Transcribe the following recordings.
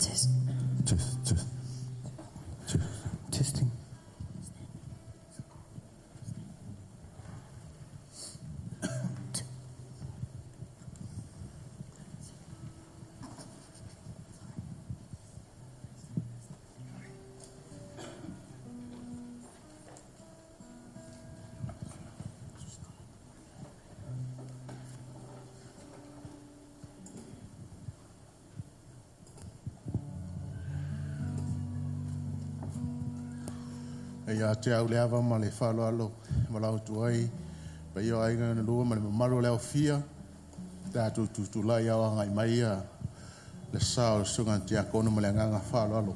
Test. Test, test. Test. Testing. Ia te au le ava ma le faaaloalo ma lau tuai pa ia o aiga na lua ma le mamalu o le aofia tatou tutulai ao agai mai ia le sa o le susuga tiakono ma le agaga faaaloalo.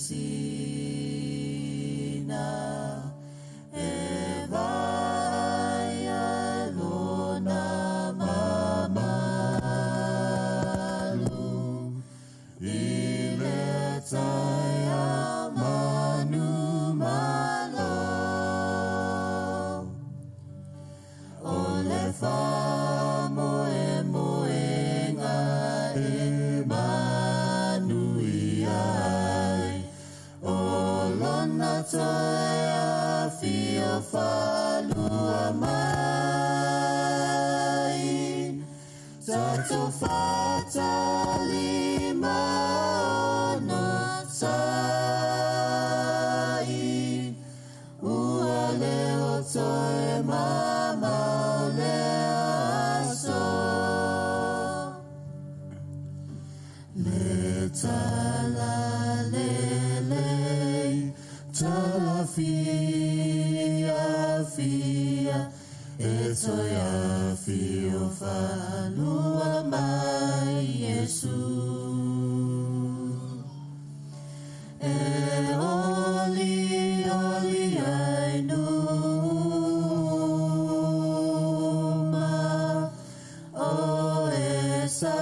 Sisina e vai. Falua mai Tatou fatalima ono sai Ua le o toe mamao lea aso Le tala lelei tala fiafia E toe afio falua mai Iesu E oli oli ai numa O e sa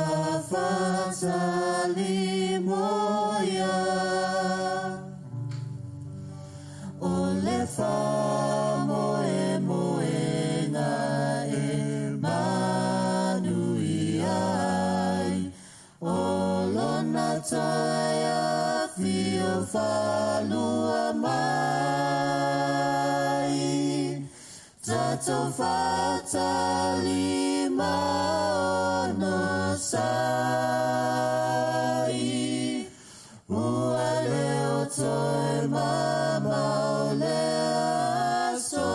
fatalimoia O le faamoemoega e manuia ai O lona toe afio falua mai Tatou fatalima ono sai Ua le o toe mamao lea aso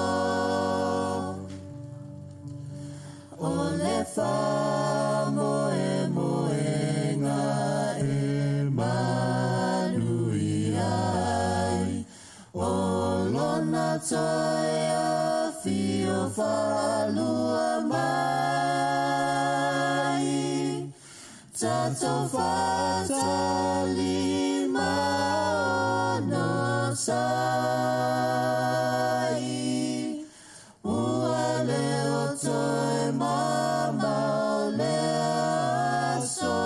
O le faamoemoega e manuia ai O lona toe afio falua mai Tatou fatalima ono sai Ua le o toe mamao lea aso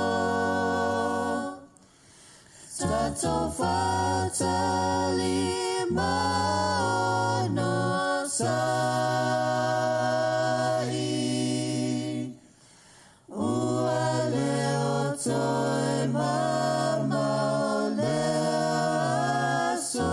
Tatou fatalima ono sai Ua le o toe mamao lea aso.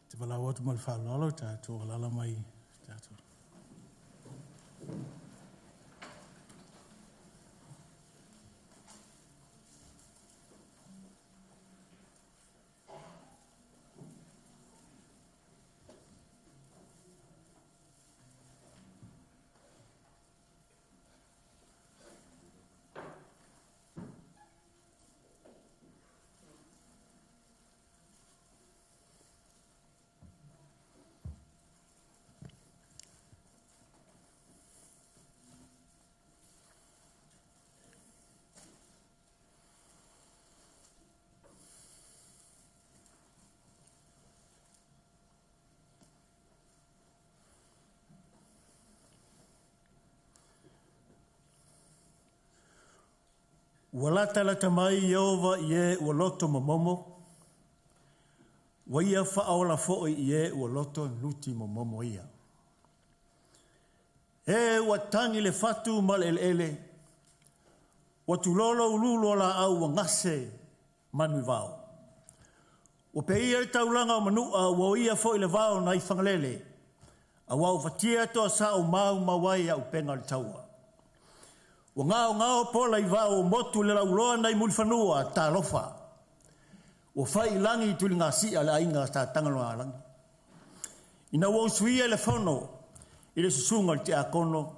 Te valaau atu ma le faaaloalo tatou alaala mai tatou. Ua latalata mai Ieova i e ua loto momomo, ua ia faaola foi i e ua loto nuti momomo ia. E ua tagi le fatu ma le eleele, ua tulolo ululu o laau ua gase manu i vao. Ua peia le taulaga o Manua, ua oia foi le vao nai Fagalele, auā ua fatia toasao maumau ai auupega o le taua. Ua gaogao pola i vao ua motu le lauloa nai Mulifanua, talofa. Ua fai i lagi tuligasia le aiga sa Tagaloaalagi. Ina ua usuia le fono i le susuga o le tiakono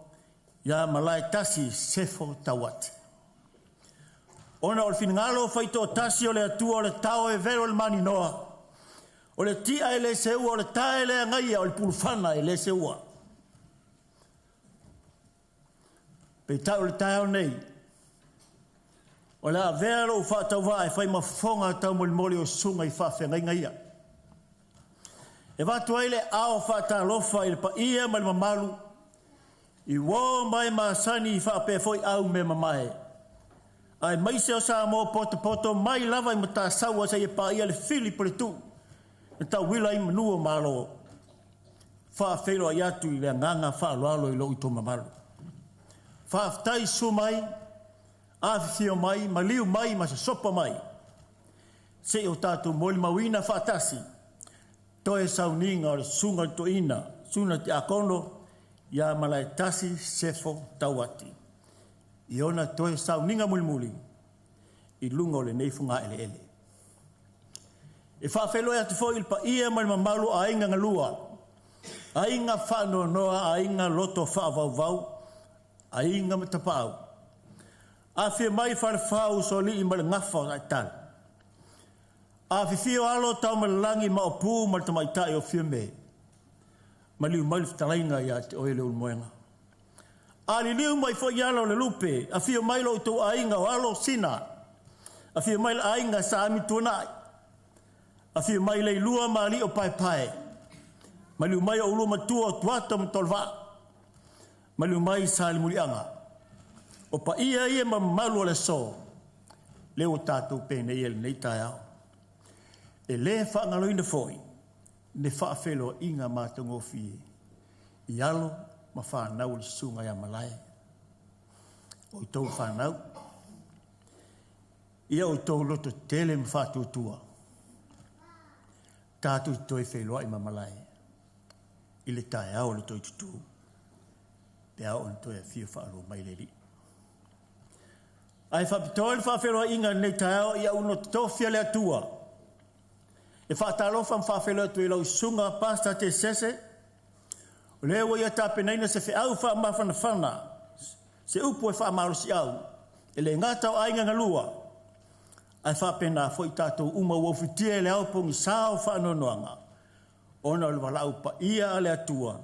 ia Malaetasi Sefo Tauati. Ona o le finagalo faitoatasi o le Atua o le tao e velo i le maninoa, o le tia e le seua, o le ta e le agaia, o le pulufana e le seua. Peitai o le taeao nei, O le a avea lou faatauvaa e fai ma fofoga taumolimoli o susuga i faafeagaiga ia. E avatu ai le ao faatalofa i le paia ma le mamalu i uo mai masani faapea foi au mea mamae. Aemaise o Samoa potopoto mai lava i Matasaua seia paia le fili po le tuu na tauila ai manu o Malo. Faafeiloai atu i le agaga faaaloalo i lou itu mamalu. Faafetai susu mai, afifio mai, maliu mai ma sosopa mai. Se i o tatou molimauina faatasi toe sauniga o le susuga i le toeaina, susuga i le tiakono ia Malaetasi Sefo Tauati i ona toe sauniga mulimuli i luga o lenei fogaeleele. E faafeiloai atu foi i le paia ma le mamalu o aiga na lua, aiga faanoanoa, aiga loto faavauvau, aiga ma tapaau. Afifio mai falefa usoalii ma le gafa o Taitai. Afifio alo o Taomalelagi Maopu ma le tamaitai o Fiame, maliu mai le fetalaiga ia te oe Leulumoega. Aliliu mai foi ala o le lupe, afio mai lo outou aiga o alo o Sina, afio mai le aiga Sa Amituanai, afio mai Leilua ma alii o Paepae, maliu mai o ulua matua o Tuata ma Tolevaa, maliu mai Salemuliaga. O paia ia ma mamalu o le aso, lea ua tatou penei ai i lenei taeao. E le faagaloina foi le faafeiloaiga matagofie i alo ma fanau a le susuga ia Malae. O outou fanau, ia outou lototetele ma faatuatua, tatou te toe feiloai ma Malae i le taeao o le toe tutū, pe a oo ina toe afio faalua mai le Alii. Ae faapitoa le faafeiloaiga i lenei taeao i aauno totofi a le Atua. E faatalofa ma faafeiloai atu i lau susuga Pastor Tesese, o lea ua ia tapenaina se feau faamafanafana, se upu e faamalosiau, e le gata o aiga galua, ae faapena foi tatou uma ua ufitia i le ao pogisa o faanoanoaga, ona o le valaau paia a le Atua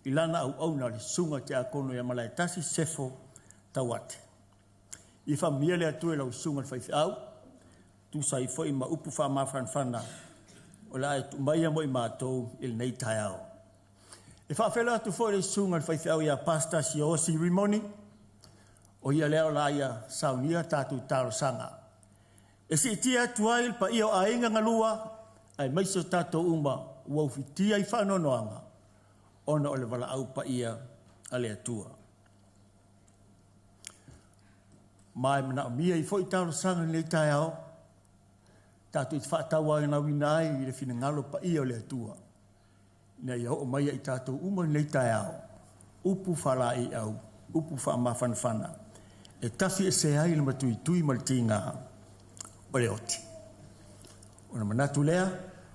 i lana auauna le susuga tiakono ia Malaetasi Sefo Tauati. Ia faamanuia le Atua i lau susuga i le faifeau, tusa ai foi ma upu faamafanafana o le a e tuu maia mo i matou i lenei taeao. E faafeiloai atu foi i le susuga i le faifeau ia Pastor Siaosi Rimoni, o ia lea o le a ia saunia tatou talosaga. E siitia atu ai le paia o aiga galua, aemaise o tatou uma ua ufitia i faanoanoaga ona o le valaau paia a le Atua. Ma e manaomia ai foi talosaga i lenei taeao, tatou te faatauanauina ai i le finagalo paia o le Atua, ina ia oo mai ia i tatou uma i lenei taeao, upu faalaeiau, upu faamafanafana, e tafiesea ai le matuitui ma le tiga o le oti. Ona manatu lea,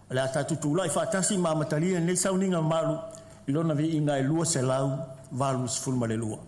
o le a tatou tulai faatasi ma amatalia lenei sauniga mamalu i lona viiga e 282.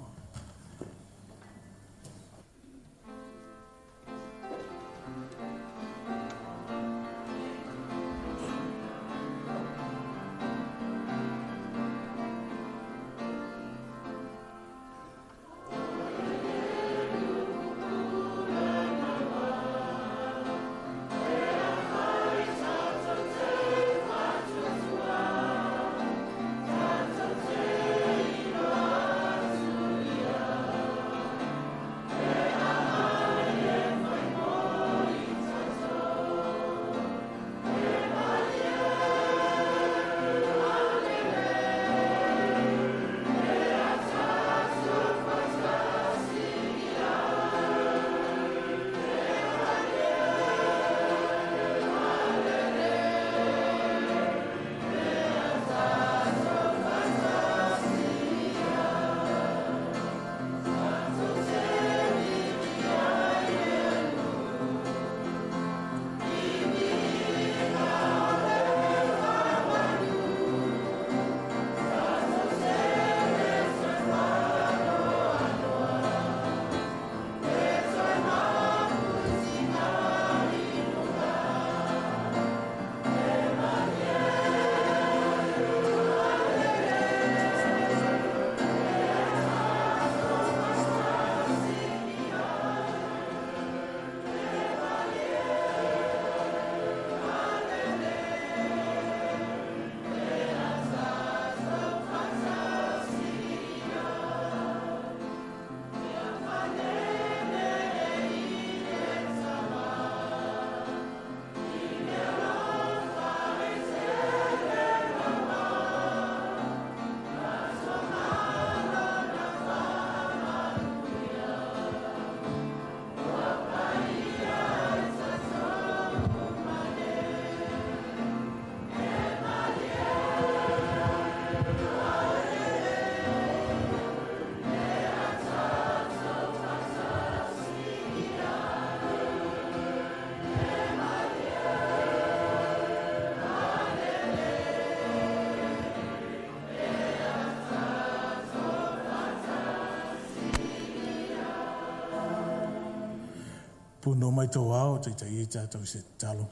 Puno mai tō ao, taitai e tātou se talo.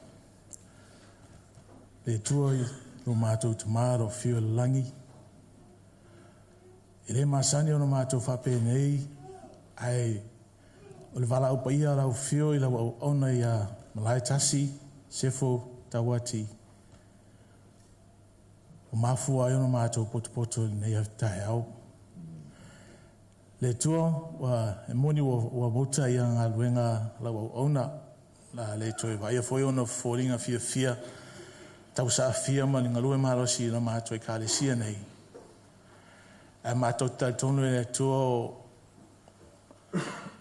Le tua i lo mātou te māro whio langi. E le masani o no mātou whape nei, ai o le wala upa ia lau whio i lau au ona ia Malaetasi, Sefo, Tauati. O mafua ai ona mātou potopoto nei au tae au. Le tua, ua e moni ua, ua muta ia ngā luenga lau au ona. La le toe vai foi ona fōringa fia fia tau sa fia ma ni ngalue malosi la mātou i kalesia nei. A mātou talitonu e le tua o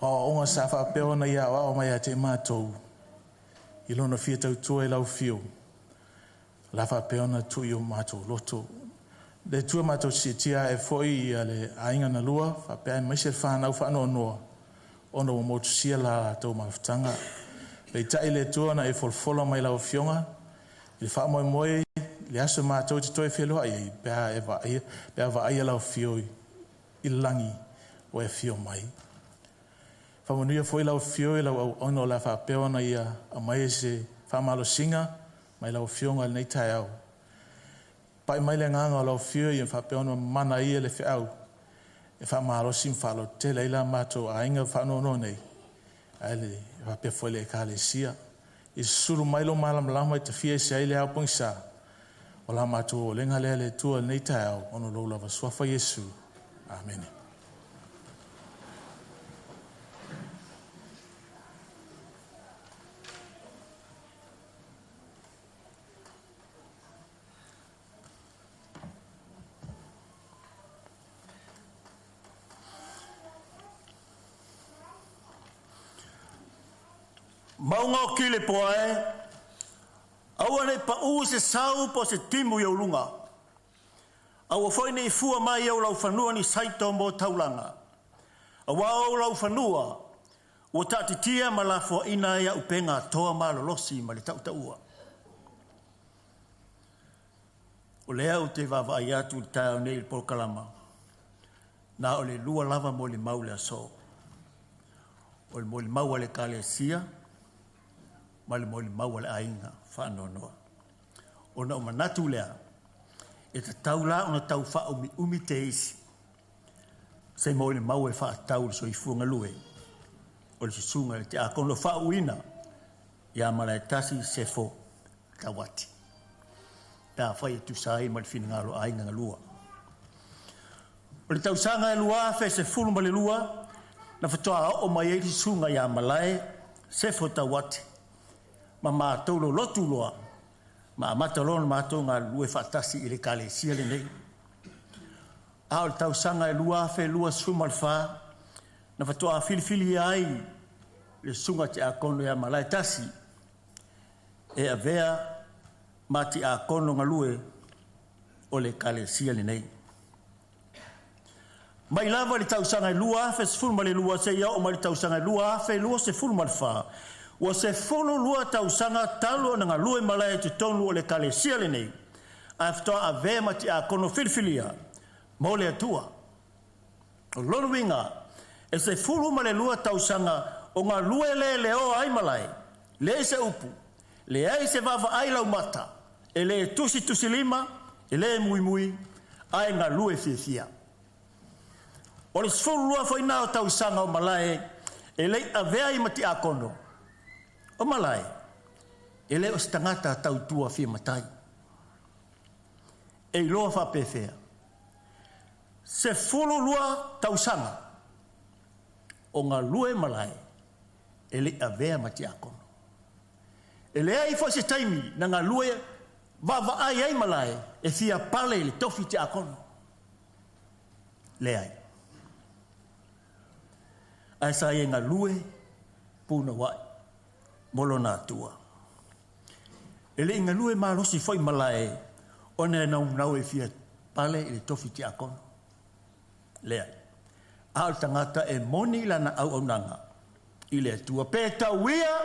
o onga sa whaapea ona ia o mai a te mātou i lona fia tautua i lau fio. La whaapea ona tui o mātou loto. Le tua mātou siatia e foi i a le ainga na lua, whaapea mai se whanau whaanoa noa, ona ua motu sia la tau mafutanga. Le tai le tua na e folfola mai lau fionga, i le wha moe moe, le aso mātou te toi wheloa i pea e vaia, pea vaia lau fio i langi o e fio mai. Whamanuia foi lau fio i lau au ona o la whaapea ona ia a mai e se whamalosinga mai lau fionga le nei tae au. Pai mai le nganga o lau fio i whaapea ona mana ia le whiau. E whamalosi mwhalo te leila mātou a inga whaanono nei. Ai le whaapea foi le ekalesia. I suru mai lo malam lama i te fia se ai le au pongisa. O la mātou o lenga lea le tua nei tae au ono lou lava suafa Yesu. Amene. Maunga o kile poe, aua nei pa u se sau po se timu i lunga. Aua foi nei fua mai au lau fanua ni saito mo taulanga. Aua au lau fanua, ua taatitia ma la fua ina ia upenga toa malolosi ma le tautaua. O lea u te vava ai atu le tae nei le polokalama. Na o le lua lava mo le mau le aso. O le mo le mau a le kalesia, ma le mo le mau a le ainga whaanonoa. O na o manatu lea, e te taula ona tau wha umi umi te isi. Se mo le mau e wha tau le soifunga lue. O le susunga le te akono wha uina, ia Malaetasi Sefo Tauati. Pea whai e tusa ai ma le finagalo aiga galua. O le tausaga e 2012 ma le lua, na whatoa o mai ei susunga ia Malae Sefo Tauati. Ma mātou lo lotu loa, ma amata loa na mātou ngā lue whaatasi i le kalesia le nei. A o le tausaga e 2024, na whatoa filifili ai le sunga te akono ia Malaetasi, e avea ma te akono ngalue o le kalesia le nei. Mai lava le tausaga e 2012 se ia o mai le tausaga e 2024, ua se fulu lua tausaga talu ona galue malae te tonu o le kalesia lenei, ae faatoa avea ma tiakono filifilia mo le Atua. O lona uiga, e 12 tausaga o galue leleoa ai malae, leai se upu, leai se vaavaai laumata, e lē tusitusilima, e lē muimui, ae galue fiafia. O le 12 foinā o tausaga o malae, e lei avea i ma tiakono. O malae, e le o se tagata tautua fia matai. E iloa faapefea. 12 tausaga o galue malae, e lei avea ma tiakono. E leai foi se taimi na galue vaavaai ai malae, e fia pale i le tofi tiakono. Leai. Ae sa ia galue punawai mo lona atua. E le galue malosi foi malae, ona e naunau e fia pale i le tofi tiakono. Leai. A o le tagata e moni lana auaunaga i le Atua. Pe tauia,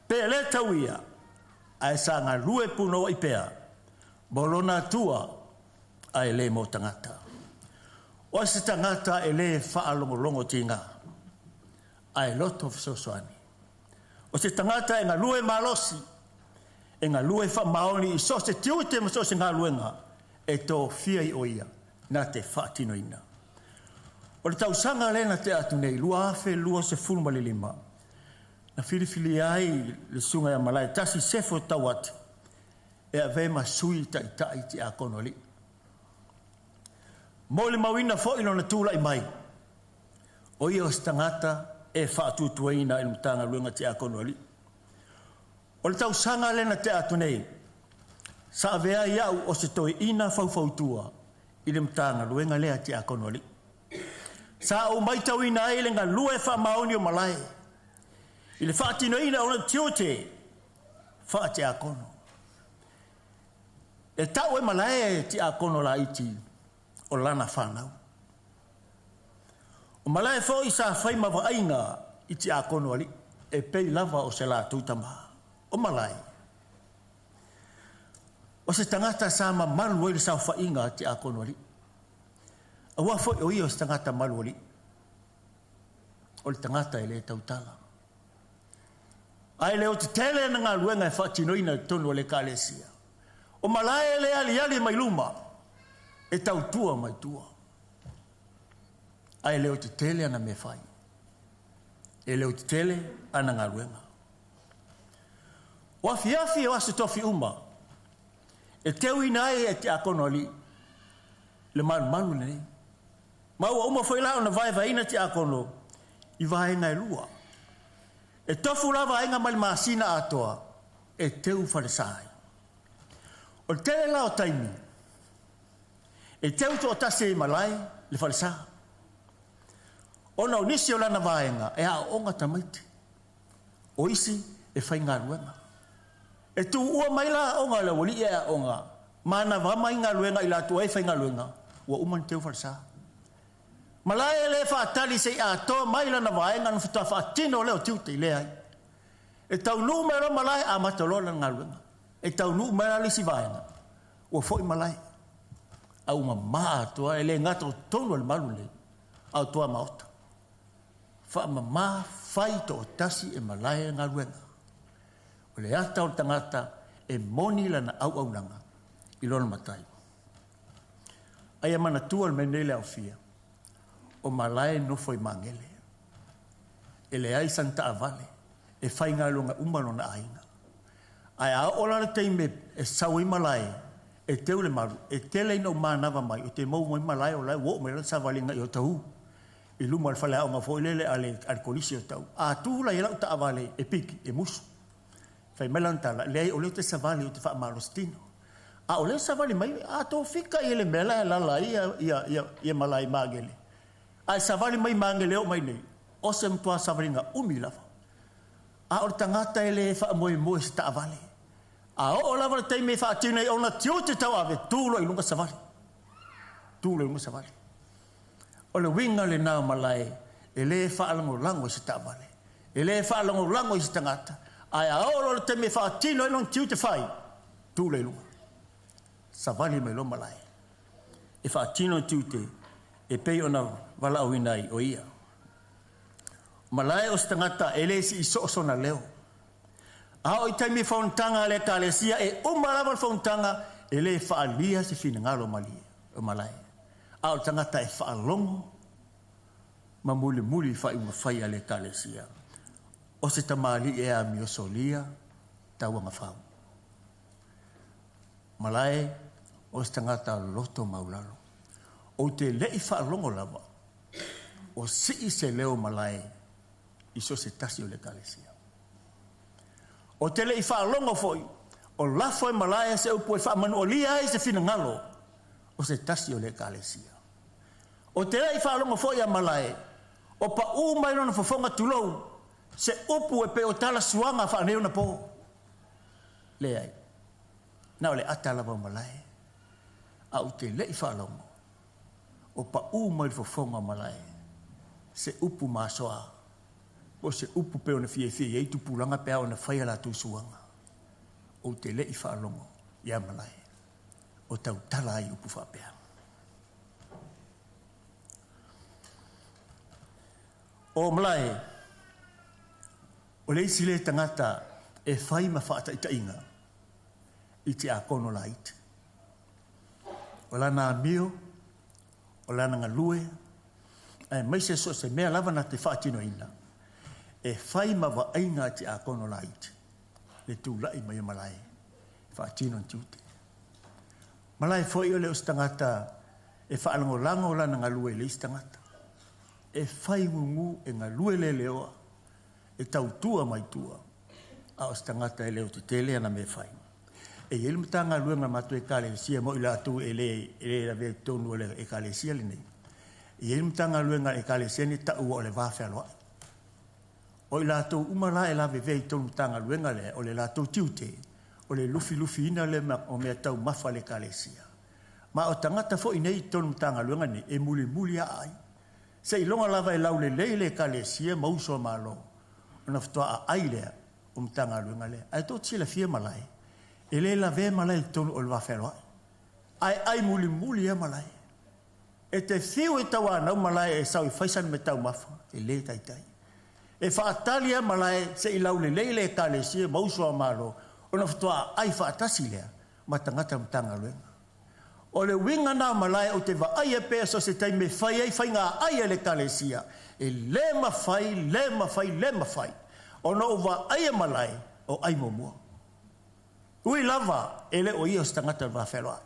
pe le tauia, ae sa galue punawai pea mo lona atua, ae le mo tagata. O se tagata e le faalogologo tiga, ae loto fesoasoani. O se tagata e galue malosi, e galue faamaoni i so o se tiute ma so o se galuega e tofia ai o ia na te faatinoina. O le tausaga lea na tea atu nei 2025, na filifilia ai le susuga ia Malaetasi Sefo Tauati e avea ma sui taitai tiakono alii. Molimauina foi lona tulai mai, o ia o se tagata e faatuatuaina i le Matagaluega Tiakono Alii. O le tausaga lea na tea atu nei, sa avea ai au o se toeaina faufautua i le Matagaluega lea a Tiakono Alii. Sa ou matauina ai le galue faamaoni o Malae i le faatinoina o lona tiute faatiakono. E tau e Malae tiakono laiti o lana fanau. O Malae foi sa fai ma vaaiga i tiakono alii e pei lava o se latou tamā. O Malae, o se tagata sa mamalu ai le saofaiga a tiakono alii. Aua foi o ia o se tagata malualii, o le tagata e le tautala. Ae le o tetele na galuega e faatinoina i totonu o le ekalesia. O Malae le aliali mai luma e tautua mai tua. Ae le o tetele ana mea fai. E le o tetele ana galuega. O afiafi o aso tofi uma, e teuina ai e tiakono alii le malumalu lenei. Ma ua uma foi la ona vaevaeina tiakono i vaega e lua. E tofu la vaega mai le masina atoa e teu falesa ai. O le tele la o taimi, e teu toatasi ai Malae le falesa. Ona o nisi o lana vaega e aooga tamaiti, o isi e faigaluega. E tuua mai la aoga a le aualii e aooga, manava mai galuega i latou e faigaluega, ua uma ona teu falesa. Malae e le faatali se i atoa mai lana vaega ona faatoa faatino lea o tiute, leai. E taunuu mai loa Malae, amata loa lana galuega. E taunuu mai la le isi vaega, ua foi Malae. A ua mama atoa, e le gata o totonu o le malu lenei, a o tuamaota. Faamama, fai toatasi e Malae galuega. O le ata o le tagata e moni lana auaunaga i lona matai. Ae ia manatua le mea nei le aofia, o Malae e nofo i Magele. E leai sana taavale, e faigaluega uma lona aiga. Ae a oo la le taimi e sau ai Malae, e teu le malu, e tele ina ou manava mai, ou te maua mai Malae o la e ua oo mai lana savaliga i Otahuhu, i luma o le faleaoga foi lele a le Kolisi o Otahuhu. A tu la i ai lau taavale e piki, e musu. Fai mai lana tala, leai o lea ou te savali ou te faamalositino. A o lea e savali mai, a tofika i le mea la e alaala ai ia Malae i Magele. Ae savali mai Magele e oo mai nei, o se matua savaliga umi lava. A o le tagata e le faamoemoe i se taavale. A oo lava le taimi e faatino ai ona tiute tauave, tu loa i luga savali. Tu loa i luga savali. O le uiga lena o Malae, e le faalagolago i se taavale, e le faalagolago i se tagata, ae a oo loa le taimi e faatino ai lona tiute fai, tu loa i luga. Savali mai loa Malae e faatino tiute e pei ona valaauina ai o ia. O Malae o se tagata e le sii soo sona leo. A oo i taimi fonotaga a le ekalesia, e uma lava le fonotaga e le faaalia se finagalo malie o Malae. A o le tagata e faalogo ma mulimuli i faaiuga fai a le ekalesia. O se tamalii e amiosolia tauagafau. Malae o se tagata loto maulalo. Ou te le i faalogo lava o sii se leo Malae i so se tasi o le ekalesia. O te le i faalogo foi o lafo e Malae se upu e faamanualia ai se finagalo o se tasi o le ekalesia. O te le i faalogo foi a Malae o paū mai lona fofoga tulou se upu e pei o tala suaga faaneionapo. Leai, na o le ata lava o Malae, a ou te le i faalogo o paū mai le fofoga o Malae se upu masoa po o se upu pei ona fiafia i ai tupulaga pe a ona fai a latou suaga. Ou te le i faalogo ia Malae o tautala ai upu faapea. O Malae, O le isi lea tagata e fai ma faataitaiga i tiakono laiti. O lana amio, o lana galue, aemaise so o se mea lava na te faatinoina, e fai ma vaaiga a tiakono laiti le tulai mai o Malae e faatino ona tiute. Malae foi o le o se tagata e faalagolago lana galue i le isi tagata. E fai gugu e galue leleoa, e tautua mai tua, a o se tagata e leo tetele ana mea e fai. E i ai le Matagaluega a le matou Ekalesia mo i latou e le lavea i totonu o le Ekalesia lenei. E i ai le Matagaluega a le Ekalesia nei e taua o le Va Fealoai. O i latou uma la e lavevea i totonu o le Matagaluega lea, o le latou tiute, o le lufilufiina lea o meataumafa a le Ekalesia. Ma o tagata foi nei i totonu o le Matagaluega nei, e mulimuli lava aai. Seiloga lava e laulelei le Ekalesia ma uso a Malo, ona faatoa aai lea o Matagaluega lea. Ae tou te silafia Malae, e le lavea Malae i totonu o le Va Fealoai, ae ai mulimuli lava Malae. E te fiu e tauanau Malae e sau e fai sana meataumafa, e le taitai. E faatali lava Malae se i laulelei le Ekalesia ma uso a Malo, ona faatoa aai faatasi lea ma tagata o le Matagaluega. O le uiga lena o Malae ou te vaaia pea so o se taimi e fai ai faiga ai a le Ekalesia, e le mafai, le mafai, le mafai ona ou vaaia Malae o ai muamua. Ui lava e le o ia o se tagata o le Va Fealoai.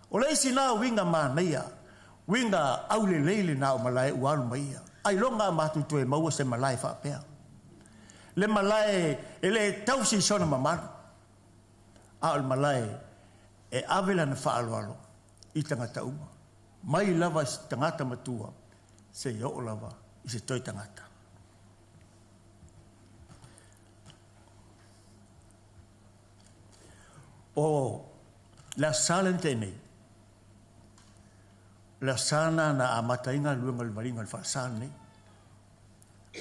O le isi na uiga manaia, uiga aulelei lena o Malae ua alu mai ia. Ailoga a matou toe maua se Malae faapea. Le Malae e le tausi i sona mamalu, a o le Malae e ave lana faaaloalo i tagata uma. Mai lava i se tagata matua, seia oo lava i se toe tagata. O le Aso Sa lea na tea nei, o le Aso Sa lena na amata ai galuega o le valiga o le falesa lenei.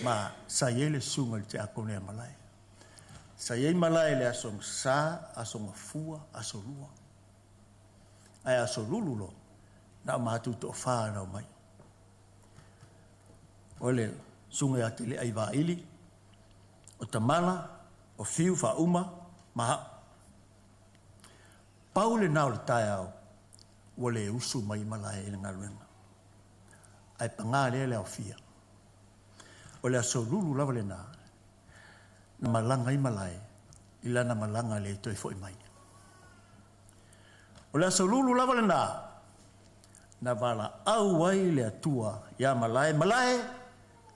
Ma sa i ai le susuga i le tiakono ia Malae. Sa i ai Malae i le Aso Sa, Aso Gafua, Aso Lua. Ae Aso Lulu loa, na o matou toafa na omai. O le susuga ia Teleai Vaili, o Tamala, o Fiu Faauma, ma au. Pau lena o le taeao, ua le usu mai Malae i le galuega. Ae paga lea le aofia. O le Aso Lulu lava lena, na malaga ai Malae i lana malaga le toe foi mai. O le Aso Lulu lava lena, na valaau ai le Atua ia Malae, Malae,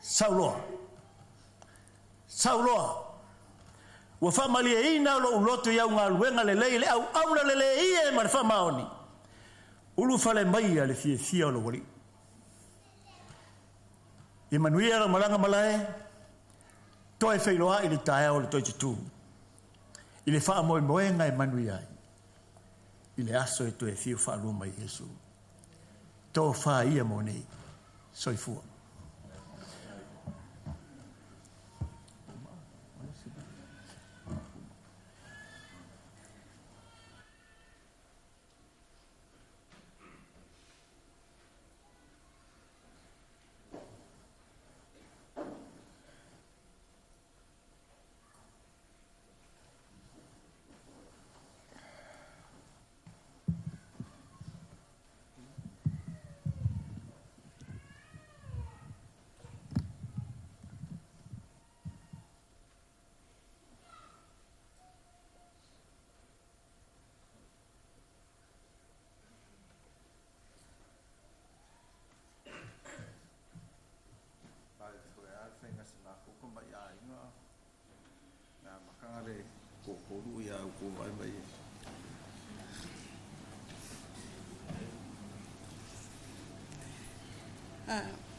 sauloa, sauloa. Ua faamalieina lou loto i au galuega lelei, le auauna lelei e ma le faamaoni. Ulufale mai a le fiafia o lou alii. Ia manuia lau malaga Malae, toe feiloai i le taeao o le toe tutū. I le faamoemoega e manuia ai, i le aso e toe afio faalua mai Iesu. Tofa ia mo nei, soifua.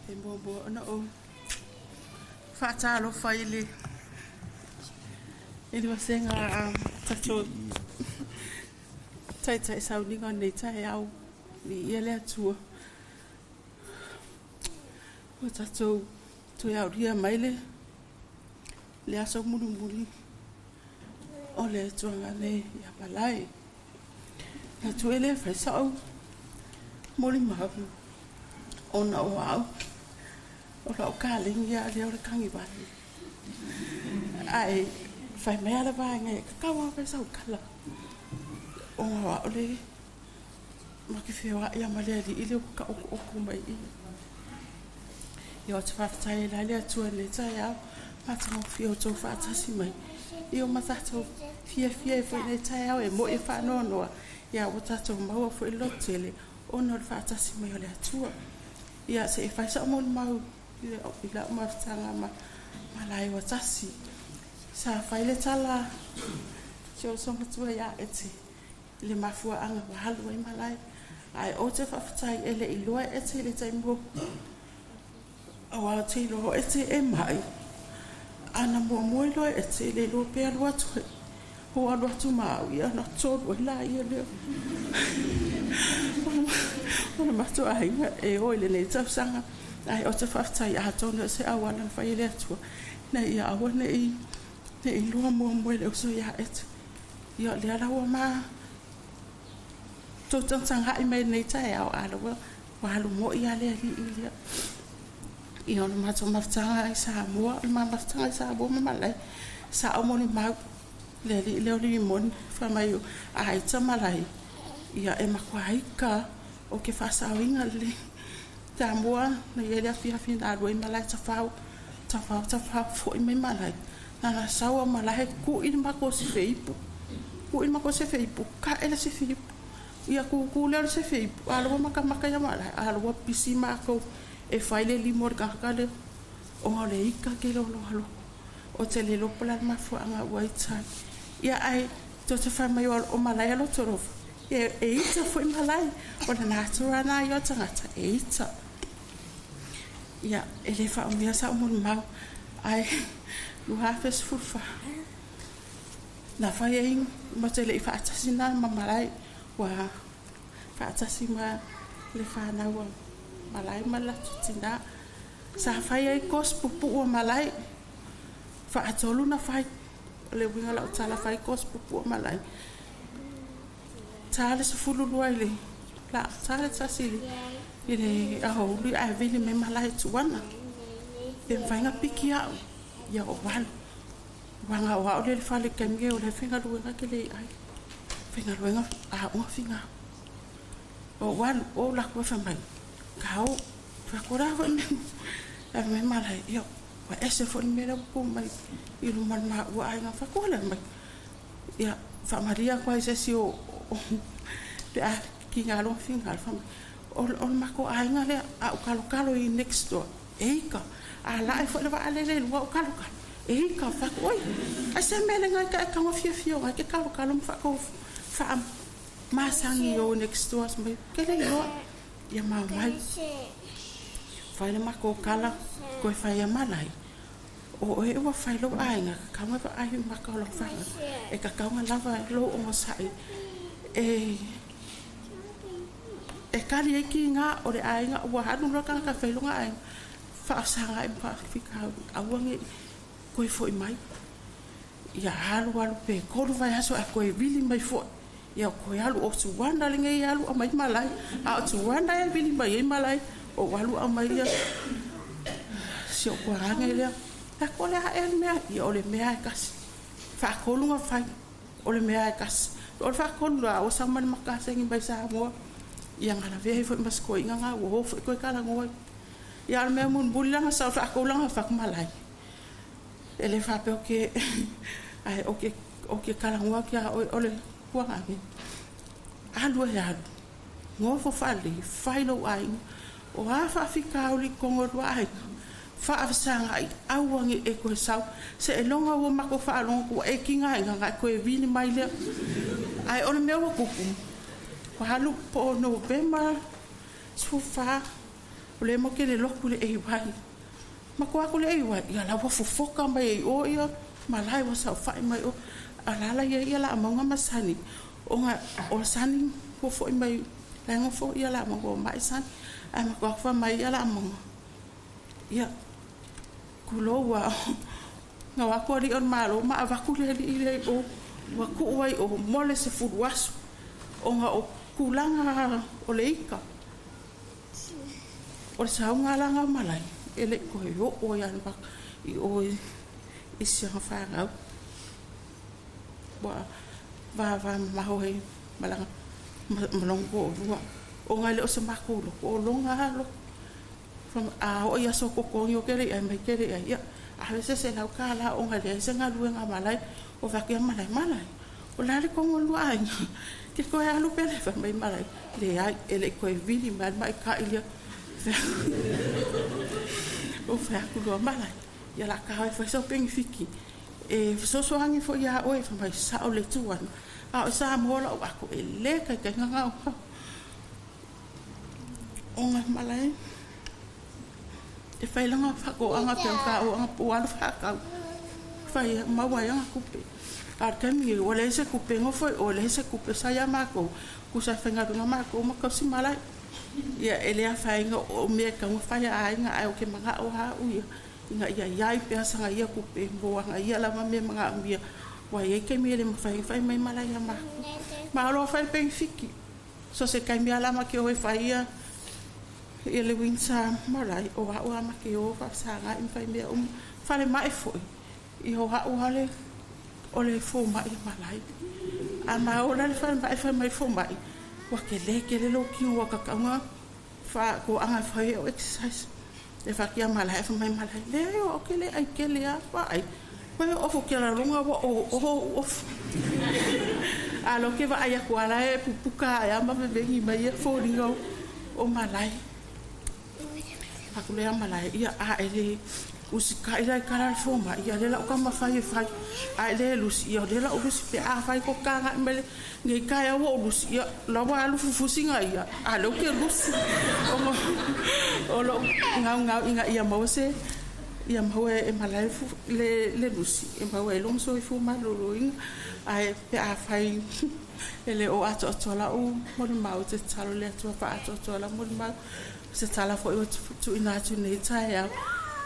E muamua ona ou faatalofa i le vasega a tatou taitai sauniga o lenei taeao. Viia le Atua. Ua tatou toe aulia mai le aso mulimuli o le atuaga nei ia Malae. Na tu e le fai sa'u molimau ona o au o lau kalegi a lea o le kagivale. Ae fai mai ala vaega e kakau lava fai sau kala. Ona o au le ma ke feoaʻi a ma le aliʻi le ua taʻokoʻoko mai i. Ia o te faafetai ai la le Atua i lenei taeao, matagofie o outou faatasi mai. Ia ma tatou fiafia ai foi i lenei taeao e moi e faanoanoa, ia ua tatou maua foi le lototele ona o le faatasi mai o le Atua. Ia se i fai sau molimau i lau mafutaga ma malae ua tasi. Sa fai le tala si ou uso matua ia Eti i le mafuaaga ua alu ai malae. Ae ou te faafetai e le i iloa e Eti i le taimi aua ou te iloa o Eti e mai. Ana muamua iloa e Eti e le iloa pe alu atu ai. O alu atu ma au ia na tolu ai laia lea. O le matou aiga e o i lenei tausaga. Ae ou te faafetai atonu o se auala na fai e le Atua ina ia aua ne i iloa muamua e le uso ia Eti. Ia o lea la ua ma tou tagatagai mai i lenei taeao, a o la ua alu moi lava le alii lea. Ia o le matou mafutaga i Samoa, o le ma mafutaga i Samoa ma malae, sa ou molimau le alii lea o Limoni, fai mai a ita malae, ia e matua ika o ke faasaoina lelei. Samoa na i ai le afiafi na alu ai malae tafao, tafao, tafao, foi mai malae. Na na sau a malae ku'i le matou sefe ipu. Ku'i le matou sefe ipu, ka'e le sefe ipu. Ia kūkū lea o le sefe ipu, a o la ua matamata ia malae, a o la ua pisi matou e fai le lima o le tagata lea ona o le ika tele o lona loto. Ou te le iloa po o le a le mafuaaga ua ita ai. Ia ae tou te fai mai o malae a loto alofa, ia e ita foi malae. O le natura lena ia o tagata e ita. Ia e le faaumia sau molimau ae 2014 na fai ai ma te le i faatasi na ma malae ua faatasi ma le fanau a malae ma le latou tina. Sa fai ai course puupuu a malae, faatolu na fai. O le uiga o lau tala fai course puupuu a malae. Ta le 12 i le la, ta le 1 i le aoauli ae vili mai malae tuana. Pe mafai ona piki au, ia ou alu. Uaga o au lea i le fale i le taimi nei o la e faigaluega ke le ai. Faigaluega aoga finau. Ou alu, ou alu atu fai mai, kau, fai atu, o le a foi le mea? Ae fai mai malae, ia, ua ese foi le mea lea ua tu mai i luma o le maua aiga. Fai atu, o le a mai? Ia, faamalie atu ai i se isi o pe a tiga loa finagalo, fai mai, o le matou aiga lea, a ou talotalo i next door, e ika. A lae foi le vaalele i luga ou talotalo, e ika. Fai atu, oi, ai se mea le gai ka e tago fiafia ai ke talotalo ma faatou faamasani i o next door mai, ke le iloa. Ia ma omai. Fai le matou tala, toe fai ia malae. O oe ua fai lou aiga, tatau ona vaai i maka o lau fanau. E tatau ona lava lou onosai e tali ai kiga o le aiga ua alu loa le tagata e fai lona aiga, faasaga i faafitauli, aua ne i toe foi mai. Ia alu alu pe 3 vaiaso ae toe vili mai foi. Ia toe alu o tuana lenei alu aumai malae, a o tuana e vili mai ai malae, ou alu aumai ia si ou tuaage lea. Fai atu, o le a ea le mea? Ia o le mea e tasi. Faatolu na fai, o le mea e tasi. O le faatolu la, ua sau ma le makasegi mai Samoa. Ia na lavea ai foi ma si toeaina na ua o foi toe talanoa. Ia o le mea mulimuli la na sau faatolu la na fai atu malae. E le faapea o ke ae o ke talanoa atu ia oe o le tuaage. Alu e alu, nofo faalelei, fai lou aiga. O a faafitauli i totonu o lua aiga, faafesagai, aua ne i e toe sau. Seiloga ua matou faalogo atu ua e tigaina ona e toe vili mai lea. Ae o le mea ua tupu, ua alu po o Novema 14, o lea matou te le lotu i le AY. Matou o atu i le AY, ia la ua fofoka mai ai i o ia malae ua saofai mai o. A o la e la i ai ia Laamauga ma Sani, ona o Sani ua foi mai, la e nofo ia Laamauga ua mai Sani. Ae matou o atu fai mai ia Laamauga, ia, tulou lava, na o atu alii o le Malo ma avatu le alii lea i o, ua tuu ai i o mo le 10 aso, ona o tulaga o le ika. O le sauga la na o malae, e le i toe oo ai lava i o I si aga fagau ua vavamamaho ai malaga ma lona to'alua ona e le o se makou loto o lona alo. A oo i aso totogi o ke le'i ai mai ke le'i ai ia ave se $100 ona e leai se galuega malae o fakia malae malae o le a le togo lua aiga ke toe alu pea le fai mai malae leai e le'i toe vili mai le ma'ita'i lea o fai atu loa malae ia la ta o e fai sau penefiti e fesoasoani fo'i iā oe. Fai mai sa'o le tuana a o Samoa la'u ato e lē taitaiga gaogao ona malae e fai laga fa'ato'aga pea o tā'uaga ua alu fa'atau fai maua ai aga tupe a le taimi ua leai se tupe nofo i o leai se tupe sa iā makou tusa e faigaluega makou ma tausi malae ia e lē afaina o mea e taua fai a aiga ae ou te mana'o a'u ia ina ia iai pea saga ia tupe mo aga ia lava mea mana'omia ua iai taimi e le mafai fai mai malae ia makou ma o loa fai le penefiti so se taimi a la ma ke o e fai ia ia le winter malae o a'u a ma ke o fa'afesaga'i ma fai mea uma falema'i fo'i ia o a'u ale o le foma'i malae a ma ola le falema'i fai mai foma'i ua kelē tele lou tino ua tatauga fa'ato'aga e fai o exercise e fatia malae fai mai malae leai o a'u ke lē ai kele a va'ai koe ofu ke laloga ua o o ofu a lo ke va'ai atu ala e pupuka ae ama vevegi mai ia foliga o malae aku lea malae ia a e le usika'i la i kala le foma'i ia le la'u taumafai e fai ae lē lusi ia o lea la'u lusi pe a fai ko kaga'i mai le nei taeao ua ou lusi ia laua alu fufusiga ia a lea ou te lusi ona o lo'u gaugau ina ia maua se ia maua e malae le le lusi e maua ai lona soifua malōlōina ae pe a fai e le o atoatoa la'u molimau te tatalo le Atua fa'aatoatoa lau molimau se tala fo'i ua tu'uina atu nei taeao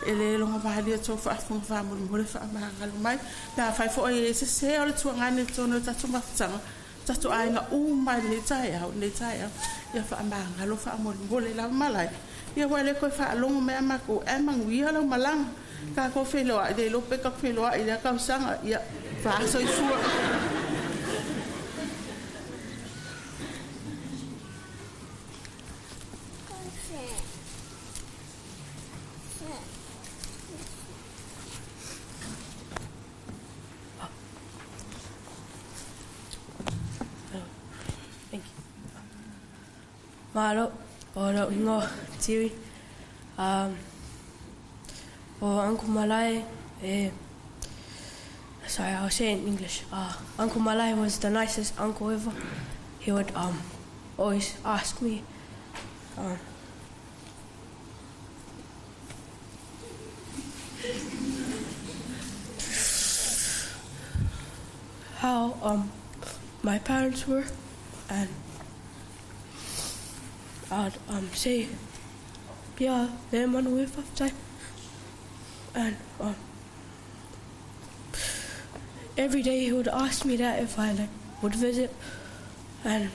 e lē logo malie tou faafofoga faamolemole faamagalo mai pe a fai fo'i e sesē o le tuagane totonu o tatou mafutaga tatou aiga uma i lenei taeao lenei taeao ia faamagalo faamolemole lava malae ia ua le toe faalogo mai a matou ae manuia lau malaga tatou feiloa'i le iloa pe tatou feiloa'i lea tausaga ia faasoifua. Thank you. Malo, o la'u igoa Tiwi. O Uncle Malai, sorry, I'll say it in English. Uncle Malai was the nicest uncle ever. He would always ask me how my parents were, and I'd say, yeah, they're manu e faafetai. And every day he would ask me that if I like would visit, and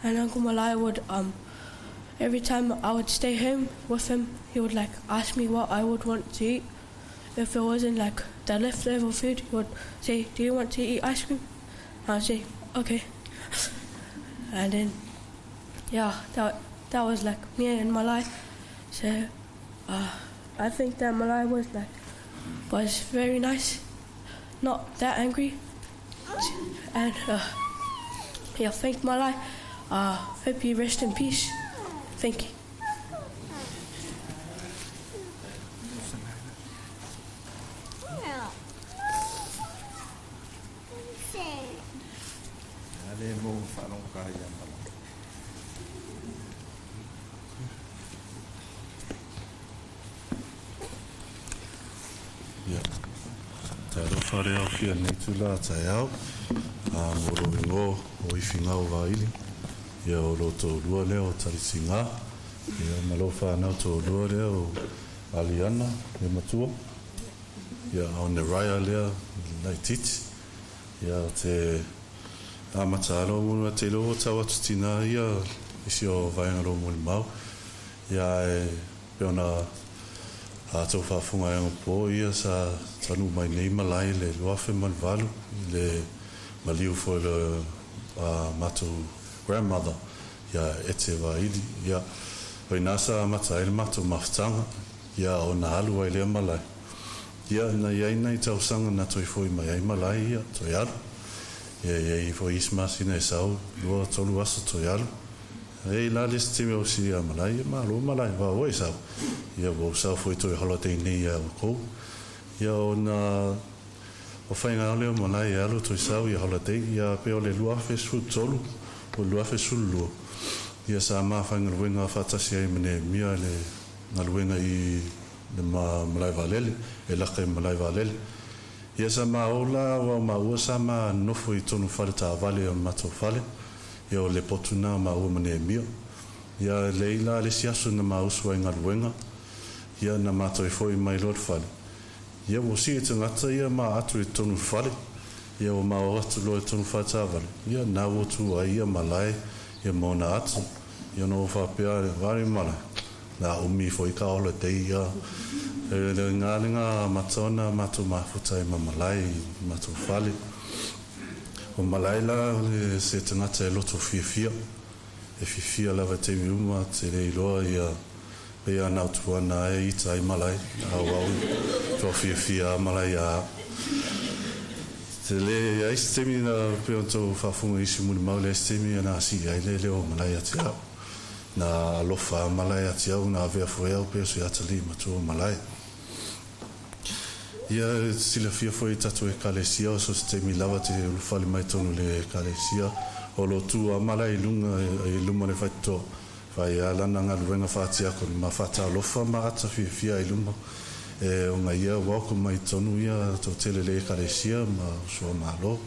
Uncle Malai would every time I would stay home with him, he would like ask me what I would want to eat. If it wasn't like the leftover food, he would say, "Do you want to eat ice cream?" I'd say, "Okay." And then, yeah, that was like me and Malai. So, I think that Malai was very nice, not that angry. And yeah, thank Malai. Hope you rest in peace. Thank you. Ale mo whalonga ka ia mala. Ia. Te alofa rea o fia nei tula taeao. A mo ro ingo o ifi ngau vaili. Ia o lo tō lua lea o Tarisi ngā. Ia ma lo whanau tō lua lea o Aliana, ia matua. Ia o ne raya lea nei titi. Ia o te a mata alo mo te lo tau atu tina ia isi o vaenga ro mo mau. Ia e Pe ona tou faafofoga ai anapo ia sa taunuu mai nei malae i le 2008 i le maliu foi o le matou grandmother ia Ete Vaili. Ia, o i ina sa amata ai le matou mafutaga, ia ona alu ai lea malae. Ia, na i ai nai tausaga na toe foi mai ai malae ia, toe alu. Ia, e i ai foi isi masina e sau, lua, tolu aso toe alu. E i ai la le isi taimi o si ia malae, ia malo malae, aua ua e sau. Ia ua ou sau foi toe holiday nei ia outou. Ia ona o faiga lea o malae e alu toe sau ia holiday, ia pe o le 2013 po o le 2012, ia sa ma faigaluega faatasi ai ma Nehemia i le galuega i le malae vaalele, e laka i le malae vaalele. Ia sa ma o la aua o maua sa ma nofo i totonu fale taavale o le matou fale, ia o le potu na o maua ma Nehemia. Ia lei la le isi aso na ma usu ai i galuega, ia na ma toe foi mai loa i le fale. Ia ua sii tagata ia ma atu i totonu i le fale, ia ua ma o atu loa i totonu fale taavale, ia na ua tu ai ia malae ia ma ona atu. Ia ona ou faapea, vale malae, na umi foi ka holiday ia. E le ngā le ngā amata ona matou mafuta ai ma malae i matou fale. O malae la o le se tagata e loto fiafia. E fiafia lava i taimi uma, te le iloa ia pei a na o tuana e ita ai malae, au au toa fiafia a malae ia au. Te le ai se taimi na pei ona tou faafofoga i isi mulimau leai se taimi na sii ai le leo o malae ia te au. Na alofa a malae ia te au, na avea foi au pei o se atalii matua o malae. Ia silafia foi e tatou Ekalesia o so se taimi lava te ulufale mai tonu le Ekalesia o lo tu a malae i luga i luma o le faitotoa. Fai a lana galuega faatiakona ma faatalofa ma ata fiafia i luma e ona ia welcome mai tonu ia toatele le Ekalesia ma uso a Malo.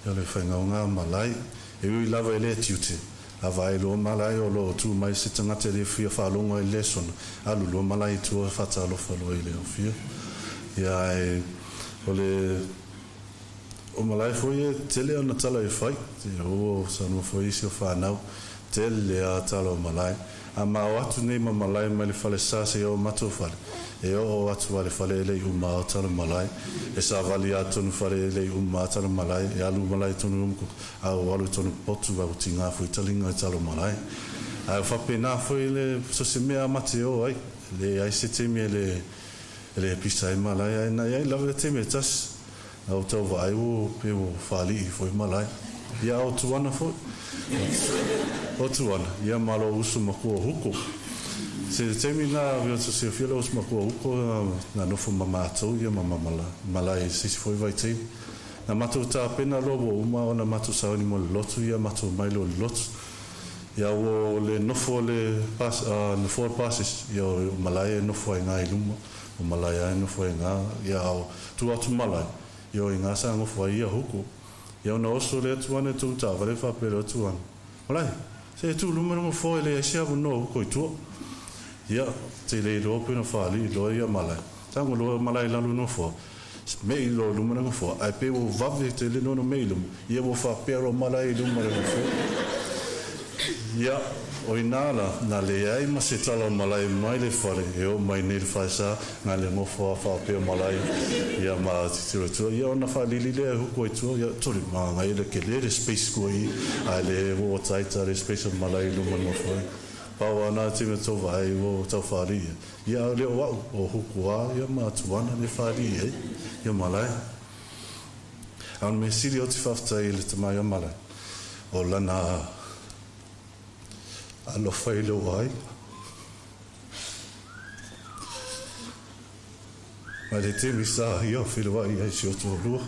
Ia o le faigaoga a malae e ui lava i le tiute a vaai loa malae o lo o tu mai se tagata e le fia faalogo ai i le lesona, alu loa malae i tua faatalofa loa i le aufia. Ia ae o le o malae foi e tele ana tala e fai, te o saunoa foi isi o fanau, tele a tala o malae. A ma o atu nei ma malae mai le falesa seia o matou fale, e oo atu a le fale e le i uma ao tala malae, e savali a tonu fale e le i uma a tala malae, e alu malae tonu umu kuka, a o alu tonu potu a o tigā foi talinga i tala malae. Ae o faapena foi le so se mea a mate o ai, leai se taimi e le e le pisa ai malae, ae na i ai lava le taimi e tasi, na ou tau vaai ua pei ua faalii foi malae. Ia o Tuana foi. O Tuana, ia ma lou uso makua o Huko. Se taimi na avea atu silafia lou uso makua o Huko na nofo ma matou ia ma malae i se isi foi vaitaimi. Na matou tapena loa ua uma ona matou sauni mo le lotu ia matou mai loa i le lotu. Ia ua le nofo le nofoa le pasese ia o malae e nofo ai nga i luma, o malae a e nofo ai nga ia ao tu atu malae ia o i nga sa nofo ai ia Huko. Ia ona oso lea atu ana e tou taavale faapea loa atu ana, Malae, se e tu luma le nofoa e leai se avanoa huko i tua. Ia, te le iloa pe na faalii loa ia malae. Tago loa malae i lalo i nofoa, mei loa i luma le nofoa, ae pei ua vave tele lona mei i luma, ia ua faapea loa malae i luma le nofoa. Ia, o inā la, na leai ma se tala o malae mai le fale, e oo mai nei le faesa, na le nofo a faapea malae, ia ma titilo i tua, ia ona faalili lea e huku ai tua, ia toli manaia le kele le space kua i, ae le ua taita le space o malae i luma nofo ai. Pau a na taimi o tou vaai ua tau faalii ia, ia a le o au, o huku a ia ma tuana le faalii ai, ia malae. A o le mea sili ou te faafetai i le tama ia malae, o lana alofa i lou aiga. Mai le taimi sa ia feiloai ai si o toalua.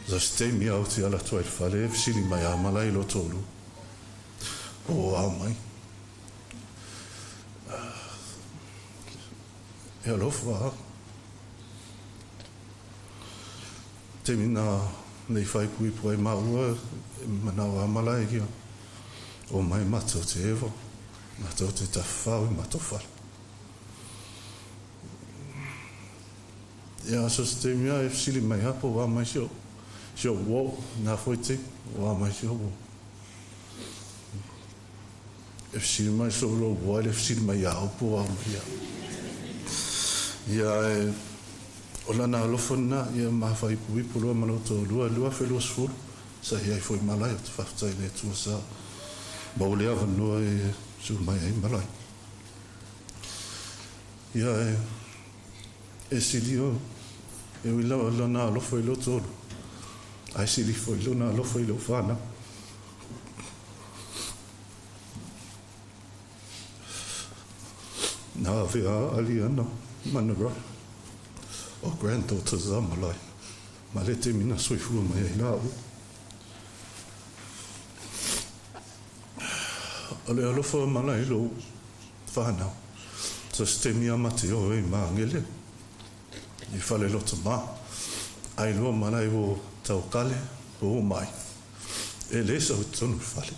So se taimi au te ala atu ai le fale e fesili mai a malae i lo toalua. O a mai. E alofa a. Taimi na nei whaipuipu ai maua e manao a malae ia. O mai matou te ewa, matou te tawhawhau i matou whare. Ia so se taimi a e fesili mai ha po wā mai si o, si o wō, nā foi te, wā mai si o wō. E fesili mai sou lou ai le fesili mai ia au po o a mai ia. Ia e o lana alofa lena ia ma faaipuipu loa ma lou toalua i le 2020 sa i ai foi malae ou te faafetai i le Atua sa maua le avanoa e su'u mai ai malae. Ia e e sili o e ui lava lona alofa i lou toalua ae sili foi lona alofa i lou fanau. Na avea a Aliana ma Narae o granddaughters a Malae ma le taimi na soifua mai ai lāua. O le alofa o Malae i lou whānau. So se taimi a mate oe i Māngere, i Faleloto mā, ai loa Malae o Taukale po o mai. E le sau i totonu i fale.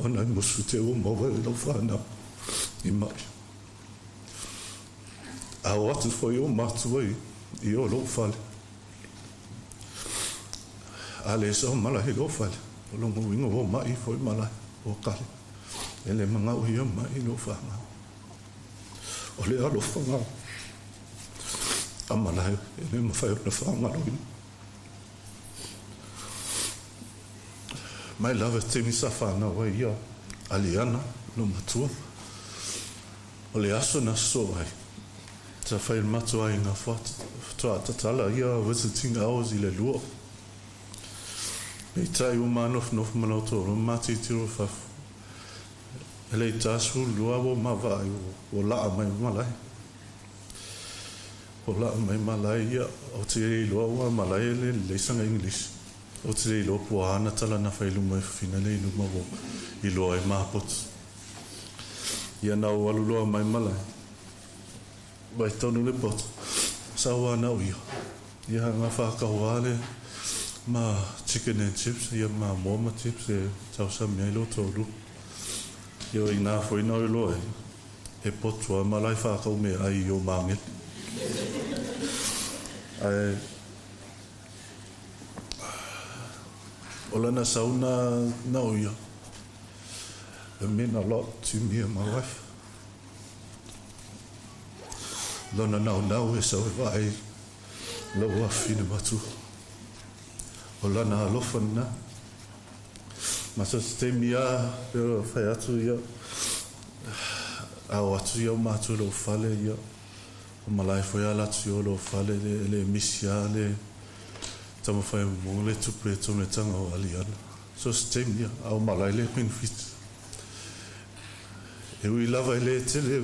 Ona e musu te ua maua e lau whānau i mai. A o atu foi o matua i, i o lou fale. A le sau malae i lou fale. O longa uiga ua mai foi malae o kale. E le magao ia mai i lou whanau. O le alofa ngā a malae e le mawhai o na whangaloina. Mai lava i te taimi sa whanau ai ia Aliana, lou matua. O le aso na sosoo ai, sa fai le matou aiga faatoa tatala ia visiting hours i le lua. Peitai ua manofonofo ma lau toalua ma tilotilo i fafo. E le i ta 12 ua ma vaai ua laa mai malae. Ua laa mai malae ia, ou te le iloa aua malae e le lelei sana English. Ou te le iloa po o a ana tala na fai i luma e fafina le i luma ua iloa ai mapoto. Ia na ou alu loa mai malae. Mai tonu le poto. Sa ua ana o ia. Ia nga whakahua le ma chicken and chips, ia ma moa ma chips e tausami ai lo toalua. Ia o ina foi na o iloa ai, he poto a malae whakau me ai i o Māngere. Ae, o lana sau na, na o ia. It meant a lot to me and my wife. Lona naunau e sau e vaai lou afafine matua. O lana alofa lena. Ma so se taimi a, pe o whai atu ia, a o atu ia o mātua lou fale ia, o malae foi ala atu i o lou fale le, le misi a le taumawhai mo le tupe e tonetanga o Aliana. So se taimi a, a o malae le benefit. E ui lava e le tele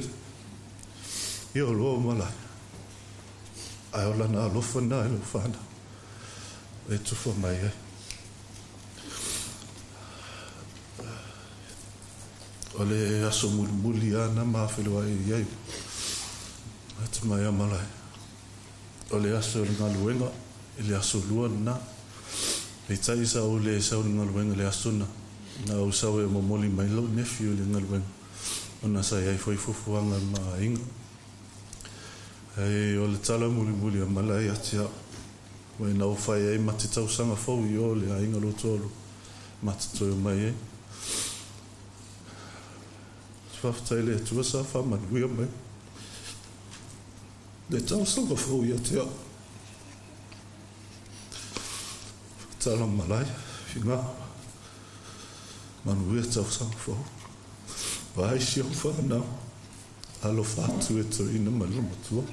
i o loa o malae. Ae o lana alofa na e lou whanau. E tufa mai ai. O le aso mulimuli ana ma whenua i ai. Atu mai a malae. O le aso o le galuega, i le aso lua lena. Peitai sa ou le sau i le galuega i le aso na, na ou sau e momoli mai lou nephew i le galuega, ona sa i ai foi fuafuaga ma aiga. Ae o le tala mulimuli a Malae ia te au, ua ina ou fai ai ma te tausaga fou i o le aiga lou toalua, ma te toe omai ai. Faafetai i le Atua sa faamanuia mai. Le tausaga fou ia te au. Tala malae, whinga. Manuia tausaga fou. Vaai si au whanau. Alofa atu e toeaina ma le matua.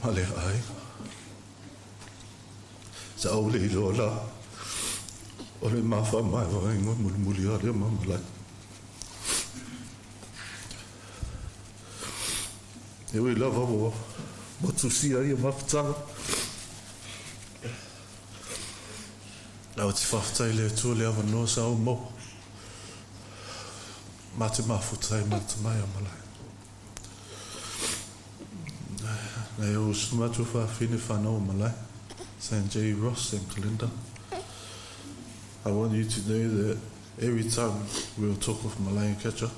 Ma le aiga. Sa ou le iloa la. O le mawha mai o ingoa mulimuli a lea ma malae. E ui lava ua motusia ia mafutaga. Au te whawhetai le Atua le avanoa sa ou maua. Mā te mafuta e mata mai a malae. Nei o usu matua whawhine whanau o malae. Sanjay Ross and Kalinda. I want you to know that every time we will talk with Malae and Catcher,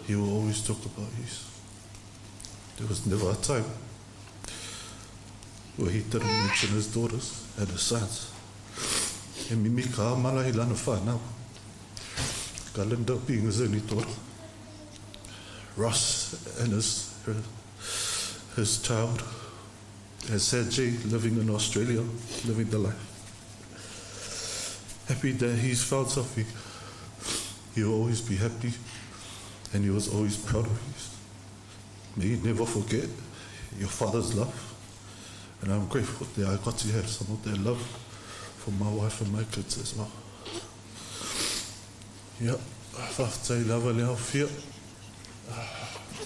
he will always talk about you. There was never a time where he didn't mention his daughters and his sons. E mimika a malae lana whanau. Galinda being his only daughter. Ross and his, his child, and Sanjay living in Australia, living the life. Happy that he's found something. He'll always be happy, and he was always proud of you. May you never forget your father's love. And I'm grateful that I got to have some of that love for my wife and my kids as well. Ia, faafetai lava le aofia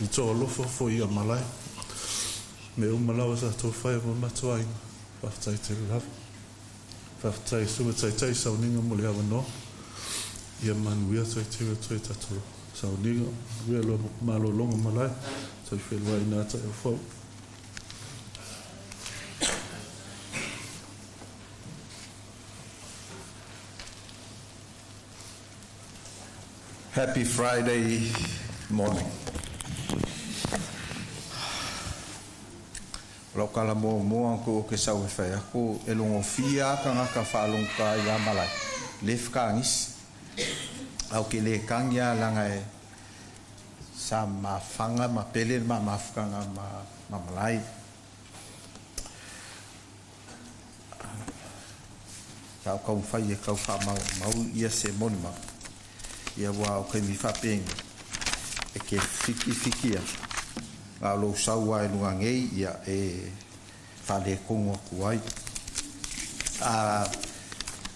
i tō alofa foi ia malae. Me uma lava sa tō whai ma matou aiga. Faafetai tele lava. Faafetai suka taitai sauniga mo le avanoa. Ia manuia toe teu atu ai tatou sauniga. Manuia loa malologa malae. Toe whenua i nā tai o whau. Happy Friday morning. O lau kala muamua ko o ke sau e whai aku e longo fia kangaka whaalonga i a malai. Le whakaangisi. Au ke le kangia langa e sa mawhanga ma pele ma mawhakanga ma, ma malai. Sa o kau whai e kau wha mau, mau ia se moni mau. Ia wā o kai mi whapengi. E ke fiki fikia. Ngā lou saua e lunga ngei ia e whale kongo aku ai. A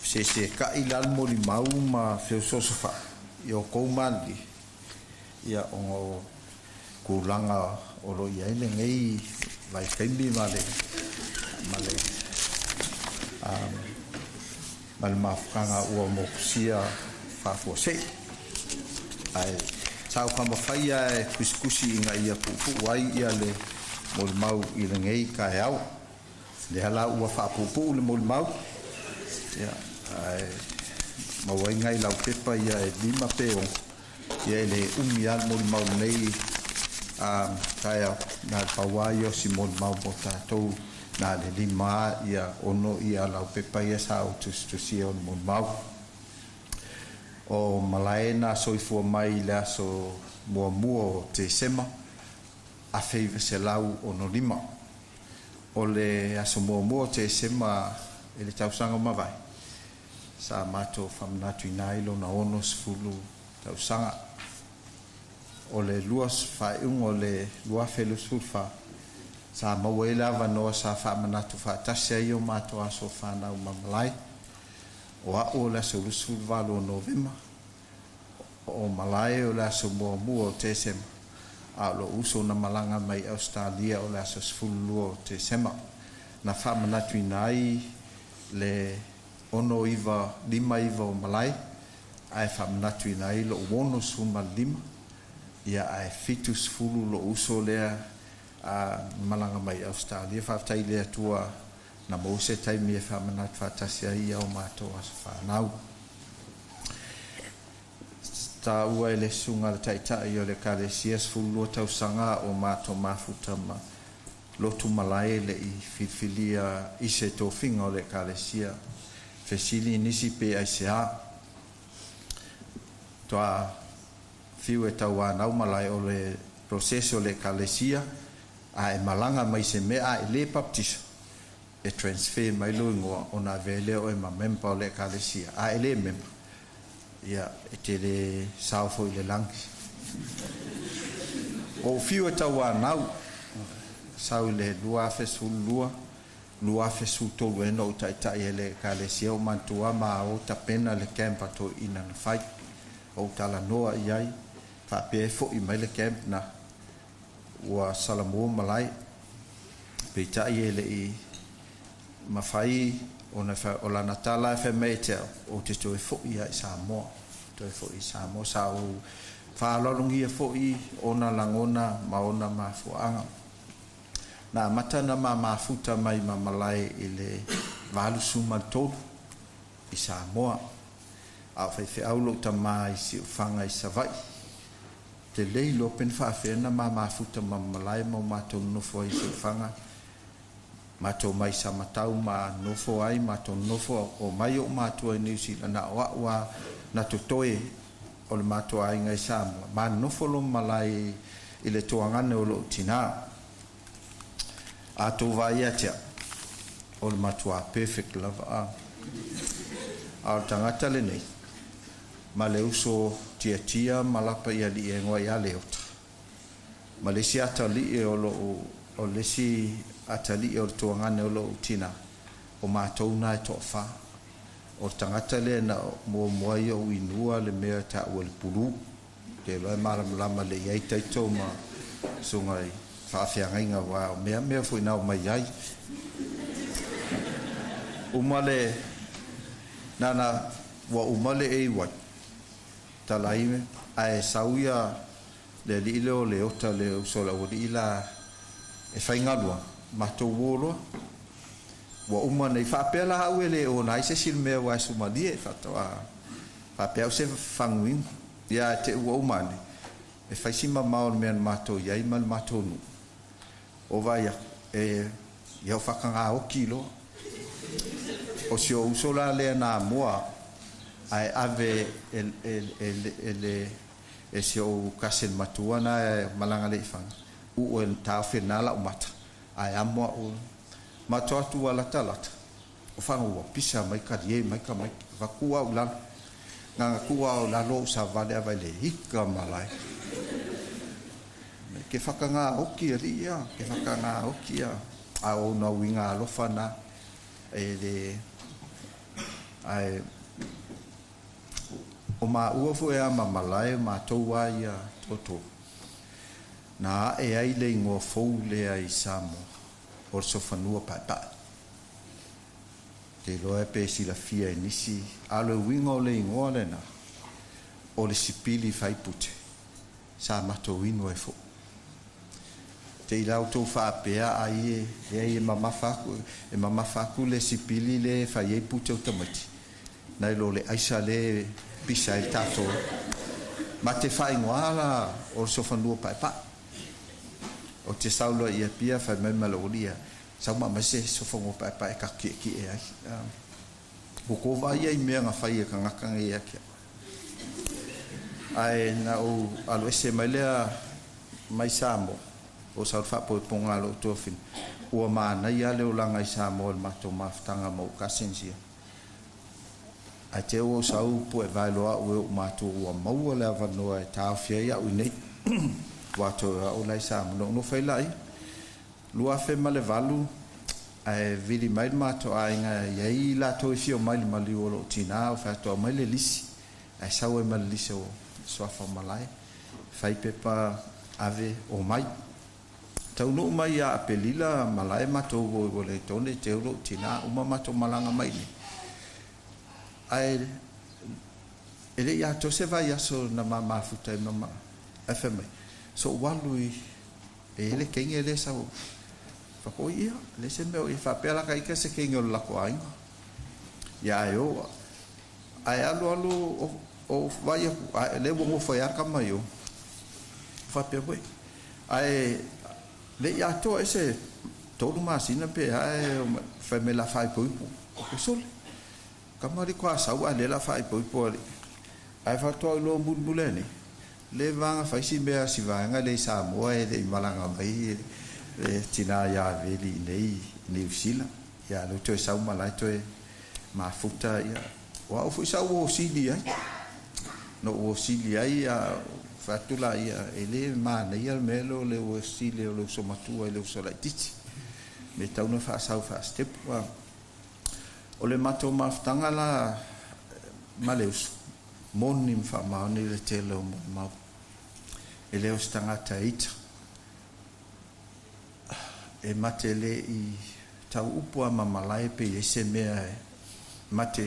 se se kai lal moli mau ma whiososofa i o kou mali. Ia o ngō kūlanga o lo ia ele ngei vai kaimi ma le ma le ma le mafukanga ua mokusia faafuasei. Ae sa o kamawhai e kusikusi i ngā ia puupuu ai ia le molimau i le ngei kaeao. Lea la ua faapuupuu le molimau. Ia, ae maua ai ngai lau pepa ia e 5 pe 6. Ia e le umi a le molimau lenei a taeao. Na le paua ia o si molimau mo tātou na le 5 ia 6 ia lau pepa ia sa o tusitusia o le molimau. O malae na soifua mai i le aso muamua o Tesema 1965. O le aso muamua o Tesema e le tausaga mavae, sa matou faamanatuina ai lona 60 tausaga. O le lua faaiuga o le 2024, sa maua ai le avanoa sa faamanatu faatasi ai o matou aso fanau ma malae. O a'u o le aso 28 o Novema, o malae o le aso muamua o Tesema, a o lo'u uso na malaga mai Ausetalia o le aso 12 o Tesema. Na faamanatuina ai le 6959 o malae, ae faamanatuina ai lo'u 65, ia ae 70 lo'u uso lea a malaga mai Ausetalia. Faafetai i le Atua na maua se taimi e faamanatu faatasi ai ia o matou aso fanau. Taua e le susuga le taitai o le Ekalesia 12 tausaga o matou mafuta ma lotu malae e le'i filifilia i se tofiga o le Ekalesia. Fesili nisi pe aisea. Toa fiu e tauanau malae o le proseso o le Ekalesia a e malaga mai se mea a e le baptiso e transfer mai lou igoa ona avea ai lea oe ma member o le Ekalesia a e le member ia e te le sao foi i le lagi. O fiu e tauanau sau i le 2012 2013 e no'u ta'ita'i ai le Ekalesia o manatua ma o tapena le camp a toe'ina na fai. Ou talanoa i ai faapea e fo'i mai le camp na ua salamua malae. Peitai e le'i mafai ona o lana tala e fai mai e te au, ou te toe fo'i lava i Samoa. Toe fo'i i Samoa. Sa ou faaaloalogia foi ona lagona ma ona mafuaaga. Na amata na ma mafuta mai ma malae i le 83 i Samoa. A o faifeau lou tamā i Siufaga i Savaii. Te le iloa pe na faafea na ma mafuta ma malae ma o matou nonofo ai i Siufaga. Matou mai Samatau ma nofo ai, matou nonofo o mai o'u matua i Niu Sila, na o a'u a na totoe o le matou aiga i Samoa, ma nofo lou malae i le tuagane o lou tinā. A tou vaai ia te au, o le matuā perfect lava a. A o le tagata lenei, ma le uso tiatia ma lapa i alii e igoa ia Leota, ma le isi atalii o lou, o le isi atalii o le tuagane o lou tinā, o matou na e toafa. O le tagata lea na muamua ai ou inua le mea e taua le pulu. Te iloa e malamalama lelei ai Taito ma susuga i faafeagaiga aua o mea mea foi na omai ai. Uma le nana ua uma le AY talai ae sau ia le alii lea o Leota le uso a le aualii la e faigaluega matou o loa. Ua uma nei faapea la au e le ona ai se isi mea aua e sumalie faatoa faapea au se faguinu. Ia ae te i ua uma ane, e fai si mamao o le mea na matou i ai ma le matou nuu. O vaai aku, e, ia o faakagaoki loa. O si ou uso la lea na amoa ae ave e, e, e, e, le, e si ou cousin matua na e malaga le i faga, uu e taofi e na lau mata, ae amo au. Matou atu ua latalata, o faga ua pisa mai kalie mai tamaiti. Vaku au i lalo. Nana tuu au i lalo ou savali a vaai le ika malae. Ke whakangāoki alii ia, ke whakangāoki ia. A o ona uiga alofa na e le ae o maua foi a ma malae o matou a ia toatolu. Na ae ai le igoa fou lea i Samoa o le sofanua paepae. Te iloa pe silafia e nisi, a o le uiga o le igoa lena, o le sipili faipute sa matou inu ai foi. Te i la outou faapea ai e leai e mamafa aku, e mamafa aku le sipili le e fai ai pute o tamaiti, nai lo le aisa le e pisa ai tatou. Ma te faaigoa la o le sofanua paepae. O te sau loa i Apia fai mai ma le aualii ia, sau ma aumai se sofanua paepae e tatou kiekie ai. Ua tou vaai i mea na fai e tagata nei ia te au. Ae na ou alu ese mai lea mai Samoa, o sau le faapoipoga a lou tuafafine, ua manaia le olaga i Samoa i le matou mafutaga ma ou cousins ia. Ae te i ua ou sau puevae loa au e ou matua ua maua le avanoa e taofi ai au i inei. Ua toe o au la i Samoa. Na ou nofo ai laia. 2008 ae vili mai le matou aiga e i ai i latou e fia omai i le maliu o lou tinā, ou fai atu aumai le lisi, ae sau ai ma le lisi o suafa o malae, fai pepa ave omai. Taunuu mai ia Apelila malae matou o i Ueletone teu lou tinā, uma matou malaga mai i inei. Ae e le i atoa se vaiaso na ma mafuta ai ma ae fai mai, so ou alu i E i ai le teine lea sau fakoi ia, le se mea o ia faapea la ka ika se teine o le lako aiga. Ia ae o, ae alu alu o, o vai aku, ae le ua nofo ai lava le tama i o. Faapea foi, ae le i atoa ai se 3 masina pe a e fai mai la faaipoipo. O sole. Kama liko a sau ae le la faaipoipo alii. Ae faatoa ou iloa mulimuli ai nei, le vaga fai si mea si vaega lea i Samoa e le i malaga mai le tinā ia Veli i inei i Niu Sila. Ia lea ua toe sau ma la e toe mafuta ia. O au foi sa ou osili ai. Na ou osili ai a fai atu laia e le manaia le mea lea o le osili o le uso matua i le uso laitiiti. Me tatau ona faasau faa-sitepu. O le matou mafutaga la ma le uso, moni ma faamaoni le tele o molimau. E le o se tagata e ita. E mate le i tau upu a ma malae pe i ai se mea e mate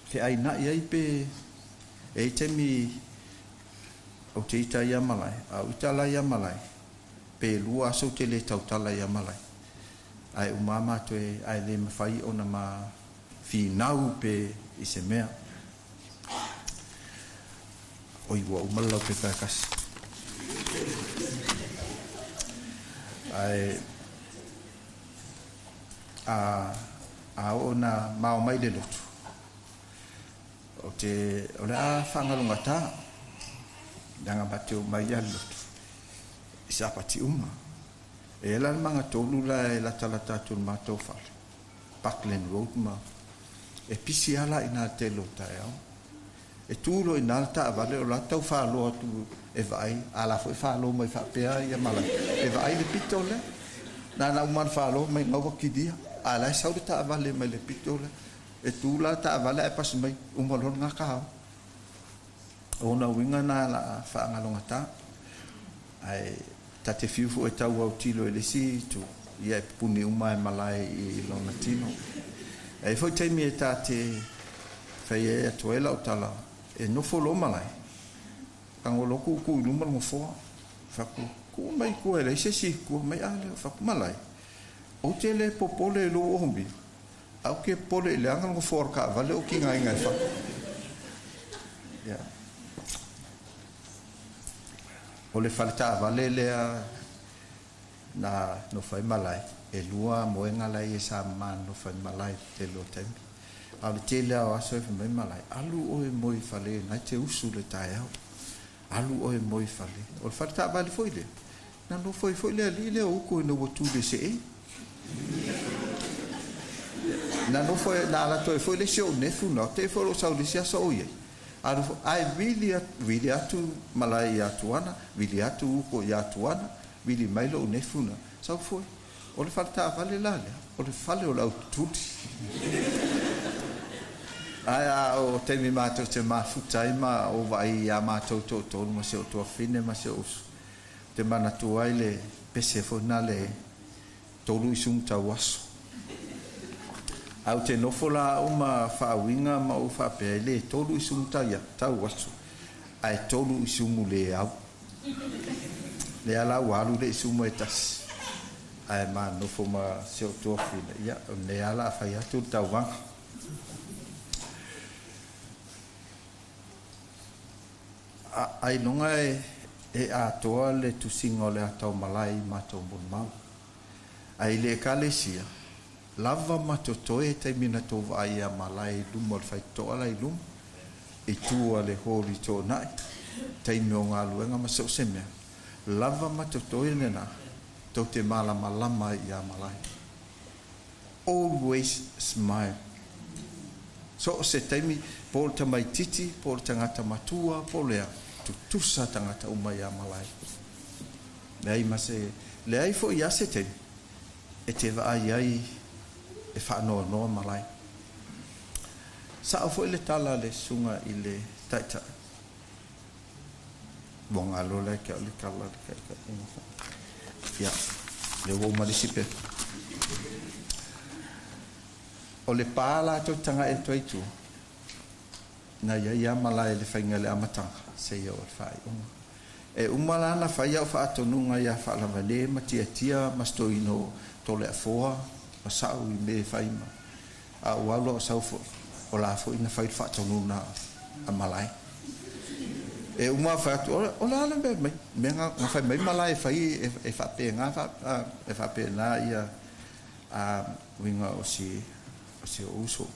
feaina'i ai pe e i ai taimi ou te ita ai ia malae, a ou ita la ia malae, pe 2 aso ou te le tautala ia malae. Ae uma lava matou e, ae le mafai ona ma finau pe i se mea. Oi, ua uma le laupepa e tasi. Ae a, a oo na mao mai le lotu, te o le a faagalogata leaga ma te omai ia le lotu i Sapati uma. E i ai la le magatolu la e latalata atu i le matou fale, Buckland Road ma e pisi lava la i ina i le tele o taeao. E tu loa i ina le taavale o la e tau faloa atu e vaai, a la foi e falo mai faapea ia malae, e vaai le pito lea. Na ona uma lava ona falo mai ina ua kilia, a o la e sau le taavale mai le pito lea. E tu la le taavale ae pasi mai, uma loa lena taao. O ona uiga na la a faagalogata. Ae ta te fiu foi e tau autilo i le isi itu, ia e pupuni uma lava e malae i lona tino. E i ai foi taimi e ta te fai ai atu ai lau tala, e nofo loa malae, tago loa tuutuu i luma le nofoa. Fai atu, tuu mai i tua e leai se isi i tua mai, a lea. Fai atu, malae, ou te le popole i lou omia, Ae ou te popole i le aga nofoa o le taavale o tigaina e fai. Yeah. O le fale taavale lea na nofo ai malae, e lua moega la ia sa ma nofo ai malae i le tele o taimi. A o le tele lava o aso e fai mai malae, alu oe moe i fale na e te usu i le taeao. Alu oe moe i fale. O le fale taavale foi lea, Na nofo ai foi le alii lea o Uko ina ua tu i le seei. Na nofo na ala atu ai foi le isi ou nefu na, te i foi o lou sau i le isi aso o i ai. Alu foi, ae vili atu, vili atu malae ia Tuana, vili atu Uko ia Tuana, vili mai lou nefu na, sau foi. O le fale taavale la lea, o le fale o le au tutuli. Ae a o taimi matou te mafuta ai ma ou vaai ia matou toatolu ma si ou tuafafine ma si ou uso, te manatua ai le pese foi lena le tolu isumu tauaso. Ae ou te nofo la au ma faauiga ma ou faapea e le tolu isumu tauaso, ae tolu isumu le au. Lea la ua alu le isumu e tasi, ae ma nofo ma si ou tuafafine, ia, o lenei lava o le a fai atu le tauvaga. Ailoga e atoa le tusiga o le ata o malae i matou molimau. Ae i le Ekalesia, lava ma totoe taimi na tou vaai ia malae i luma o le faitotoa la i luma, i tua le hall i Toonai, taimi o galuega ma so o se mea, lava ma totoe lena tou te malamalama ai ia malae. Always smile. So o se taimi, po o le tamaititi, po o le tagata matua, po o le a, tutusa tagata uma ia malae. Leai ma se, leai foi ia se taimi e te vaai ai e faanoanoa malae. Sao foi le tala a le susuga i le Taitai, ua galo la ke au le tala a le Taitai. Ia, lea ua uma le isi pepa. O le pa latou te tagai atu ai i tua, na i ai lava malae i le faiga i le amataga seia oo i le faaiuga. E uma la ona fai au faatonuga ia Faalavale ma Tiatia ma Stoino Toleafoa ma Sa'u i mea e fai ma a ou alu a o sau foi, o la foi na fai le faatonuga a malae. E uma ona fai atu, o le a le mea mai, mea na fai mai malae e fai e faapena, e faapena ia a uiga o si o si ou uso.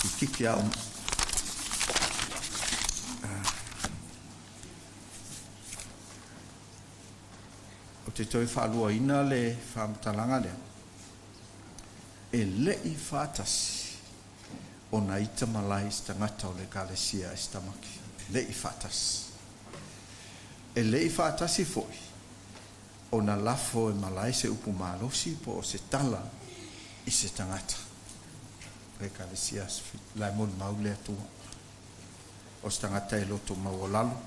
Ia, kiki a Ou te toe faaluaina le faamatalaga lea, e le i faatasi ona ita malae i se tagata o le Ekalesia Esitamaki. E le i faatasi. E le i faatasi foi ona lafo e malae se upu malosi po o se tala i se tagata o le Ekalesia la e molimau le Atua. O se tagata e loto maualalo,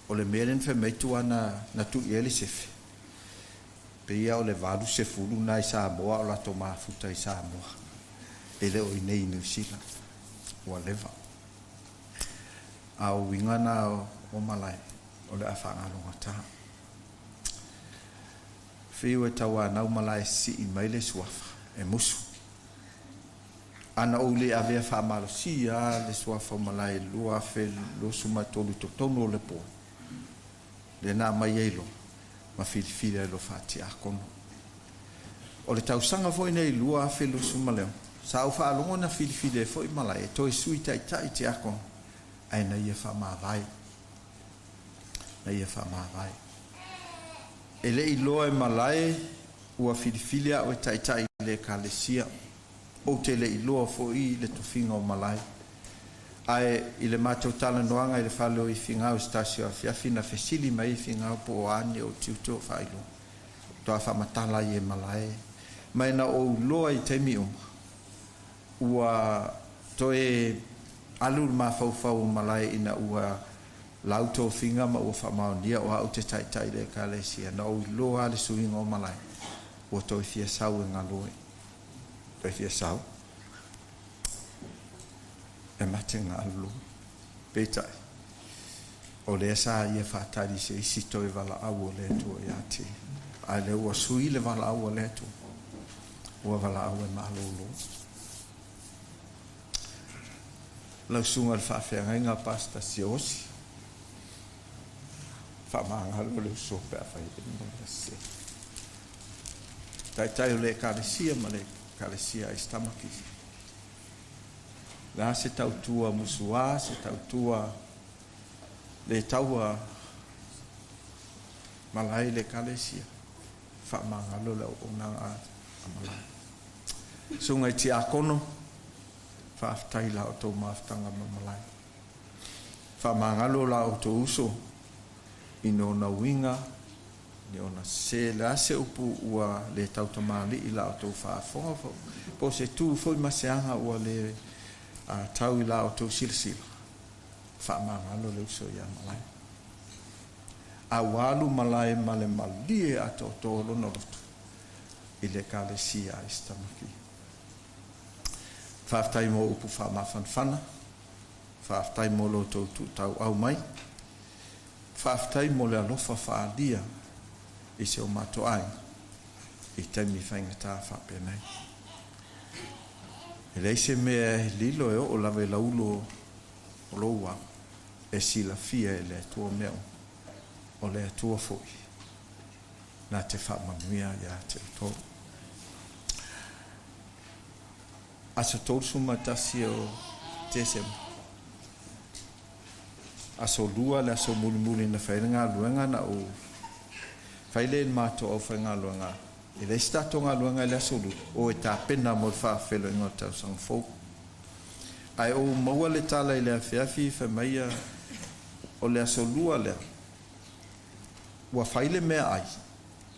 O le mea lea na fai mai Tuana na tuu i ai le sefe, pei lava o le 80 na i Samoa a o latou mafuta i Samoa, e le o i inei i Niu Sila. Ua leva. A o uiga na o malae, o le a faagalogata. Fiu e tauanau malae sii mai le suafa e musu. Ana ou le avea faamalosia lava le suafa o malae 2023 i totonu o le po, lea na aumai ai loa ma filifili ai loa faatiakono. O le tausaga foi nei 2026, Sa ou faalogo na filifili ai foi Malae e toe sui taitai tiakono, ae na ia faamavae. Na ia faamavae. E le iloa e Malae ua filifili a'u e taitai i le ekalesia. Ou te le iloa foi le tofiga o Malae. Ae i le matou talanoaga i le fale o Ifigao i se tasi o afiafi, na fesili mai Ifigao po o a ni ou tiute o faailoa. Faatoa faamatala ai e Malae. Ma e na ou iloa i taimi uma, ua toe alu le mafaufau o Malae ina ua lau tofiga ma ua faamaonia o a'u te taitai i le ekalesia. Na ou iloa lava le suiga o Malae, ua toe fia sau e galue. Toe fia sau e ma te galulue. Peitai, o lea sa ia faatali i se isi toe valaau a le Atua ia te ia. Ae lea ua sui le valaau a le Atua, ua valaau e malolo. Lau susuga i le faafeagaiga Pastor Siaosi, faamagalo le uso pe afai e le sese. Taitai o le ekalesia ma le ekalesia a Tamaki. Le a se tautua musuā, se tautua le taua Malae i le ekalesia, faamagalo le auaunaga a Malae. Susuga i tiakono, faafetai i la outou mafutaga ma Malae. Faamagalo la outou uso i ona uiga, i ona sese, le a se upu ua le tautamalii i la outou faafofoga, po o se tu foi ma se aga ua le tau i la outou silasila, faamagalo le uso ia Malae. A ua alu Malae ma le malie atoatoa o lona loto i le ekalesia a East Tamaki. Faafetai mo upu faamafanafana, faafetai mo lo outou tuutauau mai, faafetai mo le alofa faaalia i si o matou aiga i taimi faigata faapenei. E leai se mea e lilo e oo lava i laulo o lou ao, e silafia e le Atua mea uma. O le Atua foi na te faamanuia ia te outou. Aso 31 o Tesema, aso lua le aso mulimuli na fai ai le galuega, na ou fai lea i le matou aufaigaluega, e leai se tatou galuega i le aso lua, o e tapena mo le faafeloaiga o le tausaga fou. Ae ou maua le tala i le afiafi fai mai ia o le aso lua lea, ua fai le meaai,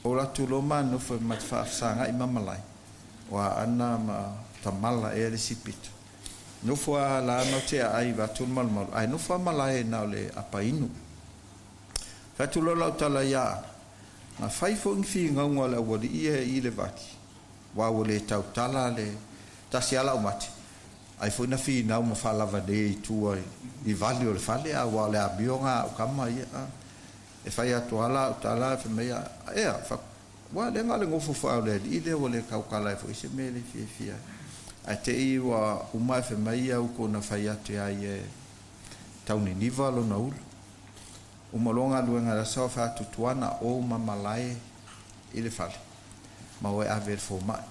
o alu atu loa ma nofo ma te faafesagai ma Malae, o Aana ma Tamala ea le isi pito. Nofo a la ma te aai vaeatu le malumalu, ae nofo a Malae na o le apainu. Fai atu loa lau tala ia Aana, na fai foi ni finauga a le aualii ia i le vali, aua ua le tautala le tasi lava lau mate, ai foi na finau ma faalavanē i tua i vali o le fale, aua o le amio lena a au tama ia. E fai atu lava la au tala, fai mai ea, ua lea na o le nofo foi lava o le alii lea ua le tautala ai foi se mea e le fiafia ai. Ae te i ua uma ae fai mai ia upu na fai atu ia ia e tauniniva lona ulu. Uma loa galuega i le aso, fai atu Tuana o ma Malae i le fale ma o e ave i le fomai.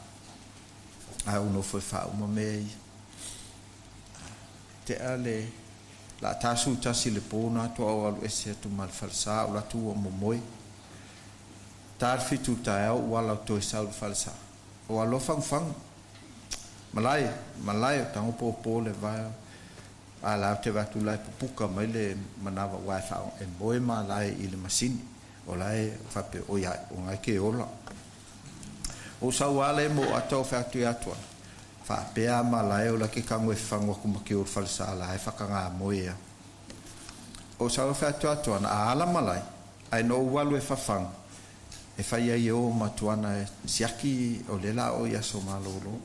Ae ou nofo e faauma mea ia. Tea le la tasu tasi le po na atu au alu ese atu ma le falesa, o latu ua momoe. Ta le 7 i le taeao ua ala o toe sau i le falesa. O aloa fagufagu. Malae, malae o tago pōpō le vae. A la te vatu la e pupuka mai le manava ua e faa e moe malae i le masini. O la e faapea oi ai, o ngai ke ola. O sau lava le mo ata o fai atu ia Tuana, faapea a malae o la ke kago e fafagu atu ma ke o le falesa la e whakangā moe ia. O sau fai atu a Tuana, a ala malae, ae no ou alu e fafagu, e fai ai e o ma Tuana e siaki o le la o i aso malolo.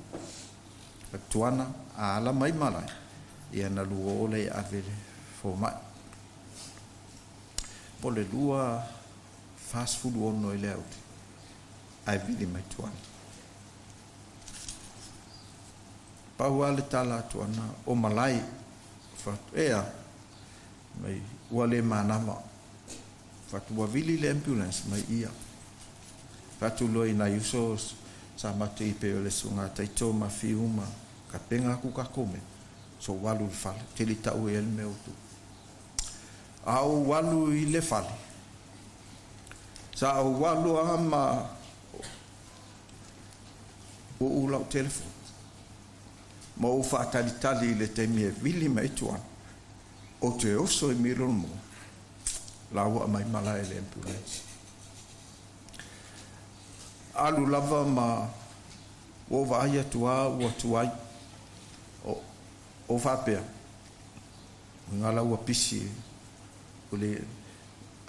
Tuana, a ala mai malae, ia na lua o le ave le fomai. Po le 2:46 i le aoauli, ae vili mai Tuana. Pau lava le tala a Tuana, o Malae, fatu, ea, mai, ua le manava. Fatu, ua vili le ambulance mai ia. Fatu loa i nai uso sa matou i pei o le susuga Taito ma Fiu ma Tapenga atu tatou mea, so ou alu i le fale, ou te le i tau i ai le mea ua tupu. A ou alu i le fale, sa ou alu lava ma uu lau telefoni, ma ou faatalitali i le taimi e vili mai ai Tuana, ou te oso i Middlemore, la ua aumai malae i le ambulance. Alu lava ma ua ou vaai atu lava ua tuai. O faapea, o la ua pisi o le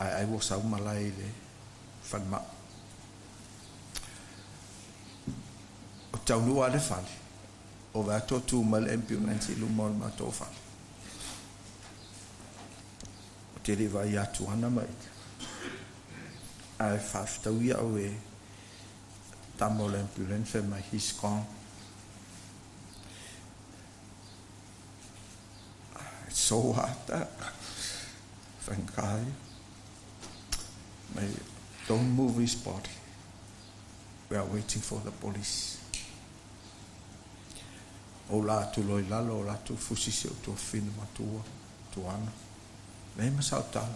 ai ua sau malae i le falemai. O taunuu lava le fale, o vaai atu o tu mai le ambulance i luma o le matou fale. Ou te le i vaai atu ana ma ita. Ae faafetaui au e tama o le ambulance fai mai, he's gone. It's so hard that. Thank God. May don't move his body. We are waiting for the police. O la atu loa i lalo, o la atu fusi si ou tuafafine matua, Tuana. Leai ma sau tala.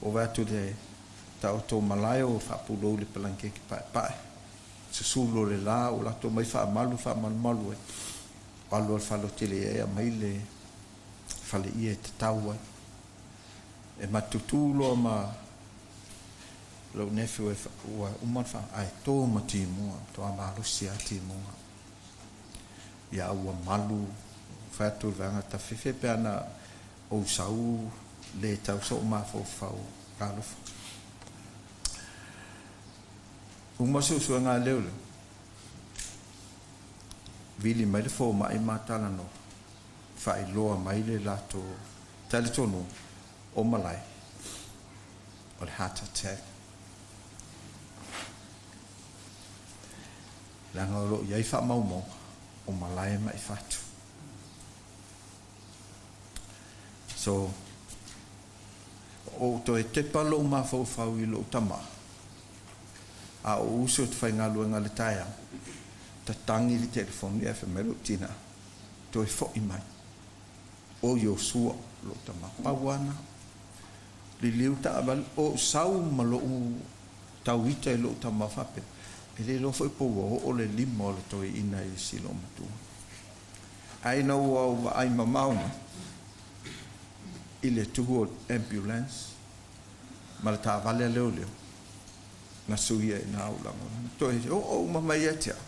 Ua vaai atu i le taoto o malae o faapulou i le palankeke paepae. Susulu o le la ua latou mai faamalu faamalumalu ai. Alu a le fale o tele ai aumai le faleie e tatau ai. E matutu loa ma lou nephew e ua uma le ae to ma timuga, toa malosi lava timuga. Ia ua malu fai atu le vaega tafefe pe ana ou sau le tau soo mafaufau talofa. Uma suesuega a leoleo, vili mai le fomai ma talanoa, faailoa mai le latou talitonuga o malae o le heart attack. Leaga o lo o i ai faamaumauga o malae mai fatu. So, o ou toe tepa lou mafaufau i lou tama, a o uso te faigaluega le taeao, tatagi le telefoni ae fai mai lou tina, toe foi mai. O Iosua lou tama, pau ana. Liliu taavale, o ou sau ma lou tauita i lou tama faapea, e le iloa foi po ua oo le lima o le toeaina i si loomatua. Ae ina ua ou vaai mamao mai i le tuhu o ambulance ma le taavale a leoleo, na suia i na ou lagona. Toe oo uma mai ia te au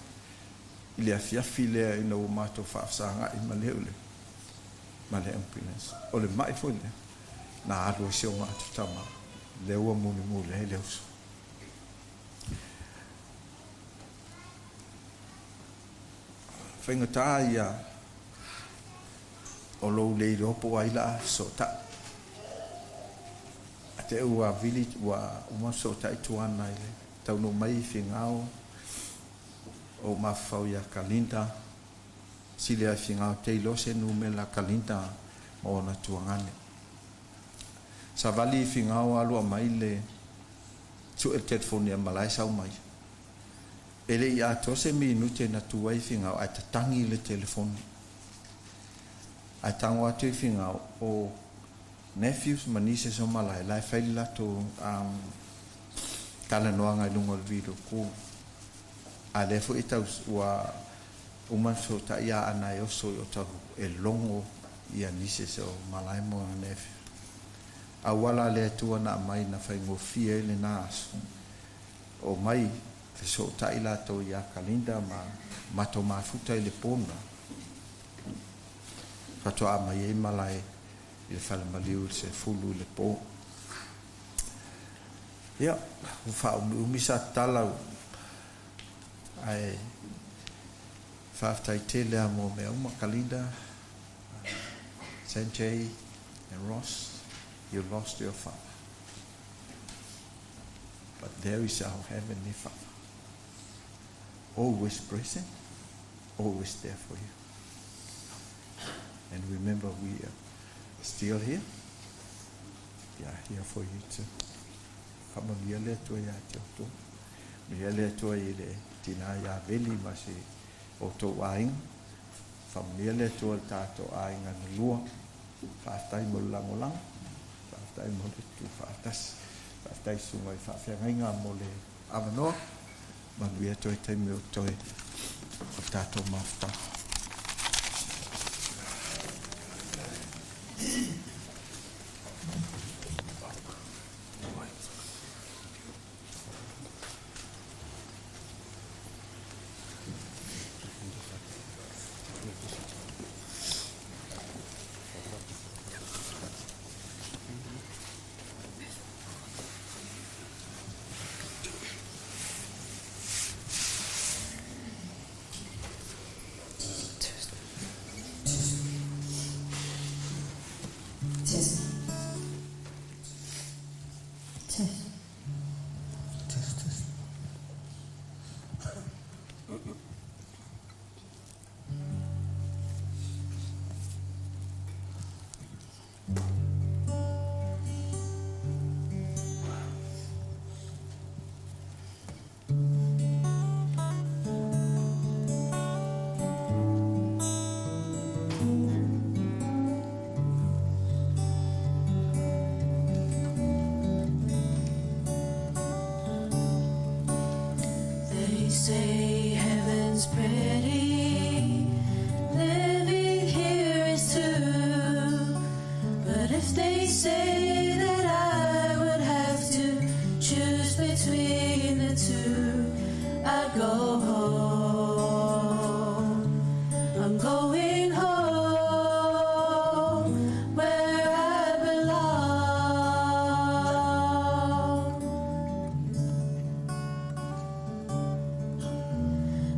i le afiafi lea ina ua matou faafesagai ma leoleo ma le ambulance. O le mai foi lea na alu ai si o matou tama, lea ua mulimuli ai le uso. Faigata ia o lou le iloa po o ai la fesootai. A te ua vili ua uma fesootai Tuana i le taunuu mai i Finao, o mafaufau ia Kalinda, sili ai Finao te iloa se numera Kalinda ma ona tuagane. Savali i Finao alu mai le sue le telefoni a malae sau mai. E le i atoa se minute na tu ai i Finao ae tatagi le telefoni. Ae tago atu i Finao o nephews ma nieces o malae la e fai le latou talanoaga i luga o le video call. A lea foi e tau ua uma ona fesootai ia Aana e oso i Otahuhu e logo ia nieces o malae mo ona nephews. Auala a le Atua na aumai na faigofie ai lena aso. O mai fesootai latou ia Kalinda ma matou mafuta i le pona. Faatoa mai ai malae i le falemaliu i le 10 i le po. Ia, ua faaumiumi sa tatala ae faafetai tele lava mo mea uma Kalinda, Sanjay and Ross, you lost your father. But there is our heavenly Father, always present, always there for you. And remember, we are still here. We are here for you too. Faamanuia le Atua ia te outou. Manuia le Atua i le tina ia Veli ma si outou aiga. Faamanuia le Atua i le tatou aiga na lua. Faafetai mo le lagolago, faafetai mo le tuufaatasi, faafetai i susuga i faafeagaiga mo le avanoa. Manuia toe taimi o toe o le tatou mafutaga. Test. Test. Test, test. They say heaven's pretty, living here is too. But if they say that I would have to choose between the two, I'd go home. I'm going home where I belong.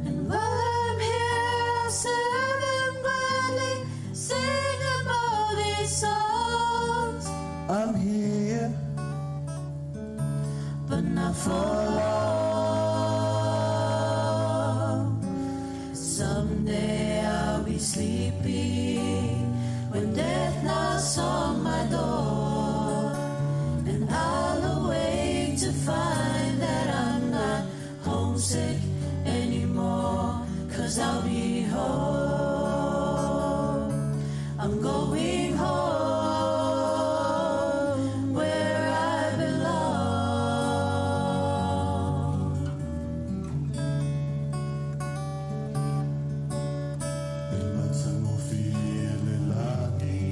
And while I'm here, I'll serve Him gladly, sing Him all these songs. I'm here, but not for long. Someday I'll be sleeping when death knocks on my door, and I'll awake to find that I'm not homesick anymore, 'cause I'll be home. I'm going home where I belong. E matagofie le lagi,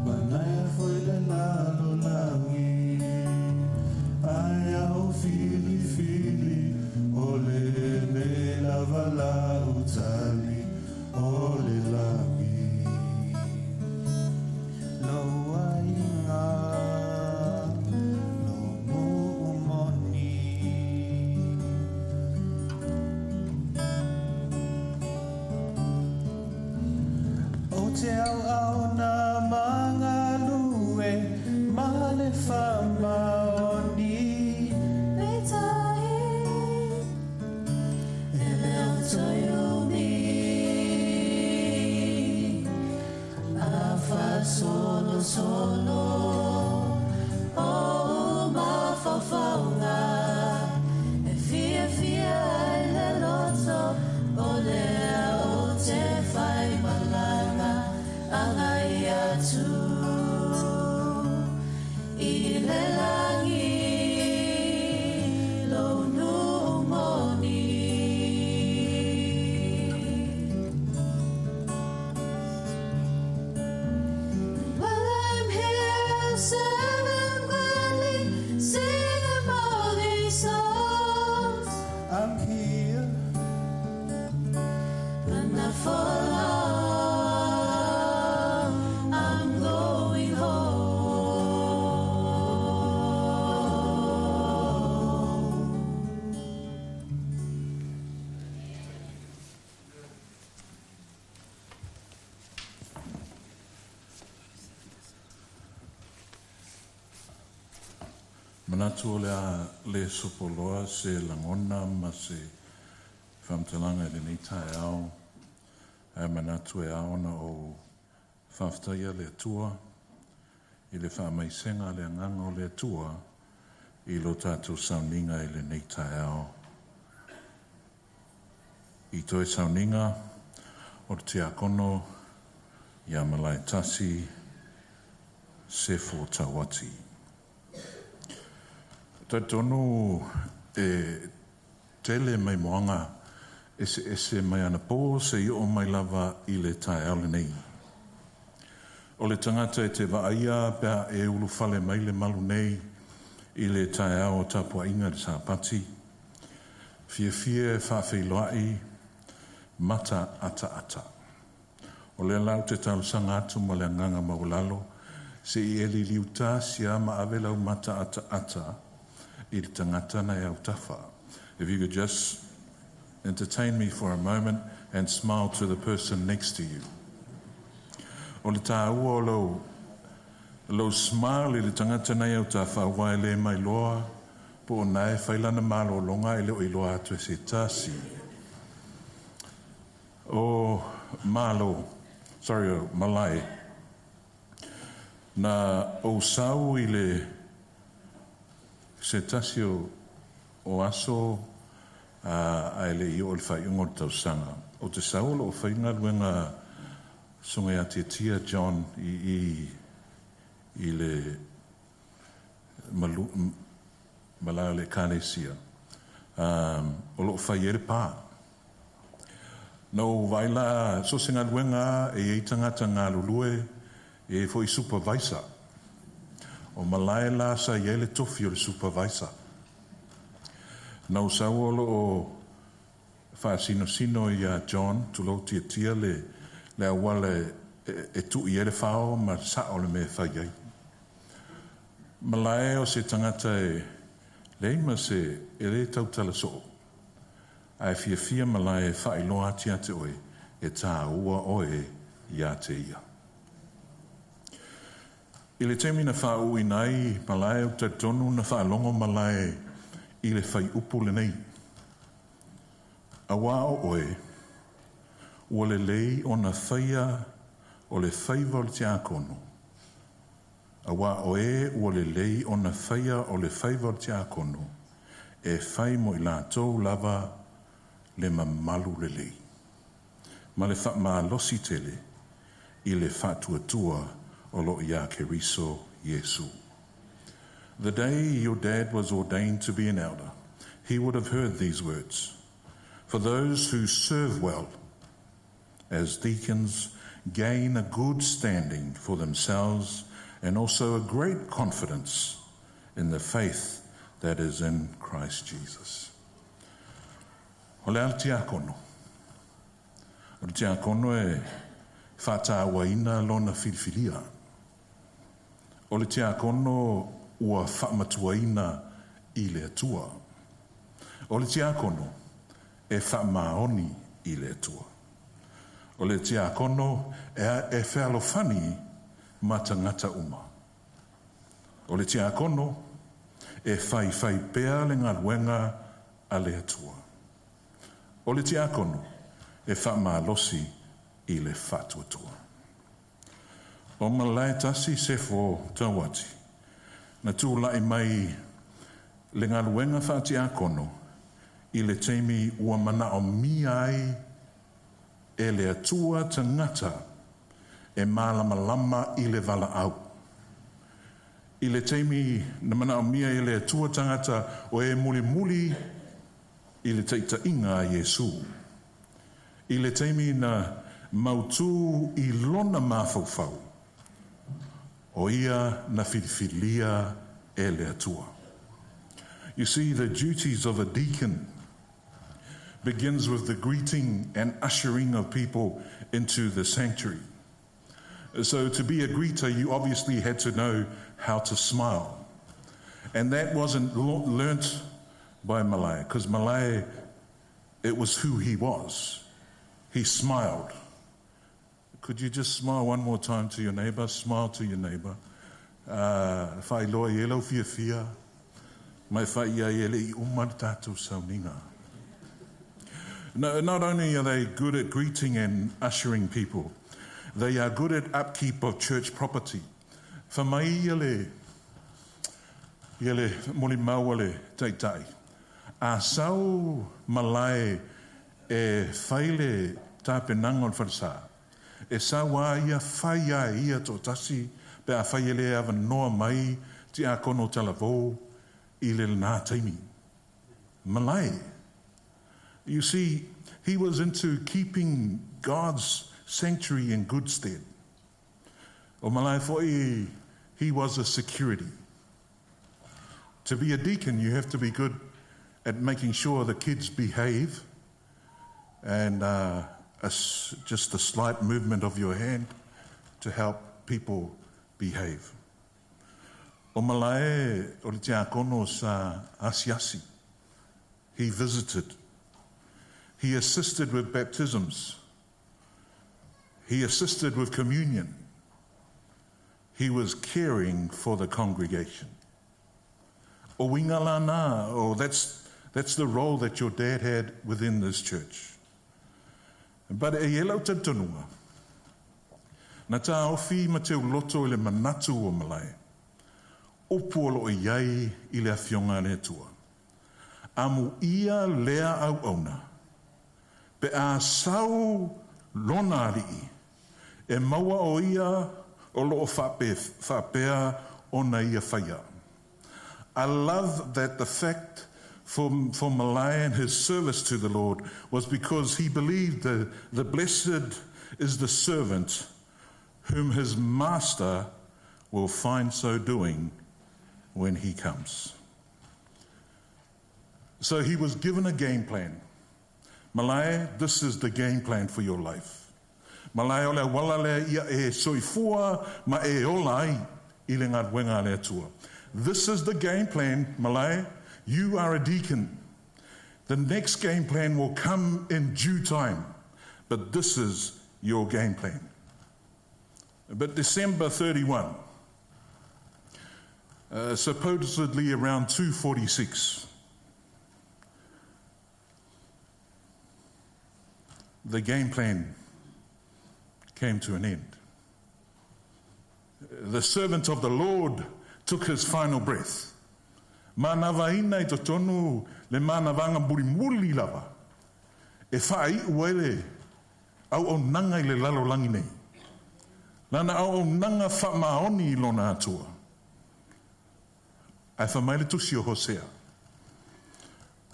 manaia foi le lalolagi. Ai au filifili, o lenei lava lau tali, o le lagi. Lou aiga, lou nuu moni. O te auauna ma galue, ma le faamaoni. Peitai, e le o toe umi. A faasolosolo, o mafaufauga, e fiafia ai le loto, o lea ou te faimalaga, agai atu i le lagi, lou nuu moni. While I'm here, I'll serve Him gladly, sing Him all these songs. I'm here, but not for long. I'm going home. Manatu o le a le sopoloa se lagona ma se faamatalaga i lenei taeao. Ae manatu e ao ona ou faafetaia le Atua i le faamaisega a le agaga o le Atua i lo tatou sauniga i lenei taeao. I toe sauniga o le tiakono ia Malaetasi Sefo Tauati. Talitonu e tele maimoaga eseese mai anapō seia oo mai lava i le taeao lenei. O le tagata e te vaaia pe a e ulufale mai le malu nei i le taeao o tapuaiga i le Sapati, fiafia e faafeiloai, mata ataata. O lea la ou te talosaga atu ma le agaga maualalo, se i e liliu tasi lava ma ave lau mata ataata i le tagata na e autafa. If you could just entertain me for a moment and smile to the person next to you. O le tāua o lou, lou smile i le tagata na e autafa aua e le mailoa po o na e fai lana malologa e le o iloa atu e se tasi. O Malo, sorry o Malae, na ou sau i le se tasi o, o aso ae le i oo i le faaiuga o le tausaga. Ou te sau o lo o fai galuega Susuga ia Tiatia John i i i le malu, malae o le Ekalesia, o lo o fai ai le pa. Na ou vaai la, so o se galuega lava e i ai tagata galulue, e i ai foi supervisor. O Malae la sa i ai le tofi o le supervisor. Na ou sau o lo o faasinosino ia John, tulou Tiatia, le le auala e tui ai le fao ma sao le mea e fai ai. Malae o se tagata e leai ma se, e le tautala soo, ae fiafia Malae e faailoa atu ia te oe e tāua oe ia te ia. I le taimi na faauuina ai Malae ou te talitonu na faalogo Malae i le faiupu lenei, Auā o oe, ua lelei ona faia o le faiva o le tiakono, auā o e ua lelei ona faia o le faiva o le tiakono, e fai mo i latou lava le mamalu lelei, ma le faamalosi tele i le faatuatua o lo o iā Keriso Iesu. The day your dad was ordained to be an elder, he would have heard these words, For those who serve well as deacons gain a good standing for themselves and also a great confidence in the faith that is in Christ Jesus. O le a le tiakono? O le tiakono e faatauaina lona filifilia. O le tiakono ua faamatuaina i le Atua. O le tiakono e faamaoni i le Atua. O le tiakono e fealofani ma tagata uma. O le tiakono e faifai pea le galuega a le Atua. O le tiakono e faamalosi i le faatuatua. O Malaetasi Sefo Tauati, na tulai mai le galuega faatiakono i le taimi ua manaomia ai e le Atua tagata e malamalama i le valaau. I le taimi na manaomia e le Atua tagata o e mulimuli i le taitaiga a Iesu. I le taimi na mautū i lona mafaufau, o ia na filifilia e le Atua. You see, the duties of a deacon begins with the greeting and ushering of people into the sanctuary. So to be a greeter, you obviously had to know how to smile. And that wasn't learnt by Malay, because Malay, it was who he was. He smiled. Could you just smile one more time to your neighbor? Smile to your neighbor. Faailoa i ai lau fiafia, ma e fai ai e le i uma le tatou sauniga. No, not only are they good at greeting and ushering people, they are good at upkeep of church property. Fa mai ia le, ia le molimau a le taitai. A sau malae e fai le tapenaga o le falesā, e sau a ia fai a e ia toatasi pe afai e le avanoa mai tiakono o talavou i le lena taimi. Malae. You see, he was into keeping God's sanctuary in good stead. O Malae foi, he was a security. To be a deacon, you have to be good at making sure the kids behave and just a slight movement of your hand to help people behave. O Malae o le tiakono sa asiasi. He visited. He assisted with baptisms. He assisted with communion. He was caring for the congregation. O uiga lena, oh, that's the role that your dad had within this church. But e i ai lou talitonuga, na taofi ma teuloto i le manatu o Malae, upu o loo i ai i le afioga a le Atua. Amuia lea auauna, pe a sau lona alii, e maua o ia o loo faapea ona ia faia. I love that the fact for Malae and his service to the Lord was because he believed the blessed is the servant whom his master will find so doing when he comes. So he was given a game plan. Malae, this is the game plan for your life. Malae o le auala lea ia e soifua ma e ola ai i le galuega a le Atua. This is the game plan, Malae. You are a deacon. The next game plan will come in due time, but this is your game plan. But December 31, supposedly around 246, the game plan came to an end. The servant of the Lord took his final breath. Manavaina i totonu le manavaga mulimuli lava e faaiu ai le auaunaga i le lalolagi nei. Lana auaunaga faamaoni i lona Atua. Ae fai mai le tusi o Hosea,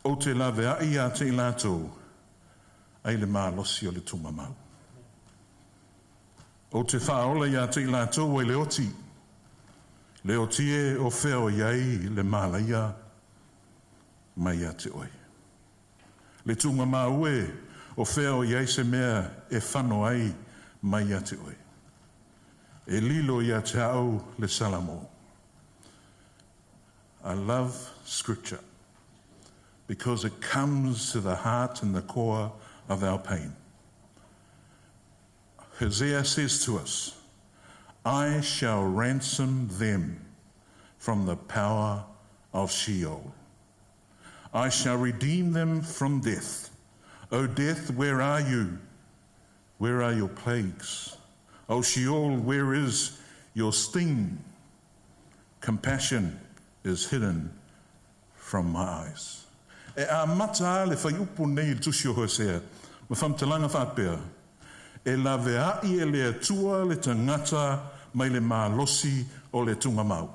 Ou te laveai ia te i latou ai le malosi o le tuugamau. Ou te faaola ia te i latou ai le oti, le oti e o fea o i ai le malaia mai ia te oe. Le tuugamau e o fea o i ai se mea e fano ai mai ia te oe. E lilo ia te au le Salamo. I love scripture because it comes to the heart and the core of our pain. Hosea says to us, I shall ransom them from the power of Sheol. I shall redeem them from death. O death, where are you? Where are your plagues? O Sheol, where is your sting? Compassion is hidden from my eyes. E amata le fuaiupu nei i le tusi o Hosea ma faamatalaga faapea, E laveai e le Atua le tagata mai le malosi o le tuugamau.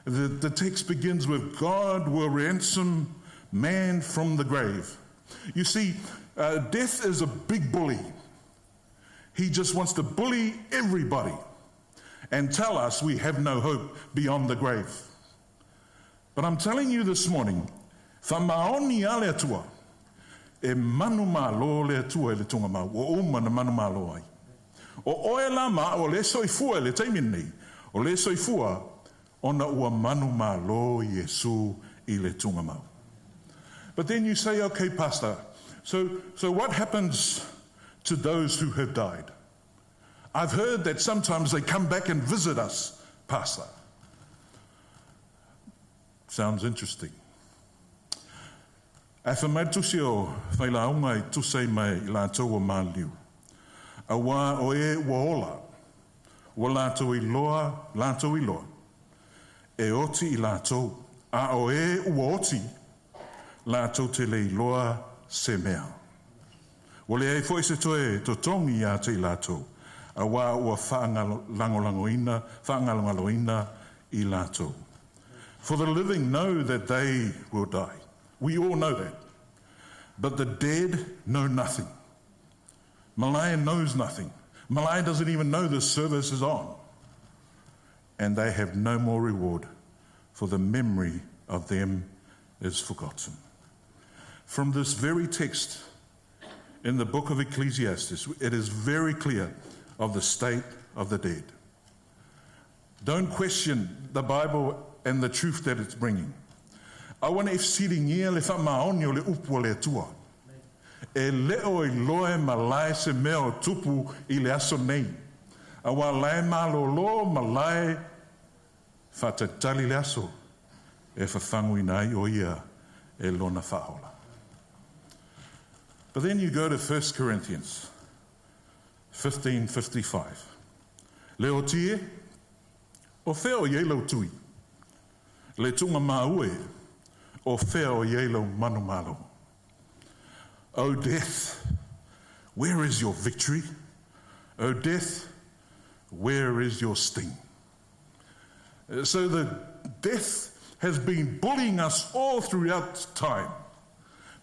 The text begins with God will ransom man from the grave. You see, death is a big bully. He just wants to bully everybody and tell us we have no hope beyond the grave. But I'm telling you this morning, faamaoni a le Atua, e manumalo le Atua i le tuugamau, ua uma ona manumalo ai. O oe la ma au o le soifua i le taimi lenei, o le soifua ona ua manumalo Iesu i le tuugamau. But then you say, okay, Pastor, so what happens to those who have died? I've heard that sometimes they come back and visit us, Pastor. Sounds interesting. Ae fai mai le tusi o Failauga e tusa ai ma i latou ua maliliu, auā o e ua ola, ua latou iloa, latou iloa, e oti i latou, a o e ua oti, latou te le iloa se mea. Ua leai foi se toe totogi iā te i latou, auā ua faalagolagoina, faagalogaloina i latou. For the living know that they will die. We all know that. But the dead know nothing. Malaya knows nothing. Malaya doesn't even know the service is on. And they have no more reward, for the memory of them is forgotten. From this very text in the book of Ecclesiastes, it is very clear of the state of the dead. Don't question the Bible and the truth that it's bringing. Aua ne i fesiligia le faamaoni o le upu a le Atua. E le o iloa e Malae se mea o tupu i le aso nei, auā la e malōlō Malae faatalitali le aso e fafaguina ai o ia e lona faaola. But then you go to 1 Corinthians 15:55. Le oti e, o fea o i ai lau tui? Le tuga maua e, o fea o i ai lau manumalo? O death, where is your victory? O death, where is your sting? So the death has been bullying us all throughout time.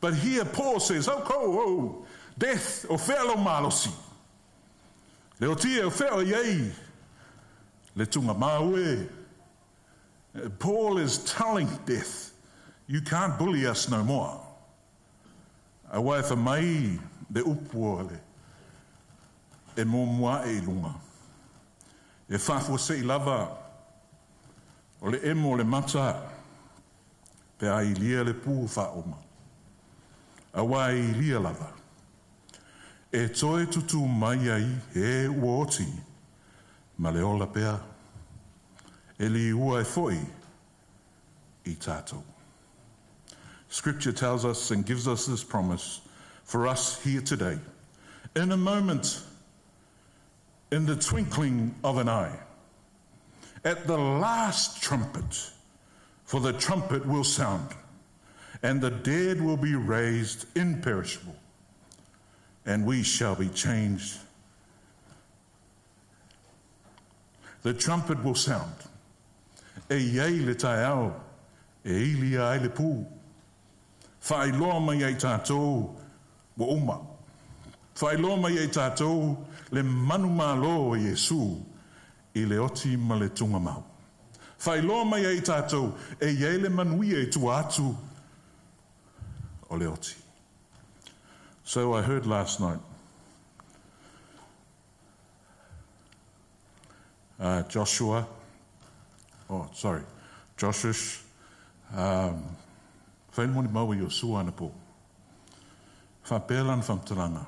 But here Paul says, oh, oh, oh death, o fea lou malosi. Le oti e, o fea o i ai le tuga maua e. Paul is telling death, you can't bully us no more. Auā e fai mai le upu o le e muamua ae i luga. E faafuasei lava o le emo o le mata pe a ilia le pū faaoma. Auā e ilia lava. E toe tutū mai ai e ua oti ma le ola pea. E liua ai foi i tātou. Scripture tells us and gives us this promise for us here today. In a moment, in the twinkling of an eye, at the last trumpet, for the trumpet will sound, and the dead will be raised imperishable, and we shall be changed. The trumpet will sound. E i ai le taeao e ilia ai le pū. Faailoa mai ai tātou ua uma. Faailoa mai ai tātou le manumalo o Iesū i le oti ma le tugamau. Faailoa mai ai tātou e i ai le manuia i tua atu o le oti. So I heard last night uh, Joshua, oh, sorry, Joshush, um, fai le molimau a Iosua anapō. Faapea lana faamatalaga,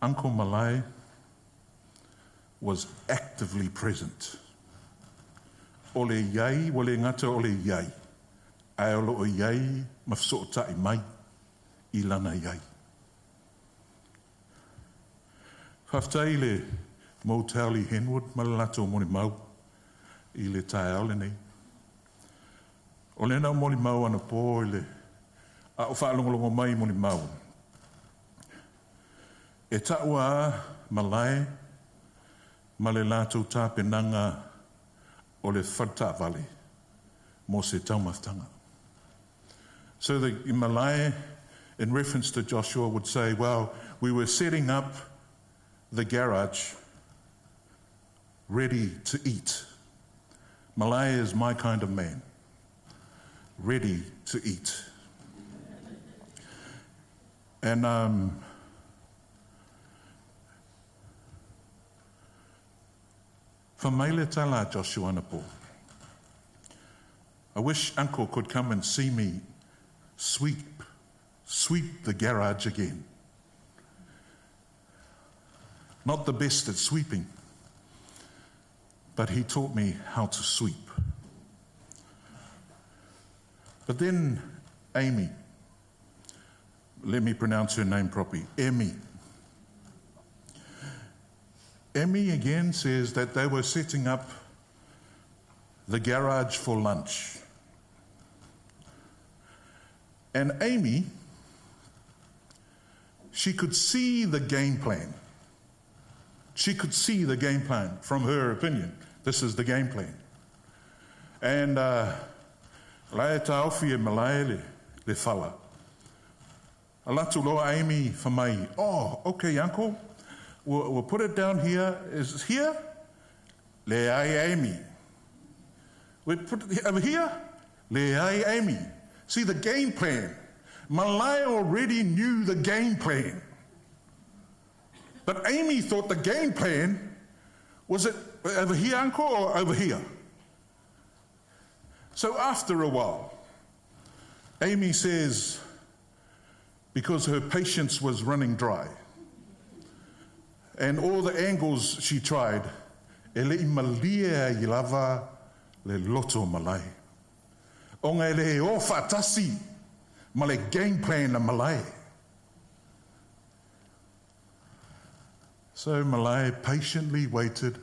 Uncle Malae was actively present. O le i ai, ua le gata o le i ai, ae o lo o i ai ma fesootai mai i lana i ai. Faafetai i le Motel i Henwood ma le latou molimau i le taeao lenei. O lena molimau anapō i le a o faalogologo mai i molimau. E taua a Malae ma le latou tapenaga o le fale taavale mo se taumafataga. So the Malae, in reference to Joshua, would say, well, we were setting up the garage ready to eat. Malay is my kind of man, ready to eat. And um, Fai mai le tala a Joshua anapō. I wish uncle could come and see me sweep, sweep the garage again. Not the best at sweeping, but he taught me how to sweep. But then Amy, let me pronounce her name properly, Emmy. Emmy again says that they were setting up the garage for lunch. And Amy She could see the game plan. She could see the game plan from her opinion. This is the game plan. And la e tāofi e malae le, le fala. Alu atu loa Amy fai mai, oh, okay, uncle, we'll put it down here. Is it here? Leai Amy. We put it over here? Leai Amy. See the game plan. Malai already knew the game plan. But Amy thought the game plan was it over here, uncle, or over here? So after a while, Amy says, because her patience was running dry, and all the angles she tried, e le'i malie ai lava le loto o Malae. Ona e le o faatasi ma le game plan a Malae. So Malae patiently waited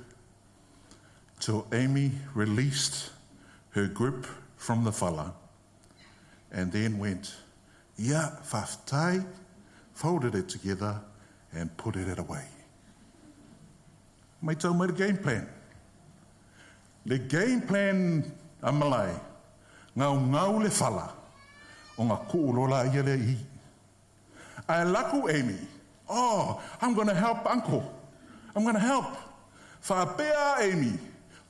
till Amy released her grip from the fala and then went, Ia, faafetai, folded it together and put it away. Matau mai le game plan. Le game plan a Malae, gaugau le fala, ona kuu loa laia lea i i. Ae alu atu Amy, oh, I'm going to help uncle. I'm going to help. Faapea Amy,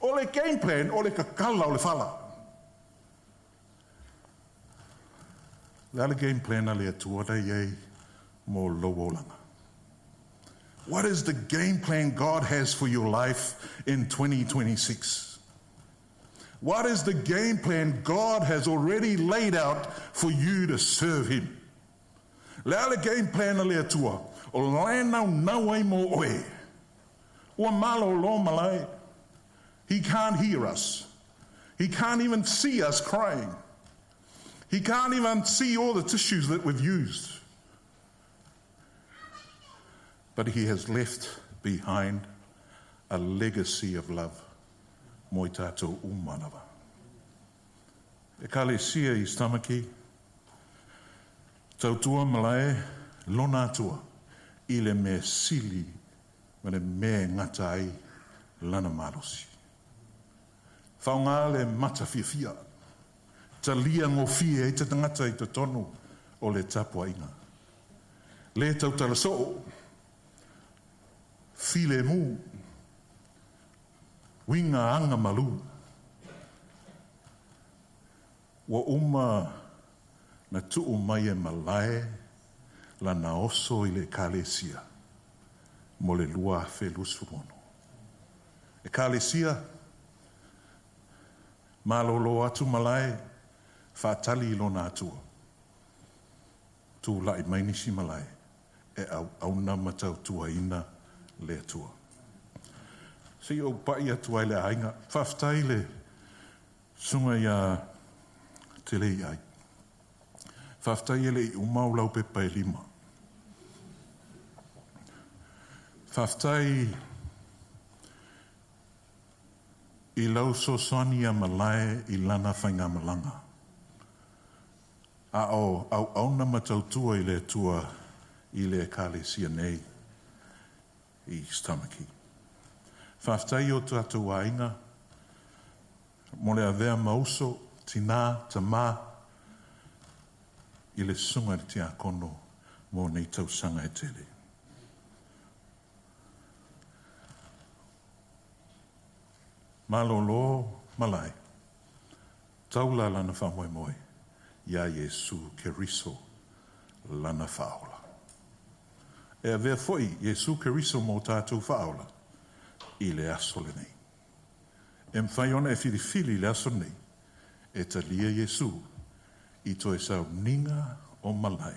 o le game plan o le kakala o le fala. Le a le game plan a le Atua la i ai mo lou olaga? What is the game plan God has for your life in 2026? What is the game plan God has already laid out for you to serve Him? Le a le game plan a le Atua, o la e naunau ai mo oe. Ua malolo Malae. He can't hear us. He can't even see us crying. He can't even see all the tissues that we've used. But he has left behind a legacy of love. Mo i tātou uma lava. Ekalesia i Tamaki, tautua Malae, lona atua, i le mea sili ma le mea e gata ai lana malosi. Faaaoga le mata fiafia, talia gofie ai te tagata i totonu o le tapuaiga. Le tautala soo, filemu, uiga agamalu. Ua uma na tuu mai e Malae lana oso i le Ekalesia mo le 2026. Ekalesia, malolo atu Malae, faatali i lona Atua. Tula'i mai nisi Malae e auauna ma tautuaina le Atua. Se i ou pa'i atu ai le aiga. Faafetai le susuga iā Teleiai. Faafetai e le'i uma o lau pepa e lima. Faafetai i lau fesoasoani iā Malae i lana faigamalaga. A o auauna ma tautua i le Atua i le Ekalesia nei i Tamaki. Faafetai i o tatou aiga mo le avea ma uso, tinā, tamā i le susuga i le tiakono mo nei tausaga e tele. Malolo Malae, taula lana faamoemoe iā Iesu Keriso lana Faaola. E avea foi Iesu Keriso mo tatou Faaola i le aso lenei. E mafai ona e filifili i le aso lenei e talia Iesu i toe sauniga o Malae.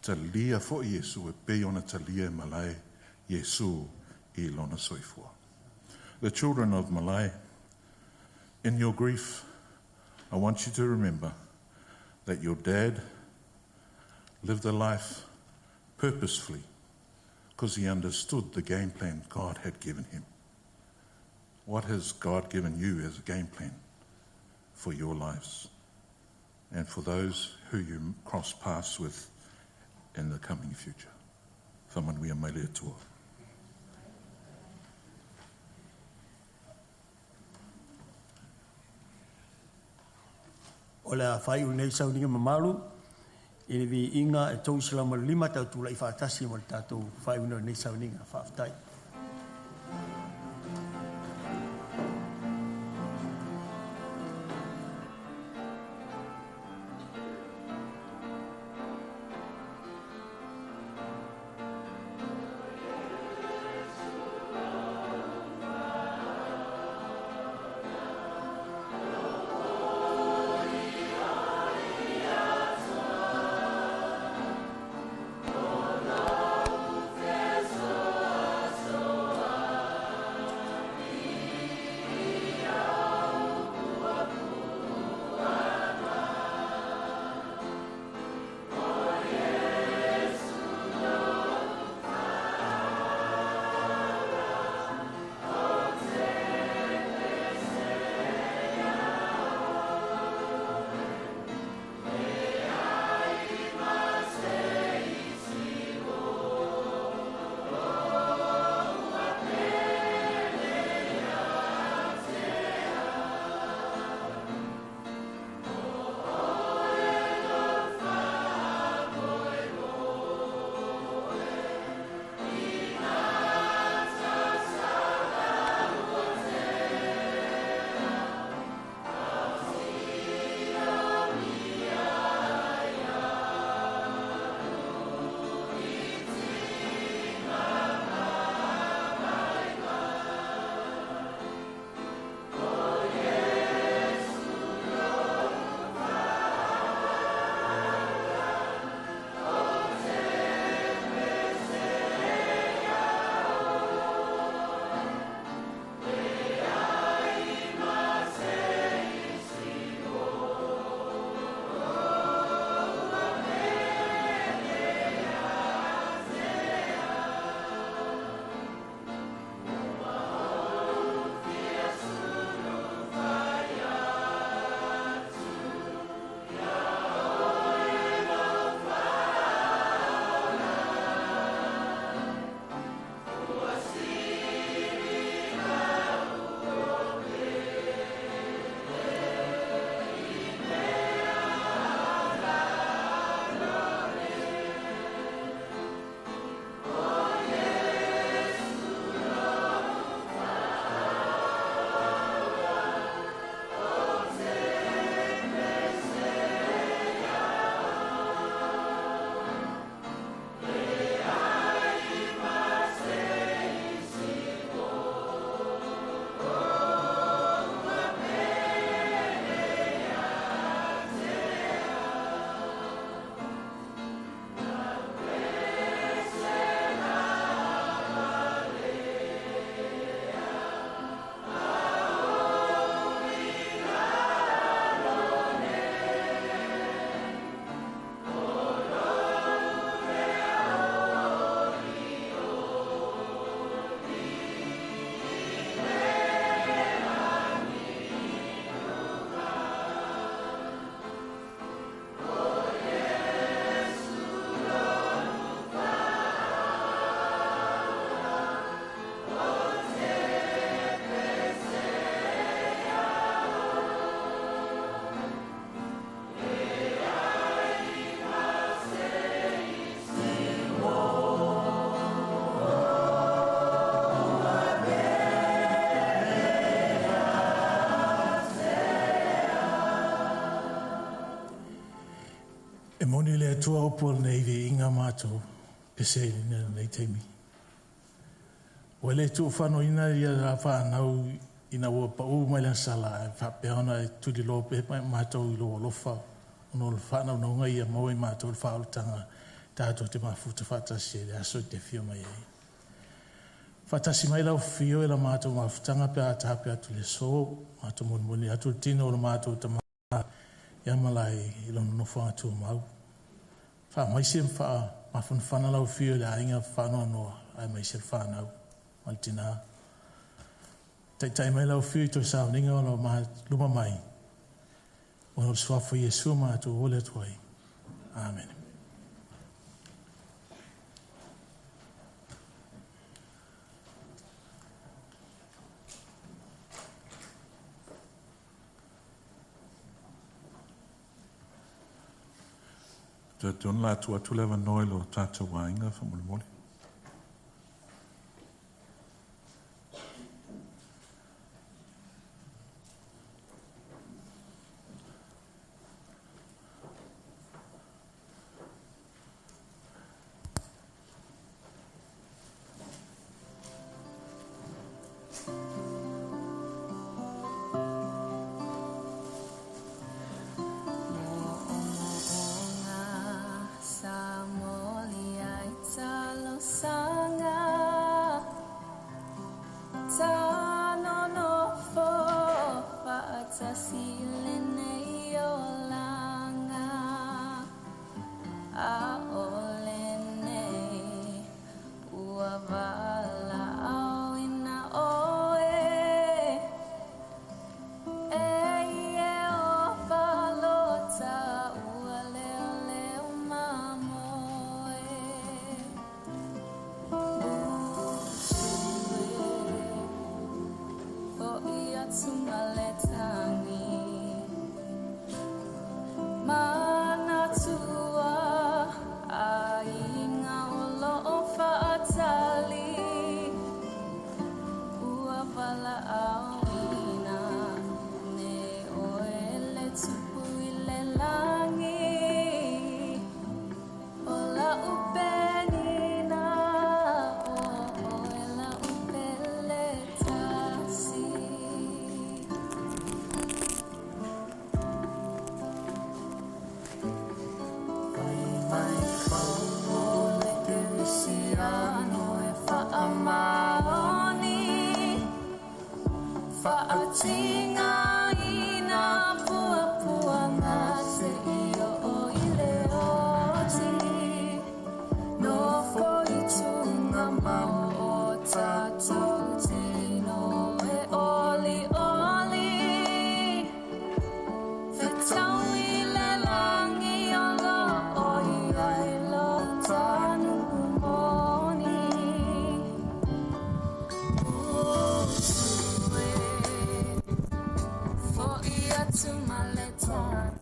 Talia foi Iesu e pei ona talia e Malae Iesu i lona soifua. The children of Malae, in your grief, I want you to remember that your dad lived a life purposefully because he understood the game plan God had given him. What has God given you as a game plan for your lives and for those who you cross paths with in the coming future. Whamanuia mai le Atua. O le a faaiu lenei sauniga mamalu i le viiga e 305 tau tulai faatasi mo le tatou faaiuina o lenei sauniga. Faafetai. E moni le Atua upu o lenei viiga matou pese i lenei taimi. Ua le tuufanoina ia la whanau ina ua pau mai lana sala e faapea ona e tuliloa pea matou i lou alofa ona o le whanau ia maua i matou le whaolataga tātou te mafuta faatasi ai le aso i te fia mai ai. Faatasi mai lau fio e la matou mafutaga pe a tape atu le so, matou molimoli atu le tino o le matou tamā ia malae i lona nofoaga tumau. Faamaise ma faamafanafana lau fio i le aiga faanoanoa aemaise le whanau ma le tinā. Taitai mai lau fio i toe sauniga o lau luma mai. Ona o le suafa o Iesu matou ole atu ai. Amen. Te ona la atu atu le avanoa i lo tatou aiga faamolemole. Sa moli ai talosanga Ta no no fo fa'atasi lenei olaga A o lenei ua valaauina oe E Ieova lo taua leoleo mamoe Usu e fo'i atu ma le tagi Manatua aiga o lo'o fa'atali Ua valaauina nei oe e le Tupu i le lagi O la'u penina o oe la'u pele tasi. Fai mai Paulo le Kerisiano e faamaoni Fa'atigaina puapuaga seia oo i le oti Nofo i tugamau o tatou tino e olioli Fetaui le lagi o loo i ai lo tanu'u moni Usu e fo'i atu ma le tagi.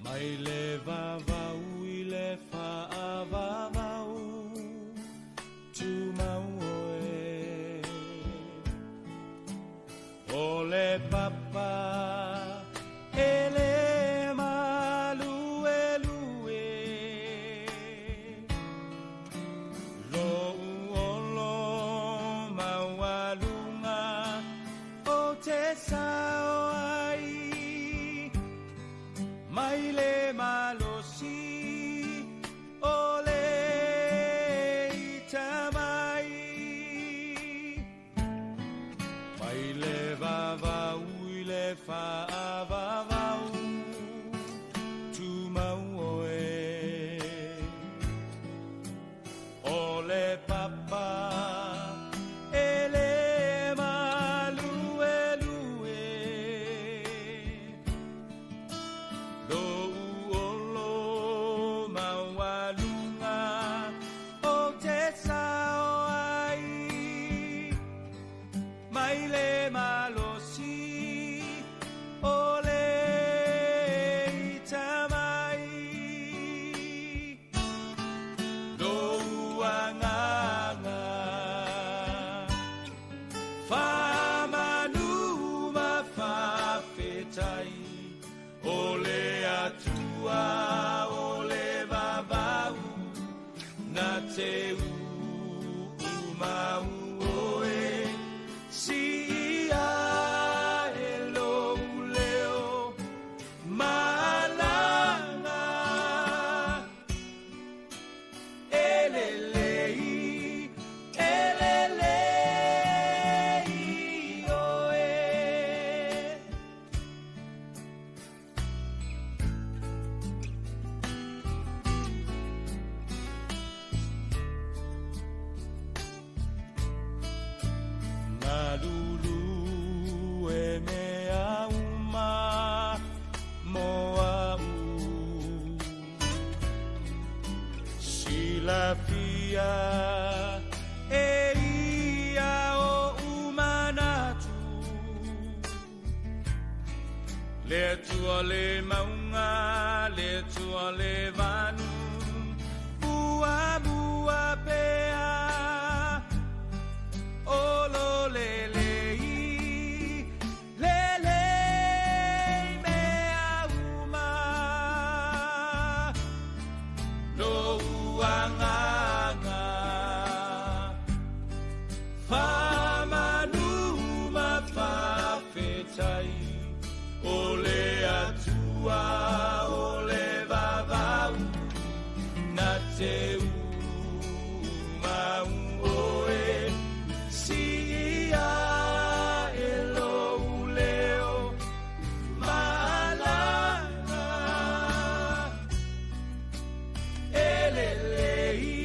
Mai le vavau i le faavavau tumau oe O le papa e le maluelue Lo'u olo maualuga o te sao ai Mai le malosi o le ita mai. te umau oe si ia e lou leo malaga elelei elelei oe. Malulu e mea uma mo au Silafia e ia o umanatu Le tua le maunga, le tua le vanu Bua bua pea Olo le le i, le le mea uma Lo uanganga Whamanu ma whawhetai O le atua, o le vavau Na te umau oe Si ia e lou leo malaga Elelei,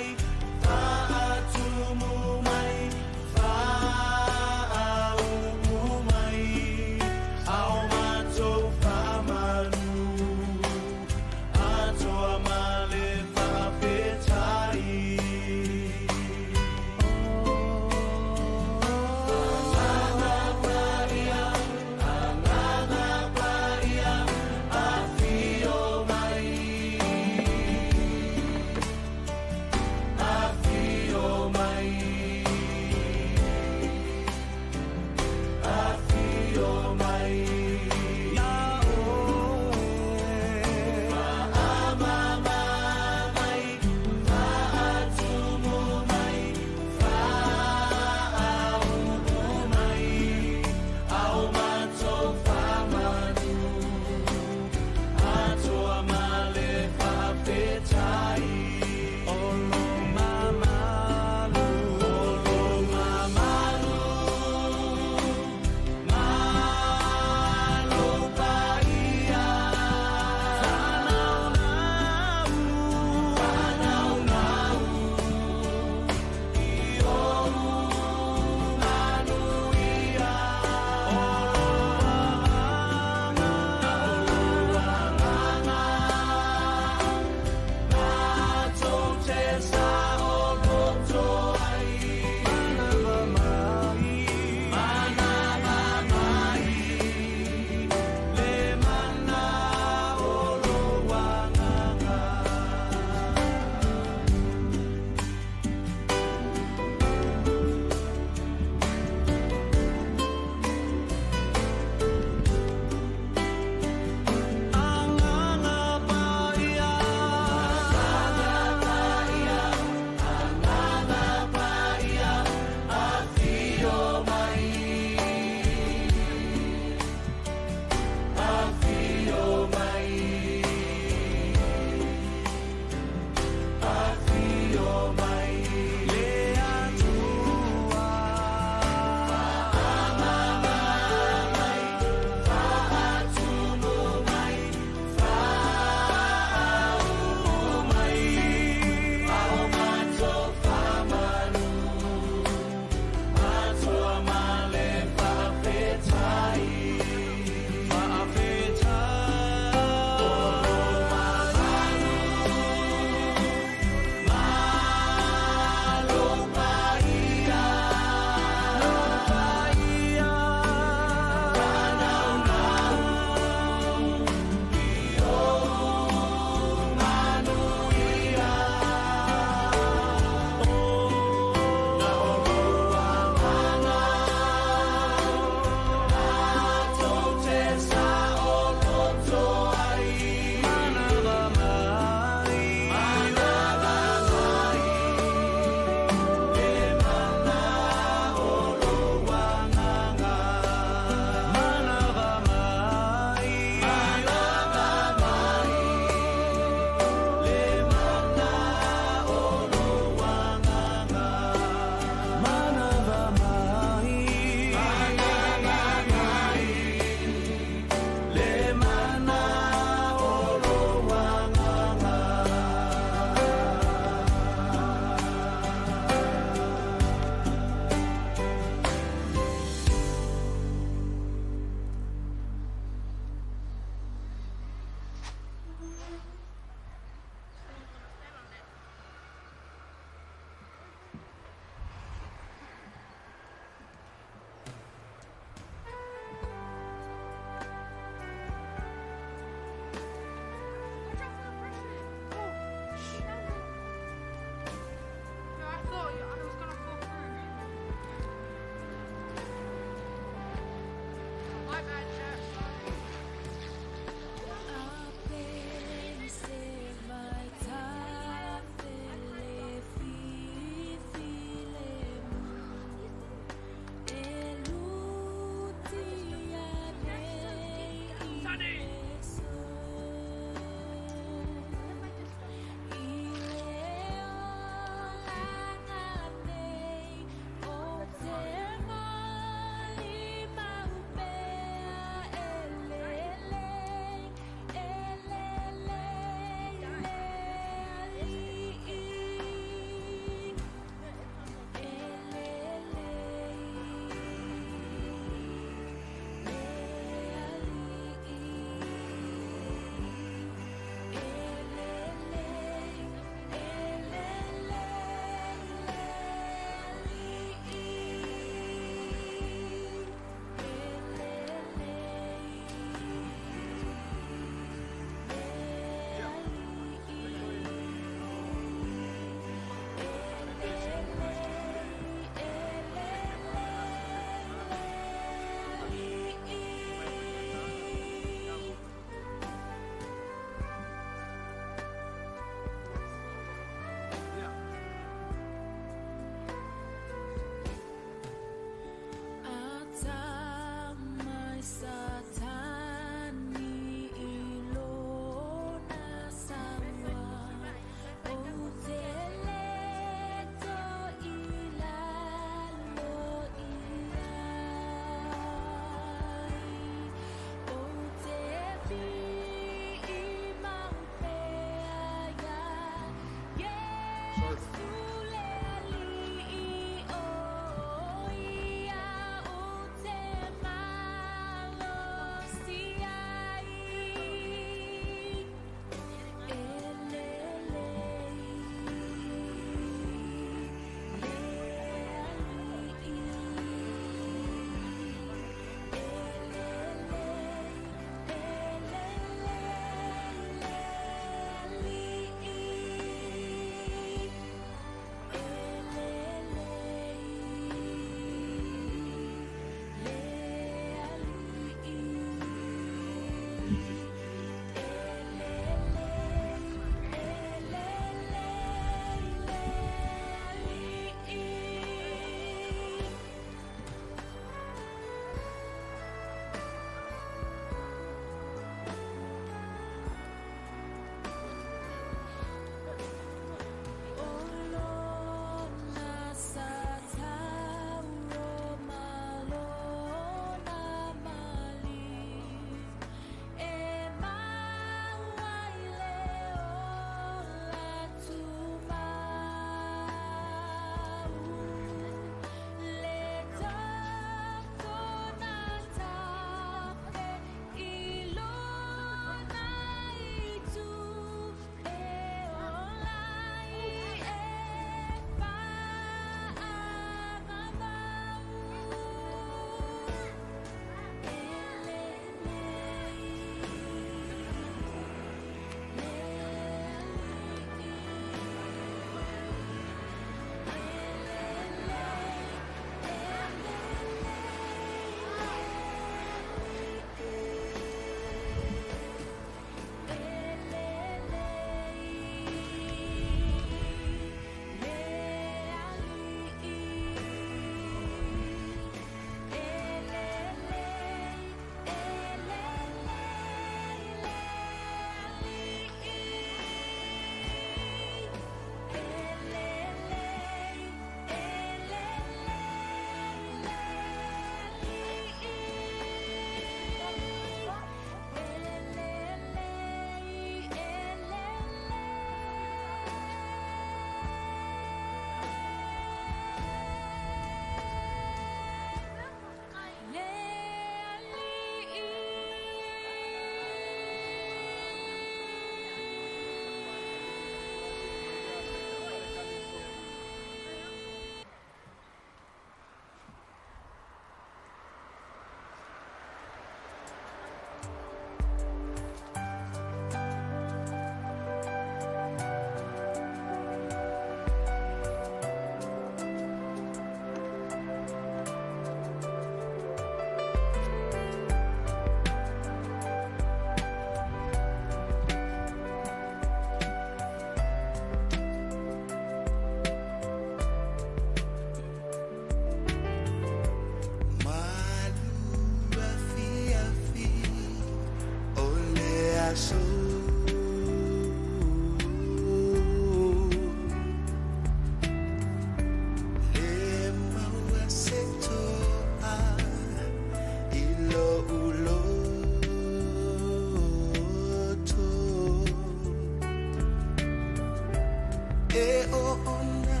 E o ona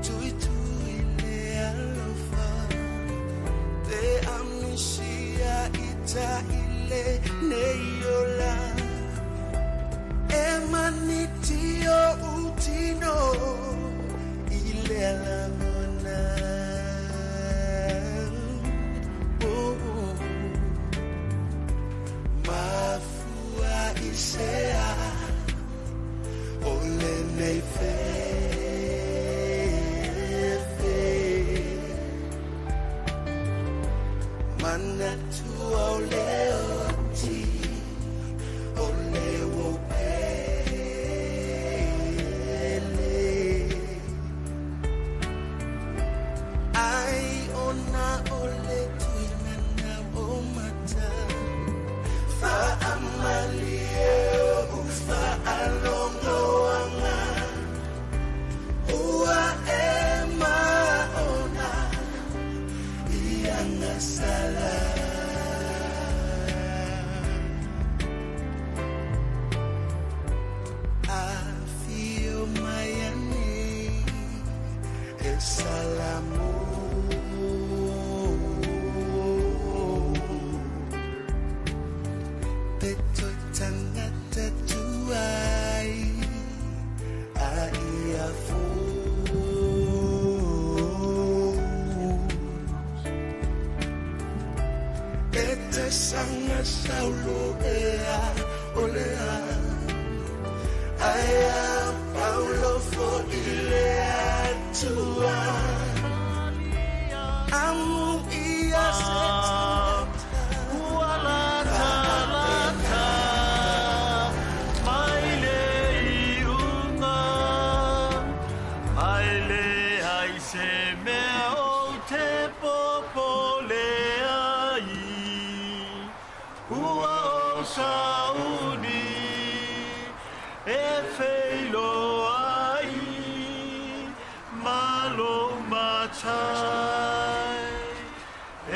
tui tui le alofa Te amisia ita ile nei ola E maniti o utino i le lagona Oh, oh. Mafua i sea O le nei fefe Manatu o le oti O le o pele Ai ona o le tuinana o mata Whaamalie o whaalongoanga Ua e maona I anga sala A fio mai ane E salamu Te toi tangata tuai A ia fō E te sanga saulo ea o lea Aia paulo fo i le atua Amu ia se Ua lata lata mai le iuga Ai le ai se mea o te popole ai Ua o sauni e feilo ai Malo matai E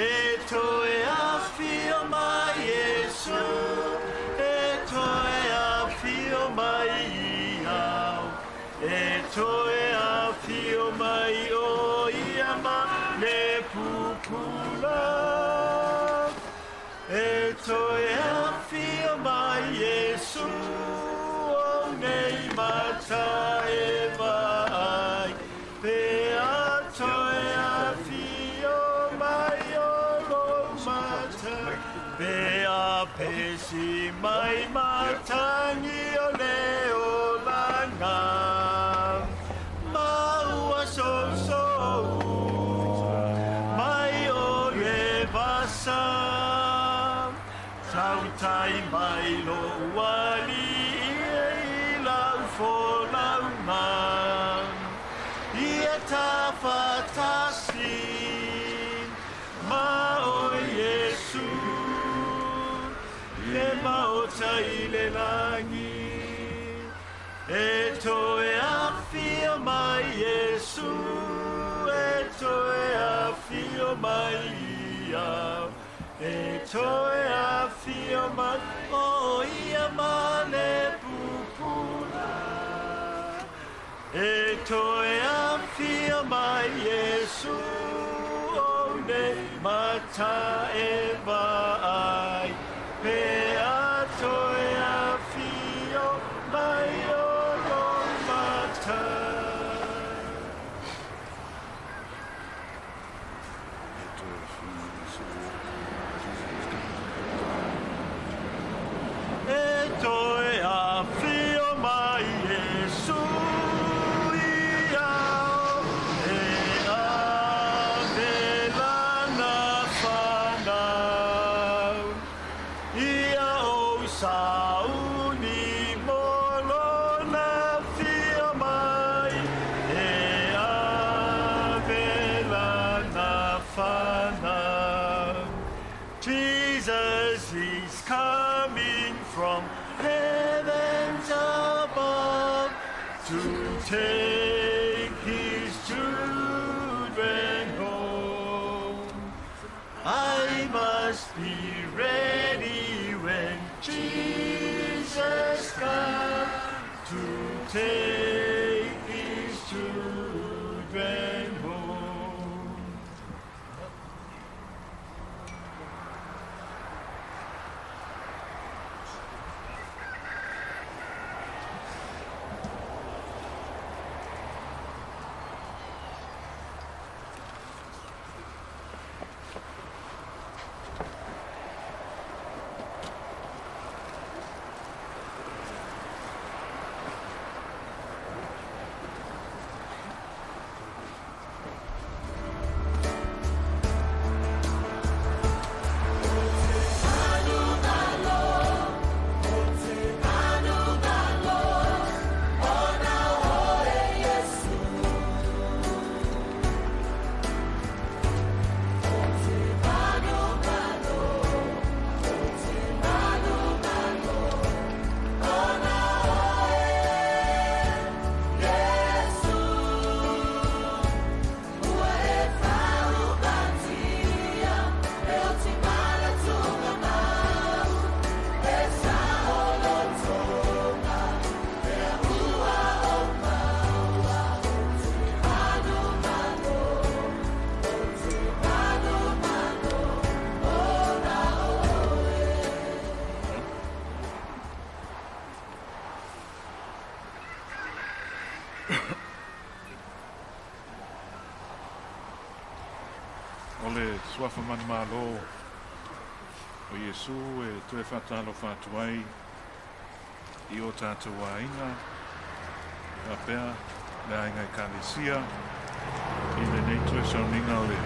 toe afio mai Iesu E toe afio mai iau E toe afio mai o ia ma le pupula E toe afio mai Iesu O nei mata e vai Pe a toe afio mai o lo mata Pe a pesi mai matangi o le o langa Maua so so mai o le vasa Tautai mai lo wali i lau folau ma Ia tafatasi ma o Iesu Le maota i le langi E toe afio mai Iesu E toe afio mai ia E toe afio mai o ia ma le pupula E toe afio mai Iesu O ne mata e vai Pe a toe afio mai o lo mata E toe afio mai Iesu iau E ave lana whanau Ia o sauni molona fio mai E ave lana whanau Jesus is coming from heavens above to take his children home. I must be ready when Jesus comes to take O le suafa manumalo o Iesu e toe faatalofa atu ai i o tatou aiga, faapea le aiga Ekalesia, i lenei toe sauniga o le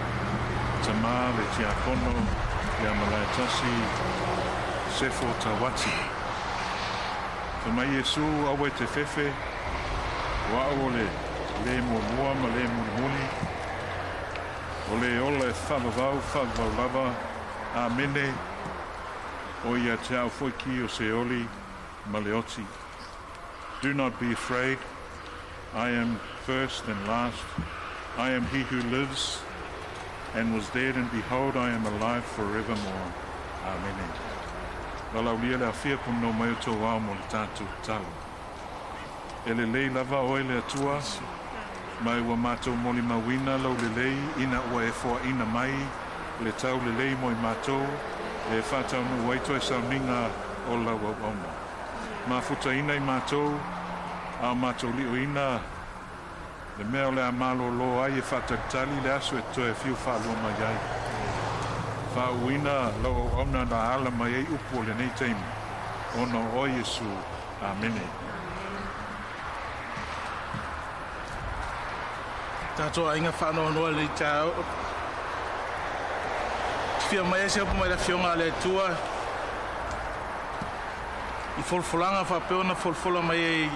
tama le tiakono ia Malaetasi Sefo Tauati. Fai mai Iesu, Aua e te fefe, o au o le le muamua ma le mulimuli, o le ola e faavavau, faavavau lava. Amene. O ia te au foi ki o Seoli ma le oti. Do not be afraid. I am first and last. I am he who lives and was dead, and behold, I am alive forevermore. Amene. Valaulia le afia puno mai o tō ao mo le tātou tatalo. E lelei lava oe le Atua, ma ua matou molimauina lau lelei ina ua e foaina mai le taulelei mo i matou e faataunuu ai toe sauniga o lau auauna. Mafutaina i matou, a o matou liuina le mea o le a malōlō ai e faatalitali le aso e toe fiu faalua mai ai. Faauuina lau auauna na ala mai ai upu o lenei taimi, ona o oe Iesu. Amene. Tatou aiga faanoanoa i lenei taeao. Te fia mai ai se upu mai le Afioga a le Atua i folafolaga faapea ona folafola mai ai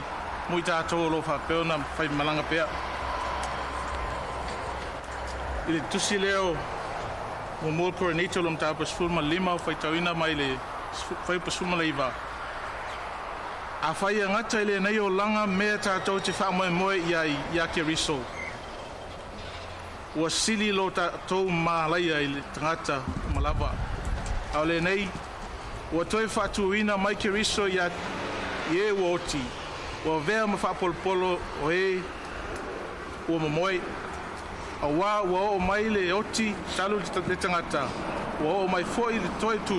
mo i tatou o lo o faapea ona faimalaga pea. I le tusi lea o Muamua o Korinito lona mataupu 15 o faitauina mai le fuaiupu 19, Afai e gata i lenei olaga mea tatou te faamoemoe i ai ia Keriso, ua sili lo tatou malaia i le tagata uma lava. A o lenei, ua toe faatuina mai Keriso ia i e ua oti, ua avea ma faapolopolo o e ua momoe, auā ua oo mai le oti talu le tagata, ua oo mai foi le toe tū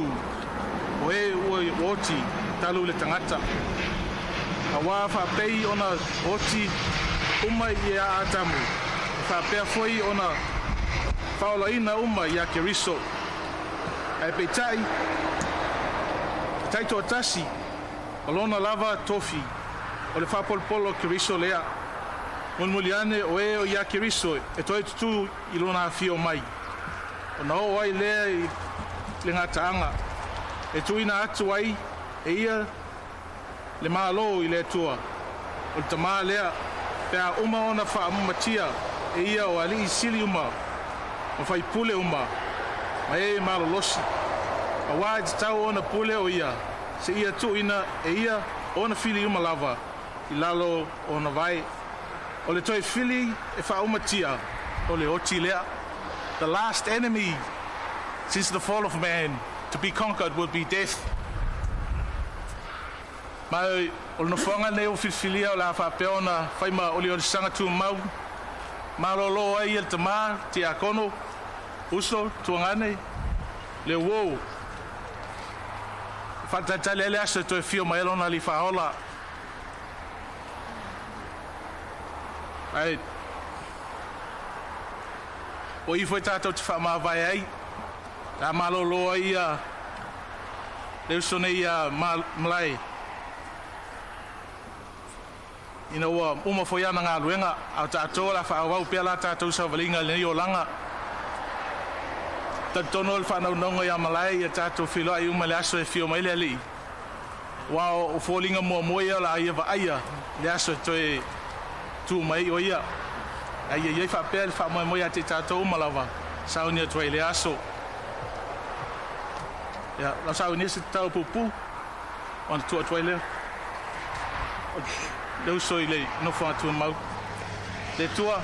o e ua oti talu le tagata. Auā faapei ona oti uma ia Atamu, e faapea foi ona faaolaina uma ia Keriso. Ae peitai, e taitoatasi ma lona lava tofi, o le faapolopolo o Keriso lea. Mulimuli ane o e o ia Keriso e toe tutū i lona afio mai, ona oo ai lea i le gataaga, e tuuina atu ai e ia le Malo i le Atua, o le Tamā lea, pe a uma ona faamamatia e ia o alii sili uma ma faipule uma ma e malolosi, auā e tatau ona pule o ia, seia tuuina e ia ona fili uma lava i lalo o ona vae. O le toe fili e faaumatia o le oti lea. The last enemy since the fall of man to be conquered will be death. Ma o le nofoaga lenei ua filifilia o le a faapea ona fai ma oliolisaga tumau, malōlō ai ia le tamā, tiakono, uso, tuagane, le uō. E faatalitali ai le aso e toe fio mai ai lona alii faaola. Ae o i foi tatou te faamavae ai, le a malōlō ai ia le uso nei ia Malae ina ua uma foi ana galuega, a o tatou o le a faaauau pea la tatou savaliga i lenei olaga. Talitonu o le faanaunauga ia Malae ia tatou feiloai uma i le aso e afio mai le Alii. Aua o foliga muamua ia o le a ia vaaia i le aso e toe tu mai ai o ia. Ae ia i ai faapea le faamoemoe ia te i tatou uma lava, sauni atu ai i lea aso. Ia, lau saunia se tatalo puupuu ona tuu atu ai lea o le uso i le nofoaga tumau. Le Atua,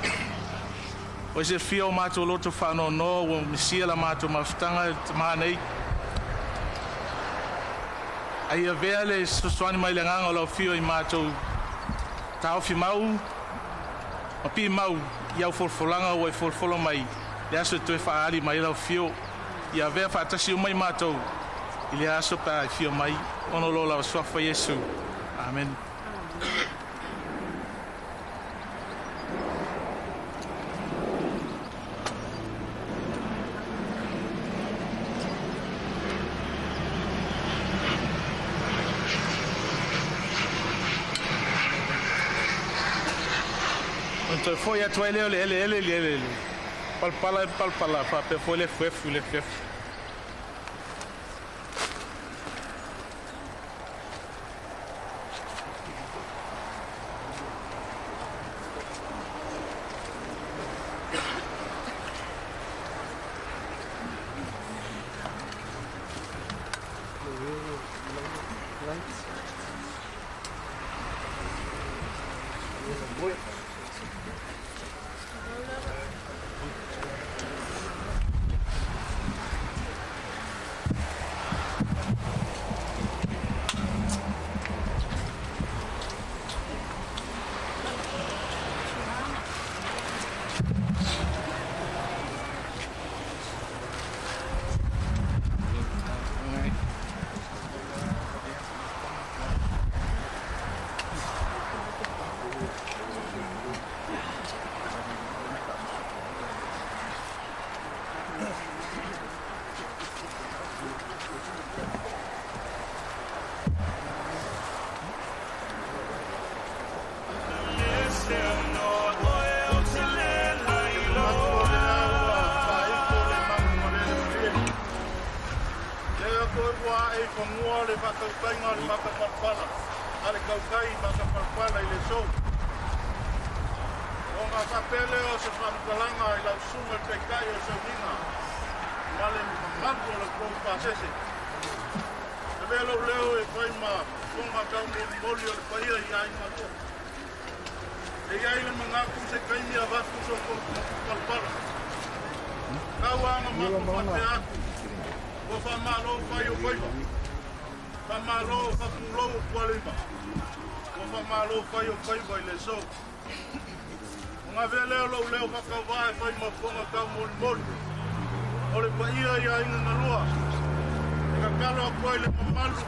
ua e silafia o matou loto faanoanoa ua misia la matou mafutaga i le tama nei. A ia avea le fesoasoani mai le Agaga o lau Afio i matou taofi mau ma pimau i au folafolaga ua e folafola mai le aso e toe faaali mai ai lau Afio. Ia avea faatasi uma i matou i lea aso pe a e fio mai, ona o lo lava Suafa Iesu. Amene. Ona toe fo'i atu ai lea o le eleele i le eleele, palapala i le palapala, faapea foi le efuefu i le efuefu. Fanua le faatautaiga o le matapalapala a le tautai matapalapala i le sou. O ngā faapea lea o se faamatalaga i lau susuga i le Taitai o le Sauniga ma le mamalu o le tou pasese. E avea lou leo e fai ma fofoga taumolimoli o le paia i aiga lua. E i ai le manatu se taimi avatu so tou palapala. Tau lava ona matou faapea atu, ua faamalo fai o faiva, faamalo faatulou o tualima, ua faamalo fai o faiva i le aso. Ona avea lea o lou leo faatauvaa e fai ma fofoga taumolimoli o le paia i aiga na lua, e tatalo atu ai le mamalu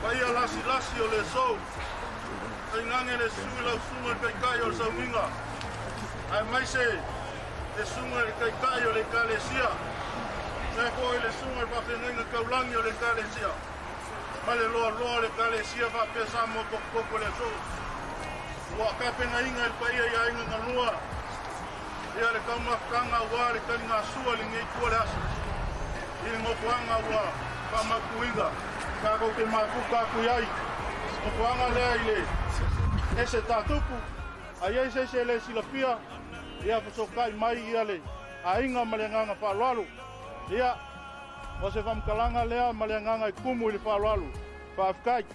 paia lasilasi o le aso. Tainane le susu i lau susuga i le Taitai o le Sauniga, aemaise le susuga i le Taitai o le Ekalesia, faapea foi le susuga i le Faafeagaiga Taulagi o le Ekalesia, ma le loaloa o le Ekalesia faapea Samoa Potopoto i le aso. Ua tapenaina e le paia i aiga na lua ia le taumafataga aua le taligasua i lenei itu o le aso i le nofoaga ua faamautuina tatou te mafuta atu i ai. Nofoaga lea i le ese tatupu, a i ai se isi e le silafia, ia fesootai mai ia le aiga ma le agaga faaaloalo. Ia, o se faamatalaga lea ma le agaga e tumu i le faaaloalo. Faafetai.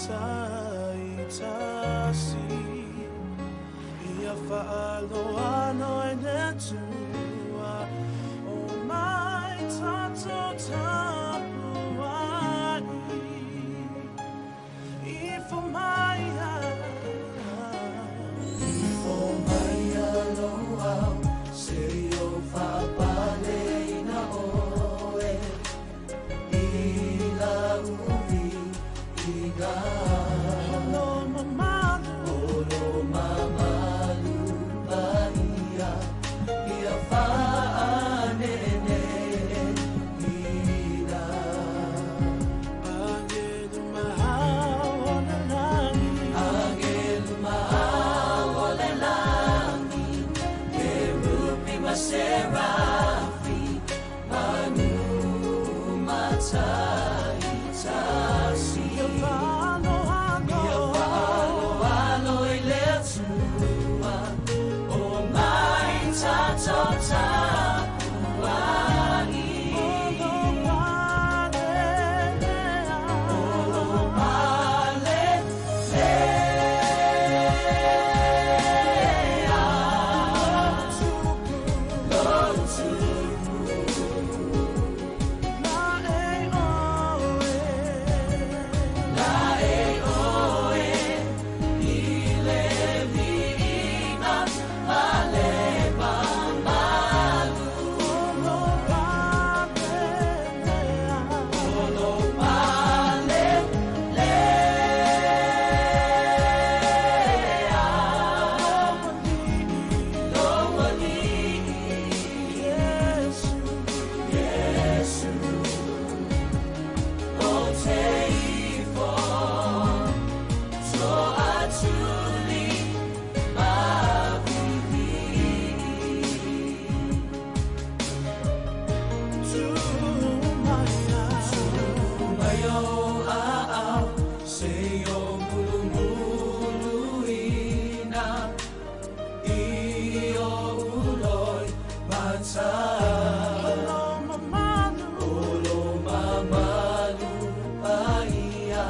matai tasi Ia whaaloalo e le tua O mai tato tapu ai I fo mai I fo mai aloa Se o whapale ina oe I la uvi inga Olo mamalu Olo mamalu paia Ia whaanene ina Angelu mahau o le langi Angelu mahau o le langi Kerupi ma serafi Manu matai tasi Ia whaaloalo Ia whaaloalo i le Atua O mai tato tapu ai Olo pale Olo pale lea Lo tupu La e oe La e oe I le viiga ma le mamalu Olo pale lea Olo pale lea Lo alii Iesu Iesu O te ifo To atuli ma vivi Tu mai o a au Se o mulu mulu ina I o uloi mata Olo mamalu Olo mamalu paia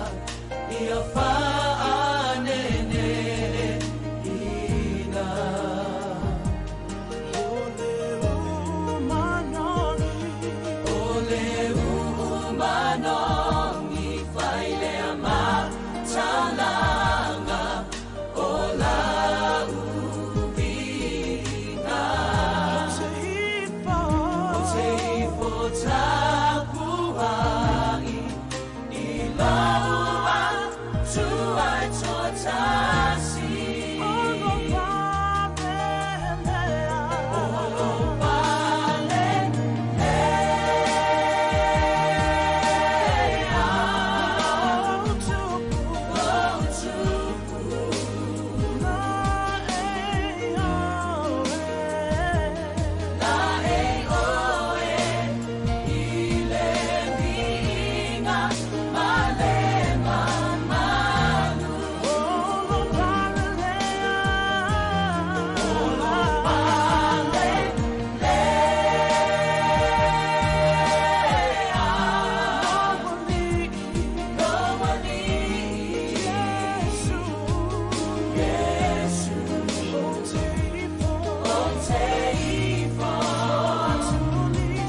Ia whaanene ina Ole umanongi Ole umanongi Whailea matalanga O la uvinga O te ifo tapu ai I lau atu ai tō tasi Olo pale lea Olo pale lea Lo tupu Lo tupu La e oe La e oe I le viiga ma le mamalu Olo pale lea Olo pale lea Lo alii Iesu Iesu O te ifo O te ifo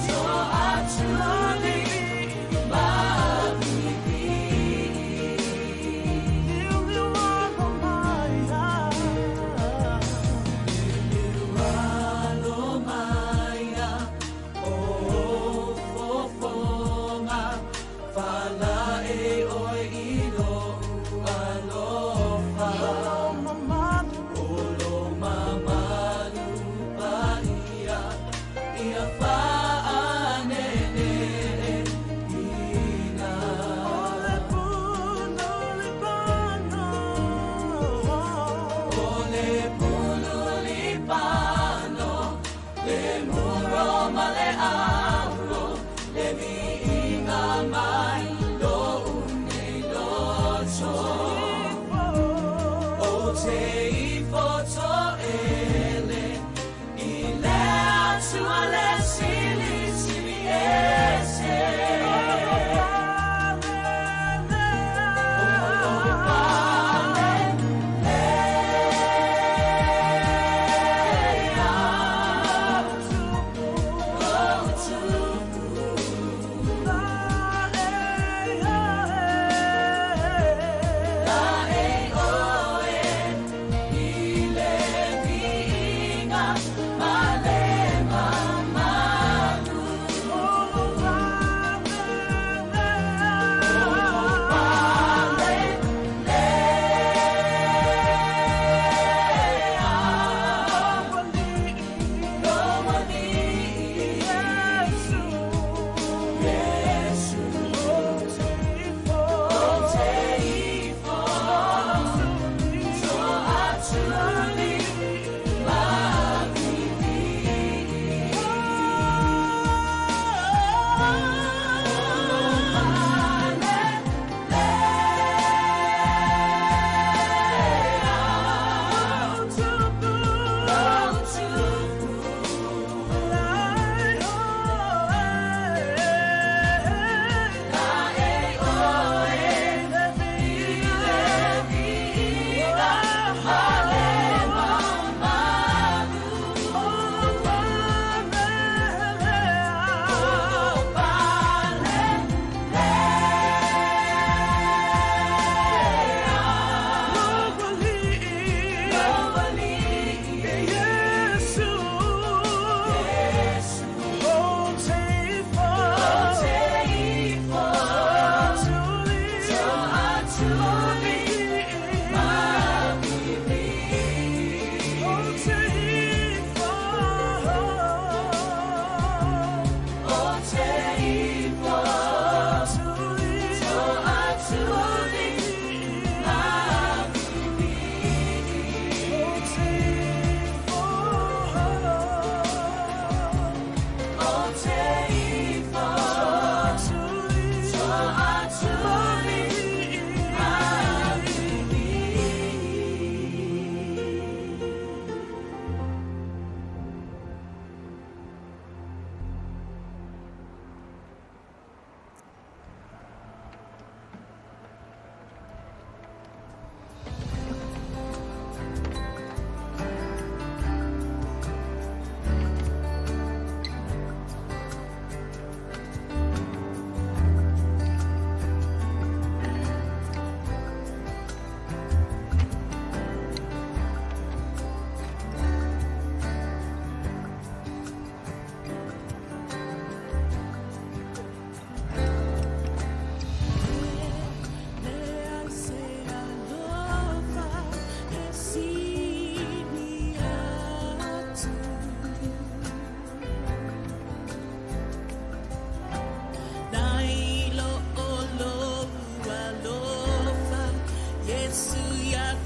To atuli ma vivi Liu liu alo mai Liu alo mai O fofonga Whala e oe i lo alofa Olo mamalu Olo mamalu paia Ia whaanene ina Ole pulu lipano Ole pulu lipano Le muro ma le auro Le viiga mai lo unei loto O te ifo to ele I le atua le sili sili ese Olo pale lea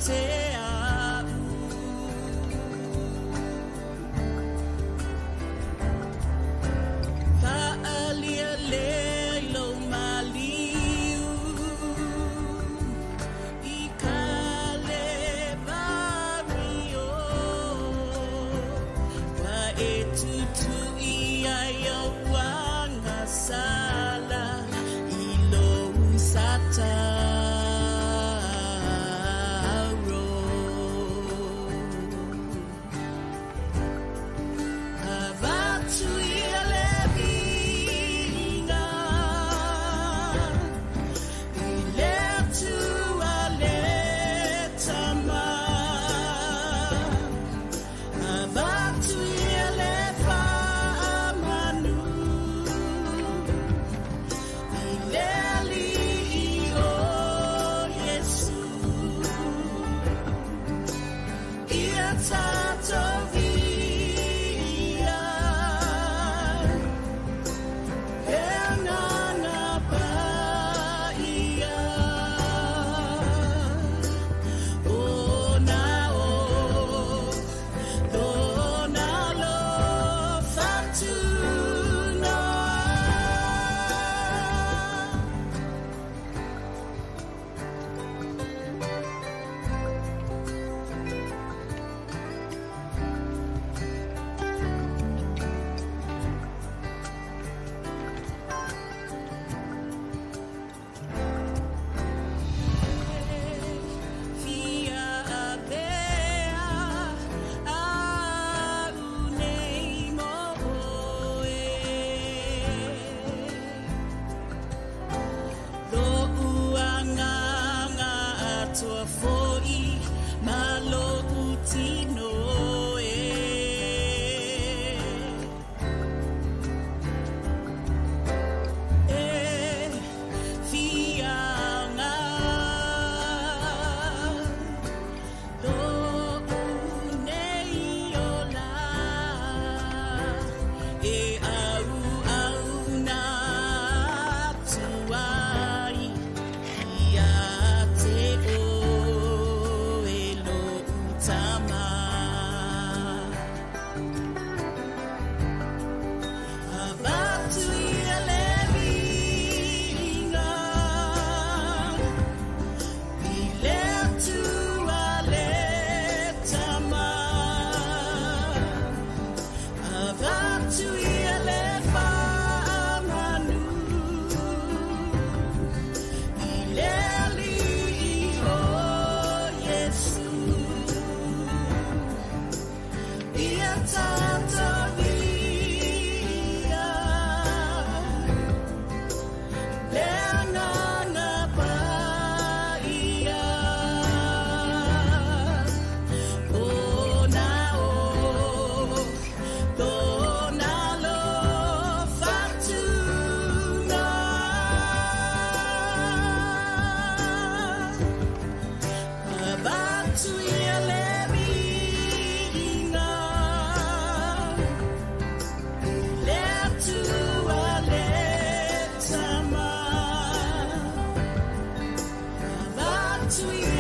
te a'u. Fa'alia lea i lou maliu i Kalevario, ua e tutu'i ai ou agasala i lou satauro. Avatu ia le viiga i le Atua le Tama. Avatu ia le faamanu i le Alii o Iesu. Ia tatou viia, le Agaga Paia. Ona o lona alofa tunoa. Fia avea a'u nei mo oe. Lo'u agaga atoa fo'i ma lo'u tino e. E fia aoga lo'u nei ola e auauna atu ai ia te oe lo'u Tama. Avatu ia le viiga i le Atua le Tama. Avatu ia le faamanu i le Alii o Iesu. Ia tatou viia, le Agaga Paia. Ona o lona alofa tunoa. Avatu ia le viiga i le Atua le Tama. Avatu ia